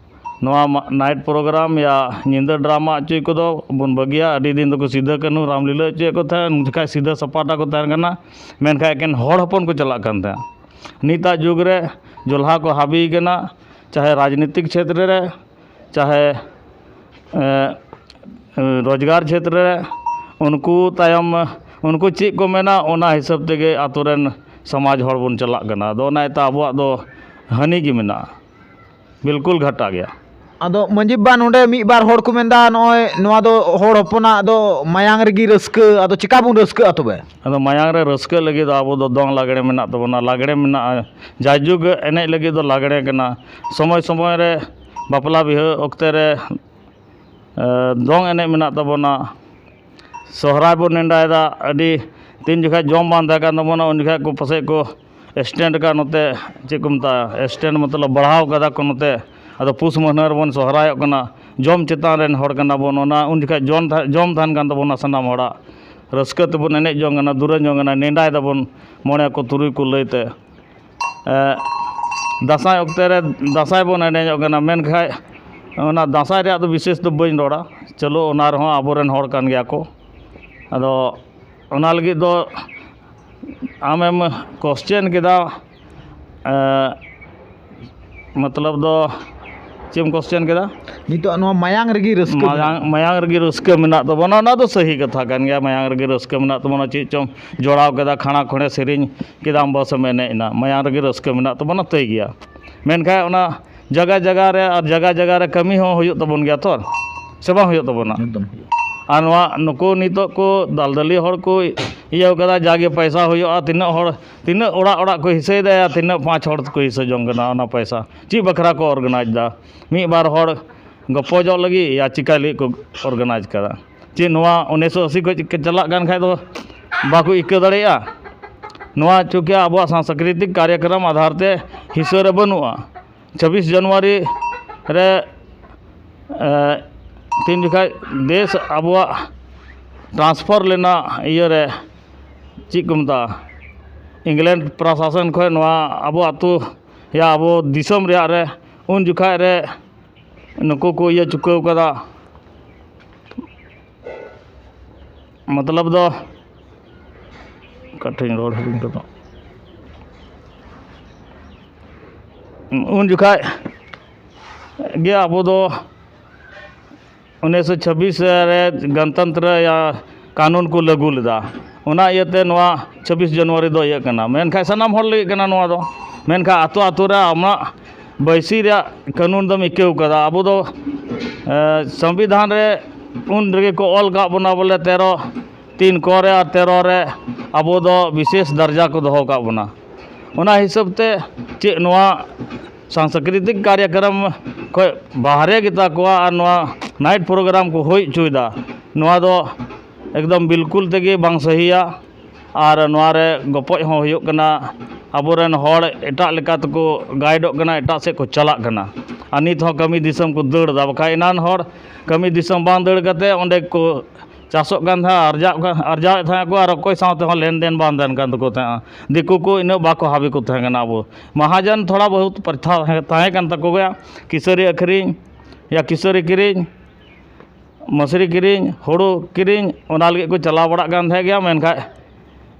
ᱱᱚᱣᱟ ᱢᱟ-, night program ᱭᱟ ᱧᱤᱫᱟᱹ ᱰᱨᱟᱢᱟ ᱦᱚᱪᱚᱭ ᱠᱚᱫᱚ ᱵᱚᱱ ᱵᱟᱹᱜᱤᱭᱟ᱾ ᱟᱹᱰᱤ ᱫᱤᱱ ᱫᱚᱠᱚ ᱥᱤᱫᱷᱟᱹ ᱠᱟᱹᱱᱦᱩ ᱨᱟᱢᱞᱤᱞᱟᱹ ᱦᱚᱪᱚᱭᱮᱫ ᱠᱚ ᱛᱟᱦᱮᱸᱫ, ᱩᱱ ᱡᱚᱠᱷᱟᱡ ᱥᱤᱫᱷᱟᱹ ᱥᱟᱯᱟᱴᱟ ᱠᱚ ᱛᱟᱦᱮᱱ ᱠᱟᱱᱟ, ᱢᱮᱱᱠᱷᱟᱱ ᱮᱠᱮᱱ ᱦᱚᱲ ᱦᱚᱯᱚᱱ ᱠᱚ ᱪᱟᱞᱟᱜ ᱠᱟᱱ ᱛᱟᱦᱮᱸᱫ᱾ ᱱᱤᱛᱟᱜ ᱡᱩᱜᱽ ᱨᱮ ᱡᱚᱞᱦᱟ ᱠᱚ ᱦᱟᱹᱵᱤ ᱠᱟᱱᱟ, ᱪᱟᱦᱮ ᱨᱟᱡᱽᱱᱤᱛᱤᱠ ᱪᱷᱮᱛᱨᱮ ᱨᱮ, ᱪᱟᱦᱮ, ᱮ, ᱨᱳᱡᱽᱜᱟᱨ ᱪᱷᱮᱛᱨᱮ ᱨᱮ, ᱩᱱᱠᱩ ᱛᱟᱭᱚᱢ, ᱩᱱᱠᱩ ᱪᱮᱫ ᱠᱚ ᱢᱮᱱᱟ, ᱚᱱᱟ ᱦᱤᱥᱟᱹᱵ ᱛᱮᱜᱮ ᱟᱛᱳ ᱨᱮᱱ ᱥᱚᱢᱟᱡᱽ ᱦᱚᱲ ᱵᱚᱱ ᱪᱟᱞᱟᱜ ᱠᱟᱱᱟ᱾ ᱟᱫᱚ ᱚᱱᱟ ᱤᱭᱟᱹᱛᱮ ᱟᱵᱚᱣᱟᱜ ᱫᱚ ᱦᱟᱹᱱᱤ ᱜᱮ ᱢᱮᱱᱟᱜᱼᱟ, ᱵᱤᱞᱠᱩᱞ ᱜᱷᱟᱴᱟ ᱜᱮᱭᱟ᱾ ᱟᱫᱚ ᱢᱟᱺᱡᱷᱤ ᱵᱟᱵᱟ, ᱱᱚᱰᱮ ᱢᱤᱫ ᱵᱟᱨ ᱦᱚᱲ ᱠᱚ ᱢᱮᱱᱫᱟ, ᱱᱚᱜᱼᱚᱭ ᱱᱚᱣᱟ ᱫᱚ ᱦᱚᱲ ᱦᱚᱯᱚᱱᱟᱜ ᱫᱚ ᱢᱟᱭᱟᱝ ᱨᱮᱜᱮ ᱨᱟᱹᱥᱠᱟᱹ, ᱟᱫᱚ ᱪᱮᱠᱟ ᱵᱚᱱ ᱨᱟᱹᱥᱠᱟᱹᱜᱼᱟ ᱛᱚᱵᱮ? ᱟᱫᱚ ᱢᱟᱭᱟᱝ ᱨᱮ ᱨᱟᱹᱥᱠᱟᱹ ᱞᱟᱹᱜᱤᱫ ᱫᱚ ᱟᱵᱚ ᱫᱚ ᱫᱚᱝ ᱞᱟᱜᱽᱲᱮ ᱢᱮᱱᱟᱜ ᱛᱟᱵᱚᱱᱟ, ᱞᱟᱜᱽᱲᱮ ᱢᱮᱱᱟᱜᱼᱟ, ᱡᱟᱭᱡᱩᱜᱽ ᱮᱱᱮᱡ ᱞᱟᱹᱜᱤᱫ ᱫᱚ ᱞᱟᱜᱽᱲᱮ ᱠᱟᱱᱟ᱾ ᱥᱚᱢᱚᱭ ᱥᱚᱢᱚᱭ ᱨᱮ ᱵᱟᱯᱞᱟ ᱵᱤᱦᱟᱹ ᱚᱠᱛᱮ ᱨᱮ, ᱮ, ᱫᱚᱝ ᱮᱱᱮᱡ ᱢᱮᱱᱟᱜ ᱛᱟᱵᱚᱱᱟ᱾ ᱥᱚᱦᱨᱟᱭ ᱵᱚᱱ ᱱᱮᱰᱟᱭᱮᱫᱟ, ᱟᱹᱰᱤ ᱛᱤᱱ ᱡᱚᱠᱷᱟᱡ ᱡᱚᱢ ᱵᱟᱝ ᱛᱟᱦᱮᱸ ᱠᱟᱱ ᱛᱟᱵᱚᱱᱟ, ᱩᱱ ᱡᱚᱠᱷᱟᱡ ᱠᱚ ᱯᱟᱥᱮᱡ ᱠᱚ extend ᱠᱟᱜ ᱱᱚᱛᱮ, ᱪᱮᱫ ᱠᱚ ᱢᱮᱛᱟᱜᱼᱟ, extend ᱢᱚᱛᱞᱚᱵ ᱵᱟᱲᱦᱟᱣ ᱠᱟᱫᱟ ᱠᱚ ᱱᱚᱛᱮ᱾ ᱟᱫᱚ ᱯᱩᱥ ᱢᱟᱹᱦᱱᱟᱹ ᱨᱮᱵᱚᱱ ᱥᱚᱦᱨᱟᱭᱚᱜ ᱠᱟᱱᱟ, ᱡᱚᱢ ᱪᱮᱛᱟᱱ ᱨᱮᱱ ᱦᱚᱲ ᱠᱟᱱᱟ ᱵᱚᱱ, ᱚᱱᱟ ᱩᱱ ᱡᱚᱠᱷᱟᱡ ᱡᱚᱢ ᱛᱟᱦᱮᱸ, ᱡᱚᱢ ᱛᱟᱦᱮᱱ ᱠᱟᱱ ᱛᱟᱵᱚᱱᱟ ᱥᱟᱱᱟᱢ ᱦᱚᱲᱟᱜ, ᱨᱟᱹᱥᱠᱟᱹ ᱛᱮᱵᱚᱱ ᱮᱱᱮᱡ ᱡᱚᱝ ᱠᱟᱱᱟ, ᱫᱩᱨᱟᱹᱝ ᱡᱚᱝ ᱠᱟᱱᱟ, ᱱᱮᱰᱟᱭ ᱫᱟᱵᱚᱱ ᱢᱚᱬᱮ ᱠᱚ ᱛᱩᱨᱩᱭ ᱠᱚ ᱞᱟᱹᱭᱛᱮ᱾ ᱮ, ᱫᱟᱸᱥᱟᱭ ᱚᱠᱛᱮ ᱨᱮ ᱫᱟᱸᱥᱟᱭ ᱵᱚᱱ ᱮᱱᱮᱡᱚᱜ ᱠᱟᱱᱟ, ᱢᱮᱱᱠᱷᱟᱡ ᱚᱱᱟ ᱫᱟᱸᱥᱟᱭ ᱨᱮᱭᱟᱜ ᱫᱚ ᱵᱤᱥᱮᱥ ᱫᱚ ᱵᱟᱹᱧ ᱨᱚᱲᱟ, ᱪᱚᱞᱚ ᱚᱱᱟ ᱨᱮᱦᱚᱸ ᱟᱵᱚᱨᱮᱱ ᱦᱚᱲ ᱠᱟᱱ ᱜᱮᱭᱟ ᱠᱚ᱾ ᱟᱫᱚ ᱚᱱᱟ ᱞᱟᱹᱜᱤᱫ ᱫᱚ ᱟᱢᱮᱢ question ᱠᱮᱫᱟ, ᱮ, ᱢᱚᱛᱞᱚᱵ ᱫᱚ ᱪᱮᱫ ᱮᱢ ᱠᱚᱥᱪᱮᱱ ᱠᱮᱫᱟ? ᱱᱤᱛᱚᱜ ᱱᱚᱣᱟ ᱢᱟᱭᱟᱝ ᱨᱮᱜᱮ ᱨᱟᱹᱥᱠᱟᱹ ᱢᱟᱭᱟᱝ, ᱢᱟᱭᱟᱝ ᱨᱮᱜᱮ ᱨᱟᱹᱥᱠᱟᱹ ᱢᱮᱱᱟᱜ ᱛᱟᱵᱚᱱᱟ, ᱚᱱᱟ ᱫᱚ ᱥᱟᱹᱦᱤ ᱠᱟᱛᱷᱟ ᱠᱟᱱ ᱜᱮᱭᱟ᱾ ᱢᱟᱭᱟᱝ ᱨᱮᱜᱮ ᱨᱟᱹᱥᱠᱟᱹ ᱢᱮᱱᱟᱜ ᱛᱟᱵᱚᱱᱟ, ᱪᱮᱫ ᱪᱚᱢ ᱡᱚᱲᱟᱣ ᱠᱮᱫᱟ, ᱠᱷᱟᱲᱟ ᱠᱷᱚᱲᱮ ᱥᱮᱨᱮᱧ ᱠᱮᱫᱟᱢ, ᱵᱟᱥ ᱮᱢ ᱮᱱᱮᱡ ᱮᱱᱟ, ᱢᱟᱭᱟᱝ ᱨᱮᱜᱮ ᱨᱟᱹᱥᱠᱟᱹ ᱢᱮᱱᱟᱜ ᱛᱟᱵᱚᱱᱟ, ᱛᱟᱹᱭ ᱜᱮᱭᱟ᱾ ᱢᱮᱱᱠᱷᱟᱱ ᱚᱱᱟ ᱡᱟᱭᱜᱟ ᱡᱟᱭᱜᱟ ᱨᱮ ᱟᱨ ᱡᱟᱭᱜᱟ ᱡᱟᱭᱜᱟ ᱨᱮ ᱠᱟᱹᱢᱤ ᱦᱚᱸ ᱦᱩᱭᱩᱜ ᱛᱟᱵᱚᱱ ᱜᱮᱭᱟ ᱛᱚ, ᱥᱮ ᱵᱟᱝ ᱦᱩᱭᱩᱜ ᱛᱟᱵᱚᱱᱟ? ᱮᱠᱫᱚᱢ ᱦᱩᱭᱩᱜᱼᱟ᱾ ᱟᱨ ᱱᱚᱣᱟ ᱱᱩᱠᱩ ᱱᱤᱛᱚᱜ ᱠᱚ ᱫᱟᱞᱫᱟᱞᱤ ᱦᱚᱲ ᱠᱚ ᱤᱭᱟᱹ ᱠᱟᱫᱟ, ᱡᱟᱜᱮ ᱯᱚᱭᱥᱟ ᱦᱩᱭᱩᱜᱼᱟ, ᱛᱤᱱᱟᱹᱜ ᱦᱚᱲ, ᱛᱤᱱᱟᱹᱜ ᱚᱲᱟᱜ ᱚᱲᱟᱜ ᱠᱚ ᱦᱤᱥᱟᱹᱭᱮᱫᱟ, ᱛᱤᱱᱟᱹᱜ ᱯᱟᱸᱪ ᱦᱚᱲ ᱠᱚ ᱦᱤᱥᱟᱹ ᱡᱚᱝ ᱠᱟᱱᱟ ᱚᱱᱟ ᱯᱚᱭᱥᱟ, ᱪᱮᱫ ᱵᱟᱠᱷᱨᱟ ᱠᱚ ᱚᱨᱜᱟᱱᱟᱭᱤᱡᱽ ᱫᱟ? ᱢᱤᱫ ᱵᱟᱨ ᱦᱚᱲ ᱜᱚᱯᱚᱡᱚᱜ ᱞᱟᱹᱜᱤᱫ ᱭᱟ ᱪᱤᱠᱟᱹᱭ ᱞᱟᱹᱜᱤᱫ ᱠᱚ ᱚᱨᱜᱟᱱᱟᱭᱤᱡᱽ ᱠᱟᱫᱟ? ᱪᱮᱫ ᱱᱚᱣᱟ ᱩᱱᱤᱥᱥᱚ ᱟᱥᱤ ᱠᱷᱚᱱ ᱪᱟᱞᱟᱜ ᱠᱟᱱ ᱠᱷᱟᱡ ᱫᱚ ᱵᱟᱠᱚ ᱤᱠᱟᱹ ᱫᱟᱲᱮᱭᱟᱜᱼᱟ? ᱱᱚᱣᱟ ᱪᱩᱠᱤ ᱟᱵᱚᱣᱟᱜ ᱥᱟᱝᱥᱠᱨᱤᱛᱤᱠ ᱠᱟᱨᱭᱚᱠᱨᱚᱢ ᱟᱫᱷᱟᱨ ᱛᱮ ᱦᱤᱥᱟᱹ ᱨᱮ ᱵᱟᱹᱱᱩᱜᱼᱟ᱾ ᱪᱷᱟᱵᱵᱤᱥ ᱡᱟᱱᱩᱣᱟᱨᱤ ᱨᱮ, ᱮ, ᱛᱤᱱ ᱡᱚᱠᱷᱟᱡ ᱫᱮᱥ ᱟᱵᱚᱣᱟᱜ transfer ᱞᱮᱱᱟ ᱤᱭᱟᱹ ᱨᱮ, ᱪᱮᱫ ᱠᱚ ᱢᱮᱛᱟᱜᱼᱟ, ᱤᱝᱞᱮᱱᱰ ᱯᱨᱚᱥᱟᱥᱚᱱ ᱠᱷᱚᱱ ᱱᱚᱣᱟ ᱟᱵᱚ ᱟᱹᱛᱩ ᱭᱟ ᱟᱵᱚ ᱫᱤᱥᱚᱢ ᱨᱮᱭᱟᱜ ᱨᱮ, ᱩᱱ ᱡᱚᱠᱷᱟᱡ ᱨᱮ ᱱᱩᱠᱩ ᱠᱚ ᱤᱭᱟᱹ ᱪᱩᱠᱟᱹᱣ ᱠᱟᱫᱟ᱾ ᱢᱚᱛᱞᱚᱵ ᱫᱚ ᱚᱠᱟᱴᱷᱮᱱ ᱨᱚᱲ ᱦᱤᱲᱤᱧ ᱠᱟᱫᱟ᱾ ᱩᱱ ᱡᱚᱠᱷᱟᱡ ᱜᱮ ᱟᱵᱚ ᱫᱚ ᱩᱱᱤᱥᱥᱚ ᱪᱷᱟᱵᱵᱤᱥ ᱨᱮ ᱜᱚᱱᱛᱚᱱᱛᱨᱚ ᱭᱟ ᱠᱟᱹᱱᱩᱱ ᱠᱚ ᱞᱟᱹᱜᱩ ᱞᱮᱫᱟ᱾ ᱚᱱᱟ ᱤᱭᱟᱹᱛᱮ ᱱᱚᱣᱟ ᱪᱷᱟᱵᱵᱤᱥ ᱡᱟᱱᱩᱣᱟᱨᱤ ᱫᱚ ᱤᱭᱟᱹᱜ ᱠᱟᱱᱟ, ᱢᱮᱱᱠᱷᱟᱱ ᱥᱟᱱᱟᱢ ᱦᱚᱲ ᱞᱟᱹᱜᱤᱫ ᱠᱟᱱᱟ ᱱᱚᱣᱟ ᱫᱚ᱾ ᱢᱮᱱᱠᱷᱟᱱ ᱟᱛᱳ ᱟᱛᱳ ᱨᱮ ᱟᱢᱟᱜ ᱵᱟᱹᱭᱥᱤ ᱨᱮᱭᱟᱜ ᱠᱟᱹᱱᱩᱱ ᱫᱚᱢ ᱟᱹᱭᱠᱟᱹᱣ ᱠᱟᱫᱟ? ᱟᱵᱚ ᱫᱚ, ᱮ, ᱥᱚᱝᱵᱤᱫᱷᱟᱱ ᱨᱮ ᱩᱱ ᱨᱮᱜᱮ ᱠᱚ ᱚᱞ ᱠᱟᱜ ᱵᱚᱱᱟ ᱵᱚᱞᱮ ᱛᱮᱨᱚ ᱛᱤᱱ ᱠᱚ ᱨᱮ ᱟᱨ ᱛᱮᱨᱚ ᱨᱮ ᱟᱵᱚ ᱫᱚ ᱵᱤᱥᱮᱥ ᱫᱟᱨᱡᱟ ᱠᱚ ᱫᱚᱦᱚ ᱠᱟᱜ ᱵᱚᱱᱟ᱾ ᱚᱱᱟ ᱦᱤᱥᱟᱹᱵ ᱛᱮ ᱪᱮᱫ ᱱᱚᱣᱟ ᱥᱟᱝᱥᱠᱨᱤᱛᱤᱠ ᱠᱟᱨᱭᱚᱠᱨᱚᱢ ᱠᱷᱚᱱ ᱵᱟᱦᱨᱮ ᱜᱮᱛᱟ ᱠᱚᱣᱟ ᱟᱨ ᱱᱚᱣᱟ night program ᱠᱚ ᱦᱩᱭ ᱦᱚᱪᱚᱭᱮᱫᱟ? ᱱᱚᱣᱟ ᱫᱚ ᱮᱠᱫᱚᱢ ᱵᱤᱞᱠᱩᱞ ᱛᱮᱜᱮ ᱵᱟᱝ ᱥᱟᱹᱦᱤᱭᱟ᱾ ᱟᱨ ᱱᱚᱣᱟ ᱨᱮ ᱜᱚᱯᱚᱡ ᱦᱚᱸ ᱦᱩᱭᱩᱜ ᱠᱟᱱᱟ᱾ ᱟᱵᱚᱨᱮᱱ ᱦᱚᱲ ᱮᱴᱟᱜ ᱞᱮᱠᱟ ᱛᱮᱠᱚ ᱜᱟᱭᱤᱰᱚᱜ ᱠᱟᱱᱟ, ᱮᱴᱟᱜ ᱥᱮᱫ ᱠᱚ ᱪᱟᱞᱟᱜ ᱠᱟᱱᱟ᱾ ᱟᱨ ᱱᱤᱛ ᱦᱚᱸ ᱠᱟᱹᱢᱤ ᱫᱤᱥᱚᱢ ᱠᱚ ᱫᱟᱹᱲ ᱮᱫᱟ᱾ ᱵᱟᱠᱷᱟᱡ ᱮᱱᱟᱱ ᱦᱚᱲ ᱠᱟᱹᱢᱤ ᱫᱤᱥᱚᱢ ᱵᱟᱝ ᱫᱟᱹᱲ ᱠᱟᱛᱮ ᱚᱸᱰᱮ ᱠᱚ ᱪᱟᱥᱚᱜ ᱠᱟᱱ ᱛᱟᱦᱮᱸᱫ, ᱟᱨᱡᱟᱜ ᱠᱟᱱ, ᱟᱨᱡᱟᱣᱮᱫ ᱛᱟᱦᱮᱸᱫ ᱠᱚ, ᱟᱨ ᱚᱠᱚᱭ ᱥᱟᱶ ᱛᱮᱦᱚᱸ ᱞᱮᱱᱫᱮᱱ ᱵᱟᱝ ᱛᱟᱦᱮᱱ ᱠᱟᱱ ᱛᱟᱠᱚ ᱛᱟᱦᱮᱸᱫᱼᱟ᱾ ᱫᱤᱠᱩ ᱠᱚ ᱤᱱᱟᱹᱜ ᱵᱟᱠᱚ ᱦᱟᱵᱤ ᱠᱚ ᱛᱟᱦᱮᱸ ᱠᱟᱱᱟ᱾ ᱟᱵᱚ ᱢᱟᱦᱟᱡᱚᱱ ᱛᱷᱚᱲᱟ ᱵᱚᱦᱩᱛ ᱯᱨᱚᱛᱷᱟ ᱛᱟᱦᱮᱸ ᱠᱟᱱ ᱛᱟᱠᱚ ᱜᱮᱭᱟ, ᱠᱤᱥᱟᱹᱨᱤ ᱟᱹᱠᱷᱨᱤᱧ ᱭᱟ ᱠᱤᱥᱟᱹᱨᱤ ᱠᱤᱨᱤᱧ, ᱢᱟᱹᱥᱨᱤ ᱠᱤᱨᱤᱧ, ᱦᱩᱲᱩ ᱠᱤᱨᱤᱧ, ᱚᱱᱟ ᱞᱟᱹᱜᱤᱫ ᱠᱚ ᱪᱟᱞᱟᱣ ᱵᱟᱲᱟᱜ ᱠᱟᱱ ᱛᱟᱦᱮᱸ ᱜᱮᱭᱟ᱾ ᱢᱮᱱᱠᱷᱟᱡ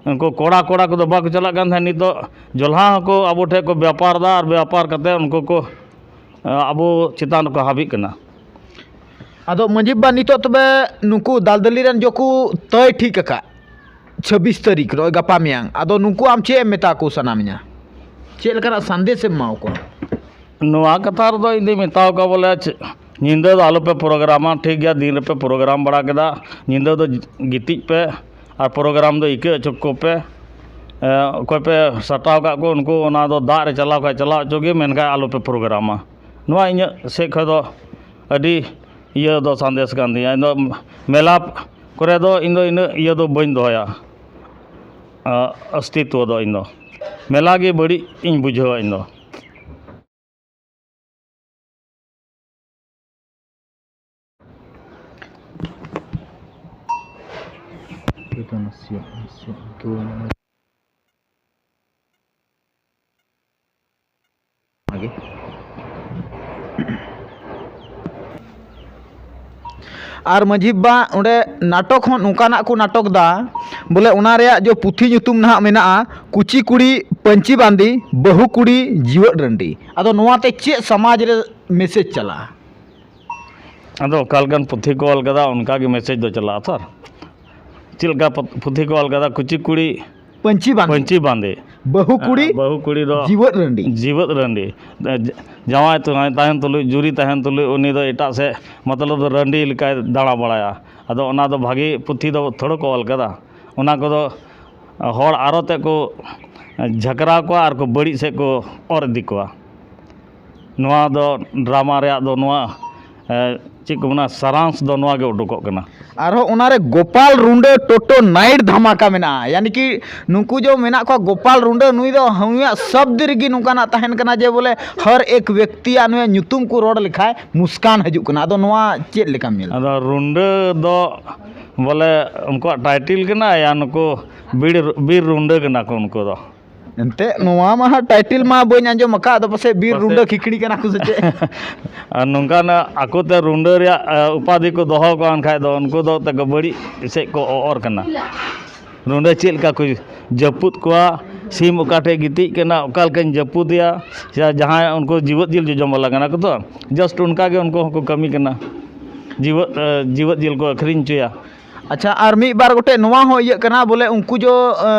ᱩᱱᱠᱩ ᱠᱚᱲᱟ ᱠᱚᱲᱟ ᱠᱚᱫᱚ ᱵᱟᱠᱚ ᱪᱟᱞᱟᱜ ᱠᱟᱱ ᱛᱟᱦᱮᱸᱫ᱾ ᱱᱤᱛᱚᱜ ᱡᱚᱞᱦᱟ ᱦᱚᱸᱠᱚ ᱟᱵᱚ ᱴᱷᱮᱱ ᱠᱚ ᱵᱮᱯᱟᱨ ᱮᱫᱟ ᱟᱨ ᱵᱮᱯᱟᱨ ᱠᱟᱛᱮ ᱩᱱᱠᱩ ᱠᱚ, ᱟᱵᱚ ᱪᱮᱛᱟᱱ ᱨᱮᱠᱚ ᱦᱟᱵᱤᱜ ᱠᱟᱱᱟ᱾ ᱟᱫᱚ ᱢᱟᱺᱡᱷᱤ ᱵᱟᱵᱟ, ᱱᱤᱛᱚᱜ ᱛᱚᱵᱮ ᱱᱩᱠᱩ ᱫᱟᱞᱫᱟᱞᱤ ᱨᱮᱱ ᱡᱚᱠᱚ ᱛᱟᱹᱭ ᱴᱷᱤᱠ ᱟᱠᱟᱫ ᱪᱷᱟᱵᱵᱤᱥ ᱛᱟᱹᱨᱤᱠᱷ, ᱱᱚᱜᱼᱚᱭ ᱜᱟᱯᱟ ᱢᱮᱭᱟᱝ, ᱟᱫᱚ ᱱᱩᱠᱩ ᱟᱢ ᱪᱮᱫ ᱮᱢ ᱢᱮᱛᱟ ᱠᱚ ᱥᱟᱱᱟ ᱢᱮᱭᱟ? ᱪᱮᱫ ᱞᱮᱠᱟᱱᱟᱜ ᱥᱟᱸᱫᱮᱥ ᱮᱢ ᱮᱢᱟ ᱠᱚᱣᱟ? ᱱᱚᱣᱟ ᱠᱟᱛᱷᱟ ᱨᱮᱫᱚ ᱤᱧ ᱫᱩᱧ ᱢᱮᱛᱟ ᱠᱚᱣᱟ ᱵᱚᱞᱮ, ᱪᱮ-, ᱧᱤᱫᱟᱹ ᱫᱚ ᱟᱞᱚᱯᱮ ᱯᱨᱳᱜᱨᱟᱢᱟ, ᱴᱷᱤᱠ ᱜᱮᱭᱟ, ᱫᱤᱱ ᱨᱮᱯᱮ ᱯᱨᱳᱜᱨᱟᱢ ᱵᱟᱲᱟ ᱠᱮᱫᱟ, ᱧᱤᱫᱟᱹ ᱫᱚ ᱜᱤᱛᱤᱡ ᱯᱮ ᱟᱨ ᱯᱨᱳᱜᱨᱟᱢ ᱫᱚ ᱤᱠᱟᱹ ᱦᱚᱪᱚ ᱠᱚᱯᱮ᱾ ᱮ, ᱚᱠᱚᱭ ᱯᱮ ᱥᱟᱴᱟᱣ ᱠᱟᱜ ᱠᱚ, ᱩᱱᱠᱩ ᱚᱱᱟ ᱫᱚ ᱫᱟᱜ ᱨᱮ ᱪᱟᱞᱟᱣ ᱠᱷᱟᱡ ᱪᱟᱞᱟᱣ ᱦᱚᱪᱚ ᱜᱮ, ᱢᱮᱱᱠᱷᱟᱱ ᱟᱞᱚᱯᱮ ᱯᱨᱳᱜᱨᱟᱢᱟ᱾ ᱱᱚᱣᱟ ᱤᱧᱟᱹᱜ ᱥᱮᱫ ᱠᱷᱚᱡ ᱫᱚ ᱟᱹᱰᱤ ᱤᱭᱟᱹ ᱫᱚ ᱥᱟᱸᱫᱮᱥ ᱠᱟᱱ ᱛᱤᱧᱟᱹ᱾ ᱤᱧ ᱫᱚ ᱢᱮᱞᱟ ᱠᱚᱨᱮ ᱫᱚ ᱤᱧ ᱫᱚ ᱤᱱᱟᱹᱜ ᱤᱭᱟᱹ ᱫᱚ ᱵᱟᱹᱧ ᱫᱚᱦᱚᱭᱟ, ᱟ, ᱚᱥᱛᱤᱛᱣᱚ ᱫᱚ᱾ ᱤᱧ ᱫᱚ ᱢᱮᱞᱟ ᱜᱮ ᱵᱟᱹᱲᱤᱡ ᱤᱧ ᱵᱩᱡᱷᱟᱹᱣᱟ ᱤᱧ ᱫᱚ᱾ ᱟᱨ ᱢᱟᱺᱡᱷᱤ ᱵᱟᱵᱟ, ᱚᱸᱰᱮ ᱱᱟᱴᱚᱠ ᱦᱚᱸ ᱱᱚᱝᱠᱟᱱᱟᱜ ᱠᱚ ᱱᱟᱴᱚᱠ ᱫᱟ, ᱵᱚᱞᱮ ᱚᱱᱟ ᱨᱮᱭᱟᱜ ᱡᱚ ᱯᱩᱛᱷᱤ ᱧᱩᱛᱩᱢ ᱱᱟᱦᱟᱜ ᱢᱮᱱᱟᱜᱼᱟ ᱠᱩᱪᱤ ᱠᱩᱲᱤ ᱯᱟᱹᱧᱪᱤ ᱵᱟᱸᱫᱮ, ᱵᱟᱹᱦᱩ ᱠᱩᱲᱤ ᱡᱤᱣᱮᱫ ᱨᱟᱺᱰᱤ᱾ ᱟᱫᱚ ᱱᱚᱣᱟᱛᱮ ᱪᱮᱫ ᱥᱚᱢᱟᱡᱽ ᱨᱮ ᱢᱮᱥᱮᱡᱽ ᱪᱟᱞᱟᱜᱼᱟ? ᱟᱫᱚ ᱚᱠᱟ ᱞᱮᱠᱟᱱ ᱯᱩᱛᱷᱤ ᱠᱚ ᱚᱞ ᱠᱟᱫᱟ, ᱚᱱᱠᱟ ᱜᱮ ᱢᱮᱥᱮᱡᱽ ᱫᱚ ᱪᱟᱞᱟᱜᱼᱟ ᱛᱚ᱾ ᱪᱮᱫ ᱞᱮᱠᱟ ᱯᱩᱛ-, ᱯᱩᱛᱷᱤ ᱠᱚ ᱚᱞ ᱠᱟᱫᱟ, ᱠᱩᱪᱤ ᱠᱩᱲᱤ ᱯᱟᱹᱧᱪᱤ ᱵᱟᱸᱫᱮ᱾ ᱯᱟᱹᱧᱪᱤ ᱵᱟᱸᱫᱮ᱾ ᱵᱟᱹᱦᱩ ᱠᱩᱲᱤ ᱦᱮᱸ, ᱵᱟᱹᱦᱩ ᱠᱩᱲᱤ ᱫᱚ ᱡᱤᱣᱮᱫ ᱨᱟᱺᱰᱤ᱾ ᱡᱤᱣᱮᱫ ᱨᱟᱺᱰᱤ᱾ ᱡᱟᱶᱟᱭ ᱛᱟᱦᱮᱸ, ᱛᱟᱦᱮᱱ ᱛᱩᱞᱩᱡ, ᱡᱩᱨᱤ ᱛᱟᱦᱮᱱ ᱛᱩᱞᱩᱡ, ᱩᱱᱤ ᱫᱚ ᱮᱴᱟᱜ ᱥᱮᱫ, ᱢᱚᱛᱞᱚᱵ ᱫᱚ ᱨᱟᱺᱰᱤ ᱞᱮᱠᱟᱭ ᱫᱟᱬᱟ ᱵᱟᱲᱟᱭᱟ᱾ ᱟᱫᱚ ᱚᱱᱟ ᱫᱚ ᱵᱷᱟᱜᱮ ᱯᱩᱛᱷᱤ ᱫᱚ ᱛᱷᱚᱲᱟ ᱠᱚ ᱚᱞ ᱠᱟᱫᱟ᱾ ᱚᱱᱟ ᱠᱚᱫᱚ ᱦᱚᱲ ᱟᱨᱚ ᱛᱮᱫ ᱠᱚ ᱡᱷᱟᱠᱨᱟᱣ ᱠᱚᱣᱟ ᱟᱨ ᱠᱚ ᱵᱟᱹᱲᱤᱡ ᱥᱮᱫ ᱠᱚ ᱚᱨ ᱤᱫᱤ ᱠᱚᱣᱟ᱾ ᱱᱚᱣᱟ ᱫᱚ ᱰᱨᱟᱢᱟ ᱨᱮᱭᱟᱜ ᱫᱚ ᱱᱚᱣᱟ, ᱮ, ᱪᱮᱫ ᱠᱚ ᱢᱮᱱᱟ, ᱥᱟᱨᱟᱝᱥ ᱫᱚ ᱱᱚᱣᱟ ᱜᱮ ᱩᱰᱩᱠᱚᱜ ᱠᱟᱱᱟ᱾ ᱟᱨᱦᱚᱸ ᱚᱱᱟᱨᱮ ᱜᱳᱯᱟᱞ ᱨᱩᱸᱰᱟᱹ ᱴᱳᱴᱳ ᱱᱟᱭᱤᱴ ᱫᱷᱟᱢᱟᱠᱟ ᱢᱮᱱᱟᱜᱼᱟ, ᱭᱟᱱᱤ ᱠᱤ ᱱᱩᱠᱩ ᱡᱚ ᱢᱮᱱᱟᱜ ᱠᱚᱣᱟ, ᱜᱳᱯᱟᱞ ᱨᱩᱸᱰᱟᱹ ᱱᱩᱭ ᱫᱚ ᱦᱩᱭᱟᱜ ᱥᱚᱵᱫ ᱨᱮᱜᱮ ᱱᱚᱝᱠᱟᱱᱟᱜ ᱛᱟᱦᱮᱱ ᱠᱟᱱᱟ ᱡᱮ ᱵᱚᱞᱮ ᱦᱟᱨ ᱮᱠ ᱵᱮᱠᱛᱤᱭᱟᱜ ᱱᱩᱭᱟᱜ ᱧᱩᱛᱩᱢ ᱠᱚ ᱨᱚᱲ ᱞᱮᱠᱷᱟᱡ ᱢᱩᱥᱠᱟᱱ ᱦᱤᱡᱩᱜ ᱠᱟᱱᱟ᱾ ᱟᱫᱚ ᱱᱚᱣᱟ ᱪᱮᱫ ᱞᱮᱠᱟᱢ ᱧᱮᱞᱟ? ᱟᱫᱚ ᱨᱩᱸᱰᱟᱹ ᱫᱚ ᱵᱚᱞᱮ ᱩᱱᱠᱩᱣᱟᱜ ᱴᱟᱭᱴᱤᱞ ᱠᱟᱱᱟ, ᱭᱟ ᱱᱩᱠᱩ ᱵᱤᱨ, ᱵᱤᱨ ᱨᱩᱸᱰᱟᱹ ᱠᱟᱱᱟ ᱠᱚ ᱩᱱᱠᱩ ᱫᱚ? ᱮᱱᱛᱮᱫ, ᱱᱚᱣᱟ ᱢᱟ ᱦᱟᱸᱜ ᱴᱟᱭᱴᱤᱞ ᱢᱟ ᱵᱟᱹᱧ ᱟᱸᱡᱚᱢ ᱟᱠᱟᱫ, ᱟᱫᱚ ᱯᱟᱥᱮᱡ ᱵᱤᱨ ᱯᱟᱥᱮᱡ ᱨᱩᱸᱰᱟᱹ ᱠᱷᱤᱠᱲᱤ ᱠᱟᱱᱟ ᱠᱚ ᱥᱮ ᱪᱮᱫ? ᱟᱨ ᱱᱚᱝᱠᱟᱱᱟᱜ ᱟᱠᱚᱛᱮ ᱨᱩᱸᱰᱟᱹ ᱨᱮᱭᱟᱜ, ᱮ, ᱩᱯᱟᱫᱷᱤ ᱠᱚ ᱫᱚᱦᱚ ᱠᱟᱜᱼᱟ, ᱮᱱᱠᱷᱟᱡ ᱫᱚ ᱩᱱᱠᱩ ᱫᱚ ᱛᱮᱠᱚ ᱵᱟᱹᱲᱤᱡ ᱥᱮᱫ ᱠᱚ ᱚᱨ ᱠᱟᱱᱟ᱾ ᱱᱚᱰᱮ ᱪᱮᱫ ᱞᱮᱠᱟ ᱠᱚ ᱡᱟᱹᱯᱩᱫ ᱠᱚᱣᱟ, ᱥᱤᱢ ᱚᱠᱟ ᱴᱷᱮᱡ ᱜᱤᱛᱤᱡ ᱠᱟᱱᱟ, ᱚᱠᱟ ᱞᱮᱠᱟᱧ ᱡᱟᱹᱯᱩᱫᱮᱭᱟ, ᱥᱮ ᱡᱟᱦᱟᱸᱭ ᱩᱱᱠᱩ ᱡᱤᱣᱮᱫ ᱡᱤᱞ ᱡᱚᱡᱚᱢ ᱵᱟᱞᱟ ᱠᱟᱱᱟ ᱠᱚ ᱛᱚ, just ᱚᱱᱠᱟ ᱜᱮ ᱩᱱᱠᱩ ᱦᱚᱸᱠᱚ ᱠᱟᱹᱢᱤ ᱠᱟᱱᱟ, ᱡᱤᱣᱮᱫ ᱡᱤᱣᱮᱫ ᱡᱤᱞ ᱠᱚ ᱟᱹᱠᱷᱨᱤᱧ ᱦᱚᱪᱚᱭᱟ᱾ ᱟᱪᱪᱷᱟ, ᱟᱨ ᱢᱤᱫ ᱵᱟᱨ ᱜᱚᱴᱮᱡ ᱱᱚᱣᱟ ᱦᱚᱸ ᱤᱭᱟᱹᱜ ᱠᱟᱱᱟ ᱵᱚᱞᱮ, ᱩᱱᱠᱩ ᱡᱚ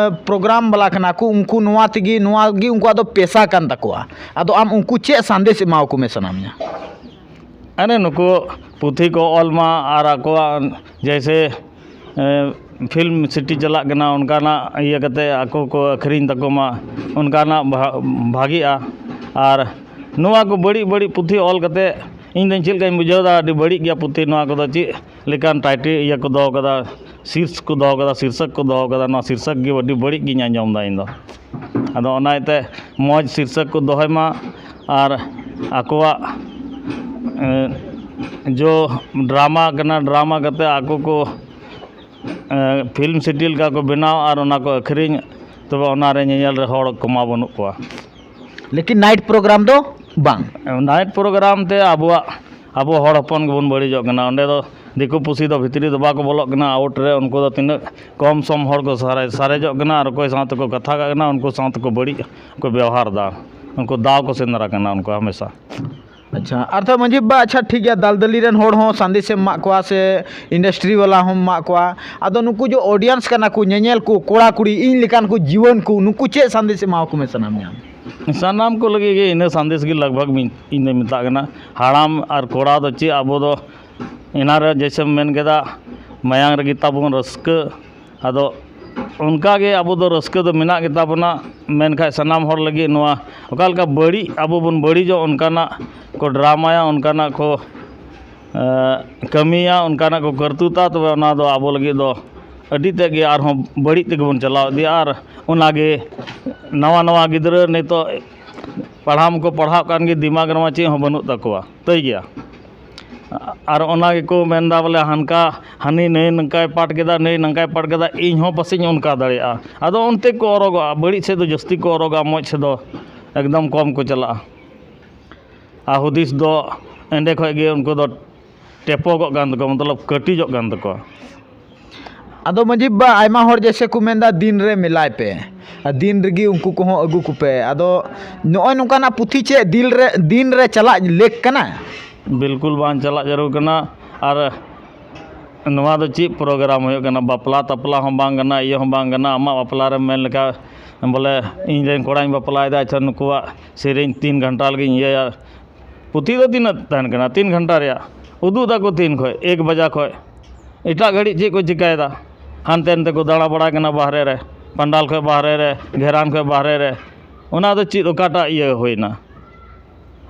ᱯᱨᱳᱜᱨᱟᱢ ᱵᱟᱞᱟ ᱠᱟᱱᱟ ᱠᱚ, ᱩᱱᱠᱩ ᱱᱚᱣᱟ ᱛᱮᱜᱮ, ᱱᱚᱣᱟ ᱜᱮ ᱩᱱᱠᱩᱣᱟᱜ ᱫᱚ ᱯᱮᱥᱟ ᱠᱟᱱ ᱛᱟᱠᱚᱣᱟ᱾ ᱟᱫᱚ ᱟᱢ ᱩᱱᱠᱩ ᱪᱮᱫ ᱥᱟᱸᱫᱮᱥ ᱮᱢᱟᱣᱟᱠᱚ ᱢᱮ ᱥᱟᱱᱟᱢ ᱧᱟ? ᱟᱨᱮ ᱱᱩᱠᱩ ᱯᱩᱛᱷᱤ ᱠᱚ ᱚᱞ ᱢᱟ ᱟᱨ ᱟᱠᱚᱣᱟᱜ ᱡᱮᱭᱥᱮ ᱯᱷᱤᱞᱢ ᱥᱤᱴᱤ ᱪᱟᱞᱟᱜ ᱠᱟᱱᱟ, ᱚᱱᱠᱟᱱᱟᱜ ᱤᱭᱟᱹ ᱠᱟᱛᱮ ᱟᱠᱚ ᱠᱚ ᱟᱹᱠᱷᱨᱤᱧ ᱛᱟᱠᱚ ᱢᱟ, ᱚᱱᱠᱟᱱᱟᱜ ᱵᱷᱟ- ᱵᱷᱟᱜᱤᱜᱼᱟ᱾ ᱟᱨ ᱱᱚᱣᱟ ᱠᱚ ᱵᱟᱹᱲᱤᱡ ᱵᱟᱹᱲᱤᱡ ᱯᱩᱛᱷᱤ ᱚᱞ ᱠᱟᱛᱮ ᱤᱧ ᱫᱚᱧ ᱪᱮᱫ ᱞᱮᱠᱟᱧ ᱵᱩᱡᱷᱟᱹᱣ ᱮᱫᱟ, ᱟᱹᱰᱤ ᱵᱟᱹᱲᱤᱡ ᱜᱮᱭᱟ ᱯᱩᱛᱷᱤ ᱱᱚᱣᱟ ᱠᱚᱫᱚ᱾ ᱪᱮᱫ ᱞᱮᱠᱟᱱ ᱴᱟᱭᱴᱮᱞ ᱤᱭᱟᱹ ᱠᱚ ᱫᱚᱦᱚ ᱠᱟᱫᱟ, ᱥᱤᱨᱥ ᱠᱚ ᱫᱚᱦᱚ ᱠᱟᱫᱟ, ᱥᱤᱨᱥᱟᱹᱠ ᱠᱚ ᱫᱚᱦᱚ ᱠᱟᱫᱟ, ᱱᱚᱣᱟ ᱥᱤᱨᱥᱟᱹᱠ ᱜᱮ ᱟᱹᱰᱤ ᱵᱟᱹᱲᱤᱡ ᱜᱤᱧ ᱟᱸᱡᱚᱢ ᱮᱫᱟ ᱤᱧ ᱫᱚ᱾ ᱟᱫᱚ ᱚᱱᱟ ᱤᱭᱟᱹᱛᱮ ᱢᱚᱡᱽ ᱥᱤᱨᱥᱟᱹᱠ ᱠᱚ ᱫᱚᱦᱚᱭ ᱢᱟ ᱟᱨ ᱟᱠᱚᱣᱟᱜ ᱡᱚ ᱰᱨᱟᱢᱟ ᱠᱟᱱᱟ, ᱰᱨᱟᱢᱟ ᱠᱟᱛᱮ ᱟᱠᱚ ᱠᱚ ᱯᱷᱤᱞᱢ ᱥᱤᱴᱤ ᱞᱮᱠᱟ ᱠᱚ ᱵᱮᱱᱟᱣ ᱟᱨ ᱚᱱᱟ ᱠᱚ ᱟᱹᱠᱷᱨᱤᱧ, ᱛᱚᱵᱮ ᱚᱱᱟ ᱨᱮ ᱧᱮᱧᱮᱞ ᱨᱮ ᱦᱚᱲ ᱠᱚᱢᱟ ᱵᱟᱹᱱᱩᱜ ᱠᱚᱣᱟ᱾ ᱞᱮᱠᱤᱱ ᱱᱟᱭᱤᱴ ᱯᱨᱳᱜᱨᱟᱢ ᱫᱚ ᱵᱟᱝ᱾ ᱱᱟᱭᱤᱴ ᱯᱨᱳᱜᱨᱟᱢ ᱛᱮ ᱟᱵᱚᱣᱟᱜ, ᱟᱵᱚ ᱦᱚᱲ ᱦᱚᱯᱚᱱ ᱜᱮᱵᱚᱱ ᱵᱟᱹᱲᱤᱡᱚᱜ ᱠᱟᱱᱟ᱾ ᱚᱸᱰᱮ ᱫᱚ ᱫᱤᱠᱩ ᱯᱩᱥᱤ ᱫᱚ ᱵᱷᱤᱛᱨᱤ ᱫᱚ ᱵᱟᱠᱚ ᱵᱚᱞᱚᱜ ᱠᱟᱱᱟ, ᱟᱣᱩᱴ ᱨᱮ᱾ ᱩᱱᱠᱩ ᱫᱚ ᱛᱤᱱᱟᱹᱜ ᱠᱚᱢ ᱥᱚᱢ ᱦᱚᱲ ᱠᱚ ᱥᱟᱨᱮ- ᱥᱟᱨᱮᱡᱚᱜ ᱠᱟᱱᱟ ᱟᱨ ᱚᱠᱚᱭ ᱥᱟᱶ ᱛᱮᱠᱚ ᱠᱟᱛᱷᱟ ᱠᱟᱜ ᱠᱟᱱᱟ, ᱩᱱᱠᱩ ᱥᱟᱶ ᱛᱮᱠᱚ ᱵᱟᱹᱲᱤᱡ ᱠᱚ ᱵᱮᱣᱦᱟᱨ ᱮᱫᱟ, ᱩᱱᱠᱩ ᱫᱟᱣ ᱠᱚ ᱥᱮᱸᱫᱽᱨᱟ ᱠᱟᱱᱟ ᱩᱱᱠᱩ ᱦᱟᱢᱮᱥᱟ᱾ ᱟᱪᱪᱷᱟ, ᱟᱨ ᱛᱚ ᱢᱟᱺᱡᱷᱤ ᱵᱟᱵᱟ, ᱟᱪᱪᱷᱟ ᱴᱷᱤᱠ ᱜᱮᱭᱟ, ᱫᱟᱞᱫᱟᱹᱞᱤ ᱨᱮᱱ ᱦᱚᱲ ᱦᱚᱸ ᱥᱟᱸᱫᱮᱥ ᱮᱢ ᱮᱢᱟᱜ ᱠᱚᱣᱟ ᱥᱮ ᱤᱱᱰᱟᱥᱴᱨᱤ ᱵᱟᱞᱟ ᱦᱚᱸᱢ ᱮᱢᱟᱜ ᱠᱚᱣᱟ, ᱟᱫᱚ ᱱᱩᱠᱩ ᱡᱮ ᱚᱰᱤᱭᱮᱱᱥ ᱠᱟᱱᱟ ᱠᱚ, ᱧᱮᱧᱮᱞ ᱠᱚ, ᱠᱚᱲᱟ ᱠᱩᱲᱤ, ᱤᱧ ᱞᱮᱠᱟᱱ ᱠᱚ ᱡᱩᱣᱟᱹᱱ ᱠᱚ, ᱱᱩᱠᱩ ᱪᱮᱫ ᱥᱟᱸᱫᱮᱥ ᱮᱢᱟᱣᱟᱠᱚ ᱢᱮ ᱥᱟᱱᱟᱢ ᱧᱟᱢ? ᱥᱟᱱᱟᱢ ᱠᱚ ᱞᱟᱹᱜᱤᱫ ᱜᱮ ᱤᱱᱟᱹ ᱥᱟᱸᱫᱮᱥ ᱜᱮ ᱞᱟᱜᱽ ᱵᱷᱟᱜᱽ ᱤᱧ ᱫᱚᱧ ᱢᱮᱛᱟᱜ ᱠᱟᱱᱟ᱾ ᱦᱟᱲᱟᱢ ᱟᱨ ᱠᱚᱲᱟ ᱫᱚ ᱪᱮᱫ, ᱟᱵᱚ ᱫᱚ ᱮᱱᱟᱱ ᱨᱮ ᱡᱮᱭᱥᱮᱢ ᱢᱮᱱ ᱠᱮᱫᱟ, ᱢᱟᱭᱟᱝ ᱨᱮᱜᱮ ᱛᱟᱵᱚᱱ ᱨᱟᱹᱥᱠᱟᱹ᱾ ᱟᱫᱚ ᱚᱱᱠᱟ ᱜᱮ ᱟᱵᱚ ᱫᱚ ᱨᱟᱹᱥᱠᱟᱹ ᱫᱚ ᱢᱮᱱᱟᱜ ᱜᱮᱛᱟ ᱵᱚᱱᱟ, ᱢᱮᱱᱠᱷᱟᱱ ᱥᱟᱱᱟᱢ ᱦᱚᱲ ᱞᱟᱹᱜᱤᱫ ᱱᱚᱣᱟ ᱚᱠᱟ ᱞᱮᱠᱟ ᱵᱟᱹᱲᱤᱡ ᱟᱵᱚ ᱵᱚᱱ ᱵᱟᱹᱲᱤᱡᱚᱜ, ᱚᱱᱠᱟᱱᱟᱜ ᱠᱚ ᱰᱨᱟᱢᱟᱭᱟ, ᱚᱱᱠᱟᱱᱟᱜ ᱠᱚ ᱮᱸ, ᱠᱟᱹᱢᱤᱭᱟ, ᱚᱱᱠᱟᱱᱟᱜ ᱠᱚ ᱠᱟᱹᱨᱛᱩᱛᱟ, ᱛᱚᱵᱮ ᱚᱱᱟ ᱫᱚ ᱟᱵᱚ ᱞᱟᱹᱜᱤᱫ ᱫᱚ ᱟᱹᱰᱤ ᱛᱮᱫ ᱜᱮ ᱟᱨᱦᱚᱸ ᱵᱟᱹᱲᱤᱡ ᱛᱮᱜᱮ ᱵᱚᱱ ᱪᱟᱞᱟᱣ ᱤᱫᱤᱜᱼᱟ᱾ ᱟᱨ ᱚᱱᱟᱜᱮ ᱱᱟᱣᱟ ᱱᱟᱣᱟ ᱜᱤᱫᱽᱨᱟᱹ ᱱᱤᱛᱚᱜ ᱯᱟᱲᱦᱟᱣ ᱢᱟᱠᱚ ᱯᱟᱲᱦᱟᱜ ᱠᱟᱱ ᱜᱮ, ᱫᱤᱢᱟᱜᱽ ᱨᱮᱢᱟ ᱪᱮᱫ ᱦᱚᱸ ᱵᱟᱹᱱᱩᱜ ᱛᱟᱠᱚᱣᱟ, ᱛᱟᱹᱭ ᱜᱮᱭᱟ᱾ ᱟᱨ ᱚᱱᱟ ᱜᱮᱠᱚ ᱢᱮᱱᱫᱟ ᱵᱚᱞᱮ, ᱦᱟᱱᱠᱟ ᱦᱟᱹᱱᱤ ᱱᱟᱹᱭ ᱱᱚᱝᱠᱟᱭ ᱯᱟᱴ ᱠᱮᱫᱟ, ᱱᱟᱹᱭ ᱱᱚᱝᱠᱟᱭ ᱯᱟᱴ ᱠᱮᱫᱟ, ᱤᱧ ᱦᱚᱸ ᱯᱟᱥᱮᱡ ᱚᱱᱠᱟ ᱫᱟᱲᱮᱭᱟᱜᱼᱟ᱾ ᱟᱫᱚ ᱚᱱᱛᱮ ᱠᱚ ᱚᱨᱚᱜᱚᱜᱼᱟ, ᱵᱟᱹᱲᱤᱡ ᱥᱮᱫ ᱫᱚ ᱡᱟᱹᱥᱛᱤ ᱠᱚ ᱚᱨᱚᱜᱟ, ᱢᱚᱡᱽ ᱥᱮᱫ ᱫᱚ ᱮᱠᱫᱚᱢ ᱠᱚᱢ ᱠᱚ ᱪᱟᱞᱟᱜᱼᱟ᱾ ᱟᱨ ᱦᱩᱫᱤᱥ ᱫᱚ ᱮᱸᱰᱮ ᱠᱷᱚᱡ ᱜᱮ ᱩᱱᱠᱩ ᱫᱚ ᱴᱮᱯᱚᱜᱚᱜ ᱠᱟᱱ ᱛᱟᱠᱚᱣᱟ, ᱢᱚᱛᱞᱚᱵ ᱠᱟᱹᱴᱤᱡᱚᱜ ᱠᱟᱱ ᱛᱟᱠᱚᱣᱟ᱾ ᱟᱫᱚ ᱢᱟᱺᱡᱷᱤ ᱵᱟᱵᱟ, ᱟᱭᱢᱟ ᱦᱚᱲ ᱡᱮᱭᱥᱮ ᱠᱚ ᱢᱮᱱᱫᱟ ᱫᱤᱱ ᱨᱮ ᱢᱮᱞᱟᱭ ᱯᱮ, ᱟᱨ ᱫᱤᱱ ᱨᱮᱜᱮ ᱩᱱᱠᱩ ᱠᱚᱦᱚᱸ ᱟᱹᱜᱩ ᱠᱚᱯᱮ᱾ ᱟᱫᱚ ᱱᱚᱜᱼᱚᱭ ᱱᱚᱝᱠᱟᱱᱟᱜ ᱯᱩᱛᱷᱤ ᱪᱮᱫ ᱫᱤᱱ ᱨᱮ, ᱫᱤᱱ ᱨᱮ ᱪᱟᱞᱟᱜ ᱞᱮᱠ ᱠᱟᱱᱟ? ᱵᱤᱞᱠᱩᱞ ᱵᱟᱝ ᱪᱟᱞᱟᱜ ᱡᱟᱹᱨᱩᱲ ᱠᱟᱱᱟ᱾ ᱟᱨ ᱱᱚᱣᱟ ᱫᱚ ᱪᱮᱫ ᱯᱨᱳᱜᱨᱟᱢ ᱦᱩᱭᱩᱜ ᱠᱟᱱᱟ? ᱵᱟᱯᱞᱟ ᱛᱟᱯᱞᱟ ᱦᱚᱸ ᱵᱟᱝ ᱠᱟᱱᱟ, ᱤᱭᱟᱹ ᱦᱚᱸ ᱵᱟᱝ ᱠᱟᱱᱟ᱾ ᱟᱢᱟᱜ ᱵᱟᱯᱞᱟ ᱨᱮᱢ ᱢᱮᱱ ᱞᱮᱠᱟ ᱵᱚᱞᱮ ᱤᱧ ᱨᱮᱱ ᱠᱚᱲᱟᱧ ᱵᱟᱯᱞᱟᱭᱮᱫᱟ, ᱟᱪᱪᱷᱟ ᱱᱩᱠᱩᱣᱟᱜ ᱥᱮᱨᱮᱧ ᱛᱤᱱ ᱜᱷᱚᱱᱴᱟ ᱞᱟᱹᱜᱤᱫ ᱤᱧ ᱤᱭᱟᱹᱭᱟ᱾ ᱯᱩᱛᱷᱤ ᱫᱚ ᱛᱤᱱᱟᱹᱜ ᱛᱟᱦᱮᱱ ᱠᱟᱱᱟ? ᱛᱤᱱ ᱜᱷᱚᱱᱴᱟ ᱨᱮᱭᱟᱜ᱾ ᱩᱫᱩᱜ ᱫᱟᱠᱚ ᱛᱤᱱ ᱠᱷᱚᱡ, ᱮᱠ ᱵᱟᱡᱟ ᱠᱷᱚᱡ᱾ ᱮᱴᱟᱜ ᱜᱷᱟᱹᱲᱤᱡ ᱪᱮᱫ ᱠᱚ ᱪᱤᱠᱟᱭᱮᱫᱟ? ᱦᱟᱱᱛᱮ ᱱᱟᱛᱮ ᱠᱚ ᱫᱟᱬᱟ ᱵᱟᱲᱟᱭ ᱠᱟᱱᱟ ᱵᱟᱦᱨᱮ ᱨᱮ, ᱯᱟᱱᱰᱟᱞ ᱠᱷᱚᱡ ᱵᱟᱦᱨᱮ ᱨᱮ, ᱜᱷᱮᱨᱟᱱ ᱠᱷᱚᱡ ᱵᱟᱦᱨᱮ ᱨᱮ᱾ ᱚᱱᱟ ᱫᱚ ᱪᱮᱫ, ᱚᱠᱟᱴᱟᱜ ᱤᱭᱟᱹ ᱦᱩᱭᱱᱟ?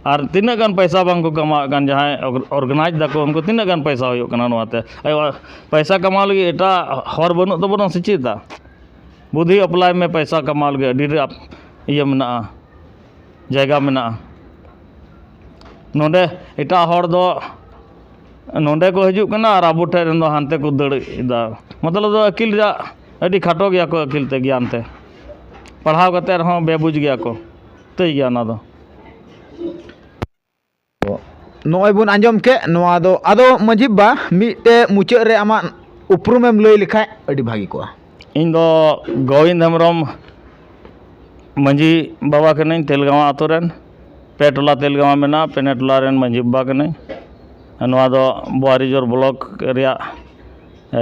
ᱟᱨ ᱛᱤᱱᱟᱹᱜ ᱜᱟᱱ ᱯᱚᱭᱥᱟ ᱵᱟᱝ ᱠᱚ ᱠᱟᱢᱟᱣᱮᱫ ᱠᱟᱱ, ᱡᱟᱦᱟᱸᱭ ᱚᱨᱜᱟᱱᱟᱭᱤᱡᱽ ᱫᱟᱠᱚ, ᱩᱱᱠᱩ ᱛᱤᱱᱟᱹᱜ ᱜᱟᱱ ᱯᱚᱭᱥᱟ ᱦᱩᱭᱩᱜ ᱠᱟᱱᱟ ᱱᱚᱣᱟᱛᱮ? ᱟᱭᱳ, ᱯᱚᱭᱥᱟ ᱠᱟᱢᱟᱣ ᱞᱟᱹᱜᱤᱫ ᱮᱴᱟᱜ ᱦᱚᱨ ᱵᱟᱹᱱᱩᱜ ᱛᱟᱵᱚᱱᱟ ᱥᱮ ᱪᱮᱫ? ᱫᱟ ᱵᱩᱫᱷᱤ ᱟᱯᱞᱟᱭ ᱢᱮ, ᱯᱚᱭᱥᱟ ᱠᱟᱢᱟᱣ ᱞᱟᱹᱜᱤᱫ ᱟᱹᱰᱤ ᱰᱷᱮᱨ ᱟᱯ-, ᱤᱭᱟᱹ ᱢᱮᱱᱟᱜᱼᱟ, ᱡᱟᱭᱜᱟ ᱢᱮᱱᱟᱜᱼᱟ᱾ ᱱᱚᱰᱮ ᱮᱴᱟᱜ ᱦᱚᱲ ᱫᱚ ᱱᱚᱰᱮ ᱠᱚ ᱦᱤᱡᱩᱜ ᱠᱟᱱᱟ ᱟᱨ ᱟᱵᱚ ᱴᱷᱮᱱ ᱨᱮᱱ ᱫᱚ ᱦᱟᱱᱛᱮ ᱠᱚ ᱫᱟᱹᱲ ᱮᱫᱟ᱾ ᱢᱚᱛᱞᱚᱵ ᱫᱚ ᱟᱹᱠᱤᱞ ᱨᱮᱭᱟᱜ ᱟᱹᱰᱤ ᱠᱷᱟᱴᱚ ᱜᱮᱭᱟ ᱠᱚ, ᱟᱹᱠᱤᱞ ᱛᱮ, ᱜᱮᱭᱟᱱ ᱛᱮ᱾ ᱯᱟᱲᱦᱟᱣ ᱠᱟᱛᱮ ᱨᱮᱦᱚᱸ ᱵᱮᱵᱩᱡᱽ ᱜᱮᱭᱟ ᱠᱚ᱾ ᱛᱟᱹᱭ ᱜᱮᱭᱟ ᱚᱱᱟ ᱫᱚ᱾ ᱱᱚᱜᱼᱚᱭ ᱵᱚᱱ ᱟᱸᱡᱚᱢ ᱠᱮᱫ ᱱᱚᱣᱟ ᱫᱚ᱾ ᱟᱫᱚ ᱢᱟᱺᱡᱷᱤ ᱵᱟ, ᱢᱤᱫᱴᱮᱡ ᱢᱩᱪᱟᱹᱫ ᱨᱮ ᱟᱢᱟᱜ ᱩᱯᱨᱩᱢᱮᱢ ᱞᱟᱹᱭ ᱞᱮᱠᱷᱟᱡ ᱟᱹᱰᱤ ᱵᱷᱟᱹᱜᱤ ᱠᱚᱜᱼᱟ᱾ ᱤᱧ ᱫᱚ ᱜᱳᱵᱤᱱᱫ ᱦᱮᱢᱵᱨᱚᱢ, ᱢᱟᱺᱡᱷᱤ ᱵᱟᱵᱟ ᱠᱟᱹᱱᱟᱹᱧ, ᱛᱮᱞᱜᱟᱶᱟ ᱟᱛᱳ ᱨᱮᱱ᱾ ᱯᱮ ᱴᱚᱞᱟ ᱛᱮᱞᱜᱟᱶᱟ ᱢᱮᱱᱟᱜᱼᱟ, ᱯᱮᱱᱮ ᱴᱚᱞᱟ ᱨᱮᱱ ᱢᱟᱺᱡᱷᱤ ᱵᱟᱵᱟ ᱠᱟᱹᱱᱟᱹᱧ᱾ ᱱᱚᱣᱟ ᱫᱚ ᱵᱳᱣᱟᱨᱤᱡᱳᱨ ᱵᱞᱚᱠ ᱨᱮᱭᱟᱜ, ᱮ,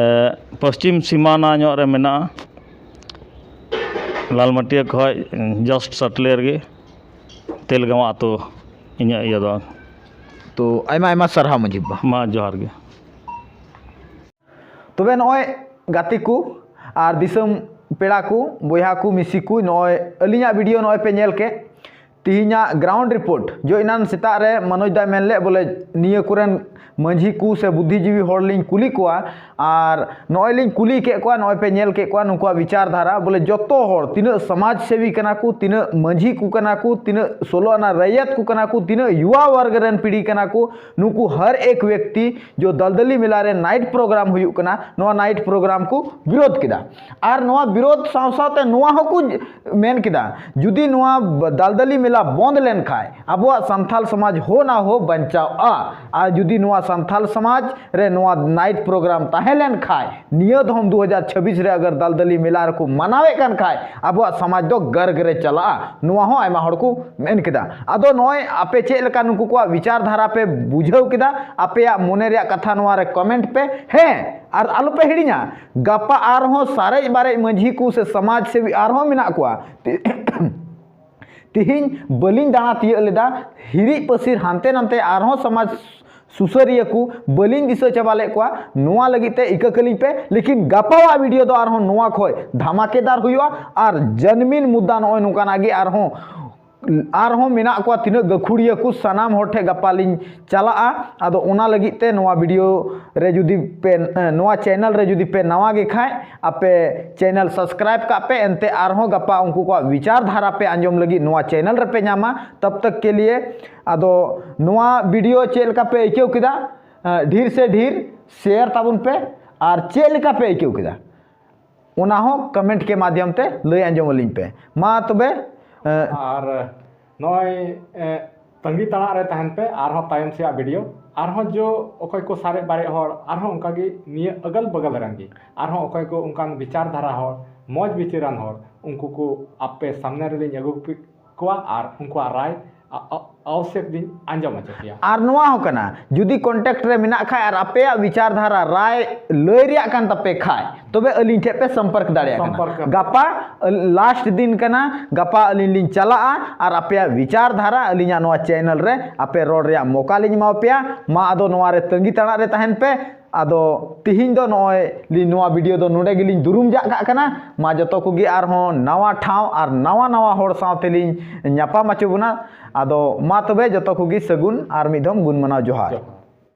ᱯᱚᱥᱪᱤᱢ ᱥᱤᱢᱟᱱᱟ ᱧᱚᱜ ᱨᱮ ᱢᱮᱱᱟᱜᱼᱟ, ᱞᱟᱞᱢᱟᱹᱴᱤᱭᱟᱹ ᱠᱷᱚᱡ ᱡᱟᱥᱴ ᱥᱟᱴᱞᱮ ᱨᱮᱜᱮ᱾ ᱛᱮᱞᱜᱟᱶᱟ ᱟᱛᱳ ᱤᱧᱟᱹᱜ ᱤᱭᱟᱹ ᱫᱚ᱾ ᱛᱚ, ᱟᱭᱢᱟ ᱟᱭᱢᱟ ᱥᱟᱨᱦᱟᱣ ᱢᱟᱺᱡᱷᱤ ᱵᱟᱵᱟ᱾ ᱢᱟ, ᱡᱚᱦᱟᱨ ᱜᱮ᱾ ᱛᱚᱵᱮ ᱱᱚᱜᱼᱚᱭ ᱜᱟᱛᱮ ᱠᱚ ᱟᱨ ᱫᱤᱥᱚᱢ ᱯᱮᱲᱟ ᱠᱚ, ᱵᱚᱭᱦᱟ ᱠᱚ, ᱢᱤᱥᱤ ᱠᱚ, ᱱᱚᱜᱼᱚᱭ ᱟᱹᱞᱤᱧᱟᱜ ᱵᱷᱤᱰᱤᱭᱳ ᱱᱚᱜᱼᱚᱭ ᱯᱮ ᱧᱮᱞ ᱠᱮᱫ᱾ ᱛᱤᱦᱤᱧᱟᱜ ground report ᱡᱚ ᱮᱱᱟᱱ ᱥᱮᱛᱟᱜ ᱨᱮ ᱢᱟᱱᱚᱡᱽ ᱫᱟᱭ ᱢᱮᱱ ᱞᱮᱫ ᱵᱚᱞᱮ ᱱᱤᱭᱟᱹ ᱠᱚᱨᱮᱱ ᱢᱟᱺᱡᱷᱤ ᱠᱚ ᱥᱮ ᱵᱩᱫᱽᱫᱷᱤᱡᱤᱵᱤ ᱦᱚᱲ ᱞᱤᱧ ᱠᱩᱞᱤ ᱠᱚᱣᱟ, ᱟᱨ ᱱᱚᱜᱼᱚᱭ ᱞᱤᱧ ᱠᱩᱞᱤ ᱠᱮᱫ ᱠᱚᱣᱟ, ᱱᱚᱜᱼᱚᱭ ᱯᱮ ᱧᱮᱞ ᱠᱮᱫ ᱠᱚᱣᱟ ᱱᱩᱠᱩᱣᱟᱜ ᱵᱤᱪᱟᱨ ᱫᱷᱟᱨᱟ, ᱵᱚᱞᱮ ᱡᱚᱛᱚ ᱦᱚᱲ, ᱛᱤᱱᱟᱹᱜ ᱥᱚᱢᱟᱡᱽ ᱥᱮᱵᱤ ᱠᱟᱱᱟ ᱠᱚ, ᱛᱤᱱᱟᱹᱜ ᱢᱟᱺᱡᱷᱤ ᱠᱚ ᱠᱟᱱᱟ ᱠᱚ, ᱛᱤᱱᱟᱹᱜ ᱥᱳᱞᱳ ᱟᱱᱟ ᱨᱟᱭᱟᱛ ᱠᱚ ᱠᱟᱱᱟ ᱠᱚ, ᱛᱤᱱᱟᱹᱜ ᱭᱩᱣᱟ ᱣᱟᱨᱜ ᱨᱮᱱ ᱯᱤᱲᱦᱤ ᱠᱟᱱᱟ ᱠᱚ, ᱱᱩᱠᱩ ᱦᱟᱨ ᱮᱠ ᱵᱮᱠᱛᱤ ᱡᱚ ᱫᱟᱞᱫᱟᱞᱤ ᱢᱮᱞᱟ ᱨᱮ night program ᱦᱩᱭᱩᱜ ᱠᱟᱱᱟ, ᱱᱚᱣᱟ night program ᱠᱚ ᱵᱤᱨᱳᱫᱷ ᱠᱮᱫᱟ᱾ ᱟᱨ ᱱᱚᱣᱟ ᱵᱤᱨᱳᱫᱷ ᱥᱟᱶ ᱥᱟᱶᱛᱮ ᱱᱚᱣᱟ ᱦᱚᱸᱠᱚ ᱢᱮᱱ ᱠᱮᱫᱟ, ᱡᱩᱫᱤ ᱱᱚᱣᱟ ᱫᱟᱞᱫᱟᱞᱤ ᱢᱮᱞᱟ ᱵᱚᱱᱫ ᱞᱮᱱᱠᱷᱟᱡ ᱟᱵᱚᱣᱟᱜ ᱥᱟᱱᱛᱟᱞ ᱥᱚᱢᱟᱡᱽ ᱦᱳ ᱱᱟ ᱦᱳ ᱵᱟᱧᱪᱟᱣᱜᱼᱟ᱾ ᱟᱨ ᱡᱩᱫᱤ ᱱᱚᱣᱟ ᱥᱟᱱᱛᱟᱞ ᱥᱚᱢᱟᱡᱽ ᱨᱮ ᱱᱚᱣᱟ ᱱᱟᱭᱤᱴ ᱯᱨᱳᱜᱨᱟᱢ ᱛᱟᱦᱮᱸ ᱞᱮᱱᱠᱷᱟᱡ, ᱱᱤᱭᱟᱹ ᱫᱷᱚᱢ ᱫᱩ ᱦᱟᱡᱟᱨ ᱪᱷᱟᱵᱵᱤᱥ ᱨᱮ ᱟᱜᱟᱨ ᱫᱟᱞᱫᱟᱞᱤ ᱢᱮᱞᱟ ᱨᱮᱠᱚ ᱢᱟᱱᱟᱣᱮᱫ ᱠᱟᱱ ᱠᱷᱟᱡ, ᱟᱵᱚᱣᱟᱜ ᱥᱚᱢᱟᱡᱽ ᱫᱚ ᱜᱟᱨᱜᱽ ᱨᱮ ᱪᱟᱞᱟᱜᱼᱟ᱾ ᱱᱚᱣᱟ ᱦᱚᱸ ᱟᱭᱢᱟ ᱦᱚᱲ ᱠᱚ ᱢᱮᱱ ᱠᱮᱫᱟ᱾ ᱟᱫᱚ ᱱᱚᱜᱼᱚᱭ ᱟᱯᱮ ᱪᱮᱫ ᱞᱮᱠᱟ ᱱᱩᱠᱩ ᱠᱚᱣᱟᱜ ᱵᱤᱪᱟᱨ ᱫᱷᱟᱨᱟ ᱯᱮ ᱵᱩᱡᱷᱟᱹᱣ ᱠᱮᱫᱟ, ᱟᱯᱮᱭᱟᱜ ᱢᱚᱱᱮ ᱨᱮᱭᱟᱜ ᱠᱟᱛᱷᱟ ᱱᱚᱣᱟ ᱨᱮ ᱠᱚᱢᱮᱱᱴ ᱯᱮ᱾ ᱦᱮᱸ, ᱟᱨ ᱟᱞᱚᱯᱮ ᱦᱤᱲᱤᱧᱟ, ᱜᱟᱯᱟ ᱟᱨᱦᱚᱸ ᱥᱟᱨᱮᱡ ᱵᱟᱨᱮᱡ ᱢᱟᱹᱡᱷᱤ ᱠᱚ ᱥᱮ ᱥᱚᱢᱟᱡᱽ ᱥᱮᱵᱤ ᱟᱨᱦᱚᱸ ᱢᱮᱱᱟᱜ ᱠᱚᱣᱟ᱾ ᱛᱤᱦᱤᱧ ᱵᱟᱹᱞᱤᱧ ᱫᱟᱬᱟ ᱛᱤᱭᱟᱹᱜ ᱞᱮᱫᱟ, ᱦᱤᱨᱤᱡ ᱯᱟᱹᱥᱤᱨ ᱦᱟᱱᱛᱮ ᱱᱟᱱᱛᱮ ᱟᱨᱦᱚᱸ ᱥᱚᱢᱟᱡᱽ ᱥᱩᱥᱟᱹᱨᱤᱭᱟᱹ ᱠᱚ ᱵᱟᱹᱞᱤᱧ ᱫᱤᱥᱟᱹ ᱪᱟᱵᱟ ᱞᱮᱫ ᱠᱚᱣᱟ᱾ ᱱᱚᱣᱟ ᱞᱟᱹᱜᱤᱫ ᱛᱮ ᱤᱠᱟᱹ ᱠᱟᱹᱞᱤᱧ ᱯᱮ, ᱞᱮᱠᱤᱱ ᱜᱟᱯᱟᱣᱟᱜ ᱵᱷᱤᱰᱤᱭᱳ ᱫᱚ ᱟᱨᱦᱚᱸ ᱱᱚᱣᱟ ᱠᱷᱚᱡ ᱫᱷᱟᱢᱟᱠᱮᱫᱟᱨ ᱦᱩᱭᱩᱜᱼᱟ᱾ ᱟᱨ ᱡᱟᱱᱢᱤᱱ ᱢᱩᱫᱽᱫᱟ ᱱᱚᱜᱼᱚᱭ ᱱᱚᱝᱠᱟᱱᱟᱜ ᱜᱮ ᱟᱨᱦᱚᱸ, ᱟᱨᱦᱚᱸ ᱢᱮᱱᱟᱜ ᱠᱚᱣᱟ ᱛᱤᱱᱟᱹᱜ ᱜᱟᱹᱠᱷᱩᱲᱤᱭᱟᱹ ᱠᱚ, ᱥᱟᱱᱟᱢ ᱦᱚᱲ ᱴᱷᱮᱱ ᱜᱟᱯᱟ ᱞᱤᱧ ᱪᱟᱞᱟᱜᱼᱟ᱾ ᱟᱫᱚ ᱚᱱᱟ ᱞᱟᱹᱜᱤᱫ ᱛᱮ ᱱᱚᱣᱟ ᱵᱷᱤᱰᱤᱭᱳ ᱨᱮ ᱡᱩᱫᱤ ᱯᱮ, ᱱᱚᱣᱟ ᱪᱮᱱᱮᱞ ᱨᱮ ᱡᱩᱫᱤ ᱯᱮ ᱱᱟᱣᱟ ᱜᱮ ᱠᱷᱟᱡ, ᱟᱯᱮ ᱪᱮᱱᱮᱞ ᱥᱟᱵᱥᱠᱨᱟᱭᱤᱵ ᱠᱟᱜ ᱯᱮ, ᱮᱱᱛᱮ ᱟᱨᱦᱚᱸ ᱜᱟᱯᱟ ᱩᱱᱠᱩ ᱠᱚᱣᱟᱜ ᱵᱤᱪᱟᱨ ᱫᱷᱟᱨᱟ ᱯᱮ ᱟᱸᱡᱚᱢ ᱞᱟᱹᱜᱤᱫ ᱱᱚᱣᱟ ᱪᱮᱱᱮᱞ ᱨᱮᱯᱮ ᱧᱟᱢᱟ᱾ ᱛᱟᱵ ᱛᱟᱠ ᱠᱮ ᱞᱤᱭᱮ, ᱟᱫᱚ ᱱᱚᱣᱟ ᱵᱷᱤᱰᱤᱭᱳ ᱪᱮᱫ ᱞᱮᱠᱟ ᱯᱮ ᱟᱹᱭᱠᱟᱹᱣ ᱠᱮᱫᱟ? ᱟᱸ, ᱰᱷᱮᱨ ᱥᱮ ᱰᱷᱮᱨ ᱥᱮᱭᱟᱨ ᱛᱟᱵᱚᱱ ᱯᱮ᱾ ᱟᱨ ᱪᱮᱫ ᱞᱮᱠᱟ ᱯᱮ ᱟᱹᱭᱠᱟᱹᱣ ᱠᱮᱫᱟ, ᱚᱱᱟ ᱦᱚᱸ ᱠᱚᱢᱮᱱᱴ ᱠᱮ ᱢᱟᱫᱽᱫᱷᱚᱢ ᱛᱮ ᱞᱟᱹᱭ ᱟᱸᱡᱚᱢ ᱟᱹᱞᱤᱧ ᱯᱮ᱾ ᱢᱟ ᱛᱚᱵᱮ, ᱟᱸ, ᱟᱨ ᱱᱚᱜᱼᱚᱭ, ᱮ, ᱛᱟᱺᱜᱤ ᱛᱟᱲᱟᱜ ᱨᱮ ᱛᱟᱦᱮᱱ ᱯᱮ ᱟᱨᱦᱚᱸ ᱛᱟᱭᱚᱢ ᱥᱮᱭᱟᱜ ᱵᱷᱤᱰᱤᱭᱳ᱾ ᱟᱨᱦᱚᱸ ᱡᱚ ᱚᱠᱚᱭ ᱠᱚ ᱥᱟᱨᱮᱡ ᱵᱟᱨᱮᱡ ᱦᱚᱲ, ᱟᱨᱦᱚᱸ ᱚᱱᱠᱟ ᱜᱮ ᱱᱤᱭᱟᱹ ᱟᱜᱟᱞ ᱵᱟᱜᱟᱞ ᱨᱮᱱ ᱜᱮ ᱟᱨᱦᱚᱸ ᱚᱠᱚᱭ ᱠᱚ ᱚᱱᱠᱟᱱ ᱵᱤᱪᱟᱨ ᱫᱷᱟᱨᱟ ᱦᱚᱲ, ᱢᱚᱡᱽ ᱵᱤᱪᱟᱹᱨᱟᱱ ᱦᱚᱲ, ᱩᱱᱠᱩ ᱠᱚ ᱟᱯᱮ ᱥᱟᱢᱱᱮ ᱨᱮᱞᱤᱧ ᱟᱹᱜᱩ ᱠᱚᱣᱟ ᱟᱨ ᱩᱱᱠᱩᱣᱟᱜ ᱨᱟᱭ ᱟ-, ᱟ-, ᱟᱣᱥᱮᱠ ᱫᱤᱱ ᱟᱸᱡᱚᱢ ᱦᱚᱪᱚ ᱯᱮᱭᱟ᱾ ᱟᱨ ᱱᱚᱣᱟ ᱦᱚᱸ ᱠᱟᱱᱟ, ᱡᱩᱫᱤ ᱠᱚᱱᱴᱮᱠᱴ ᱨᱮ ᱢᱮᱱᱟᱜ ᱠᱷᱟᱡ ᱟᱨ ᱟᱯᱮᱭᱟᱜ ᱵᱤᱪᱟᱨ ᱫᱷᱟᱨᱟ ᱨᱟᱭ ᱞᱟᱹᱭ ᱨᱮᱭᱟᱜ ᱠᱟᱱ ᱛᱟᱯᱮ ᱠᱷᱟᱡ, ᱛᱚᱵᱮ ᱟᱹᱞᱤᱧ ᱴᱷᱮᱡ ᱯᱮ ᱥᱚᱢᱯᱚᱨᱠ ᱫᱟᱲᱮᱭᱟᱜ ᱠᱟᱱᱟ᱾ ᱥᱚᱢᱯᱚᱨᱠ᱾ ᱜᱟᱯᱟ ᱞᱟᱥᱴ ᱫᱤᱱ ᱠᱟᱱᱟ, ᱜᱟᱯᱟ ᱟᱹᱞᱤᱧ ᱞᱤᱧ ᱪᱟᱞᱟᱜᱼᱟ ᱟᱨ ᱟᱯᱮᱭᱟᱜ ᱵᱤᱪᱟᱨ ᱫᱷᱟᱨᱟ ᱟᱹᱞᱤᱧᱟᱜ ᱱᱚᱣᱟ ᱪᱮᱱᱮᱞ ᱨᱮ ᱟᱯᱮ ᱨᱚᱲ ᱨᱮᱭᱟᱜ ᱢᱚᱠᱟ ᱞᱤᱧ ᱮᱢᱟ ᱯᱮᱭᱟ᱾ ᱢᱟ ᱟᱫᱚ ᱱᱚᱣᱟ ᱨᱮ ᱛᱟᱺᱜᱤ ᱛᱟᱲᱟᱜ ᱨᱮ ᱛᱟᱦᱮᱱ ᱯᱮ᱾ ᱟᱫᱚ ᱛᱤᱦᱤᱧ ᱫᱚ ᱱᱚᱜᱼᱚᱭ ᱞᱤᱧ, ᱱᱚᱣᱟ ᱵᱷᱤᱰᱤᱭᱳ ᱫᱚ ᱱᱚᱰᱮ ᱜᱮᱞᱤᱧ ᱫᱩᱨᱩᱢ ᱡᱟᱜ ᱠᱟᱜ ᱠᱟᱱᱟ᱾ ᱢᱟ ᱡᱚᱛᱚ ᱠᱚᱜᱮ ᱟᱨᱦᱚᱸ ᱱᱟᱣᱟ ᱴᱷᱟᱶ ᱟᱨ ᱱᱟᱣᱟ ᱱᱟᱣᱟ ᱦᱚᱲ ᱥᱟᱶ ᱛᱮᱞᱤᱧ ᱧᱟᱯᱟᱢ ᱦᱚᱪᱚ ᱵᱚᱱᱟ᱾ ᱟᱫᱚ ᱢᱟ ᱛᱚᱵᱮ ᱡᱚᱛᱚ ᱠᱚᱜᱮ ᱥᱟᱹᱜᱩᱱ ᱟᱨ ᱢᱤᱫ ᱫᱷᱚᱢ ᱜᱩᱱ ᱢᱟᱱᱟᱣ ᱡᱚᱦᱟᱨ᱾ ᱡᱚᱦᱟᱨ᱾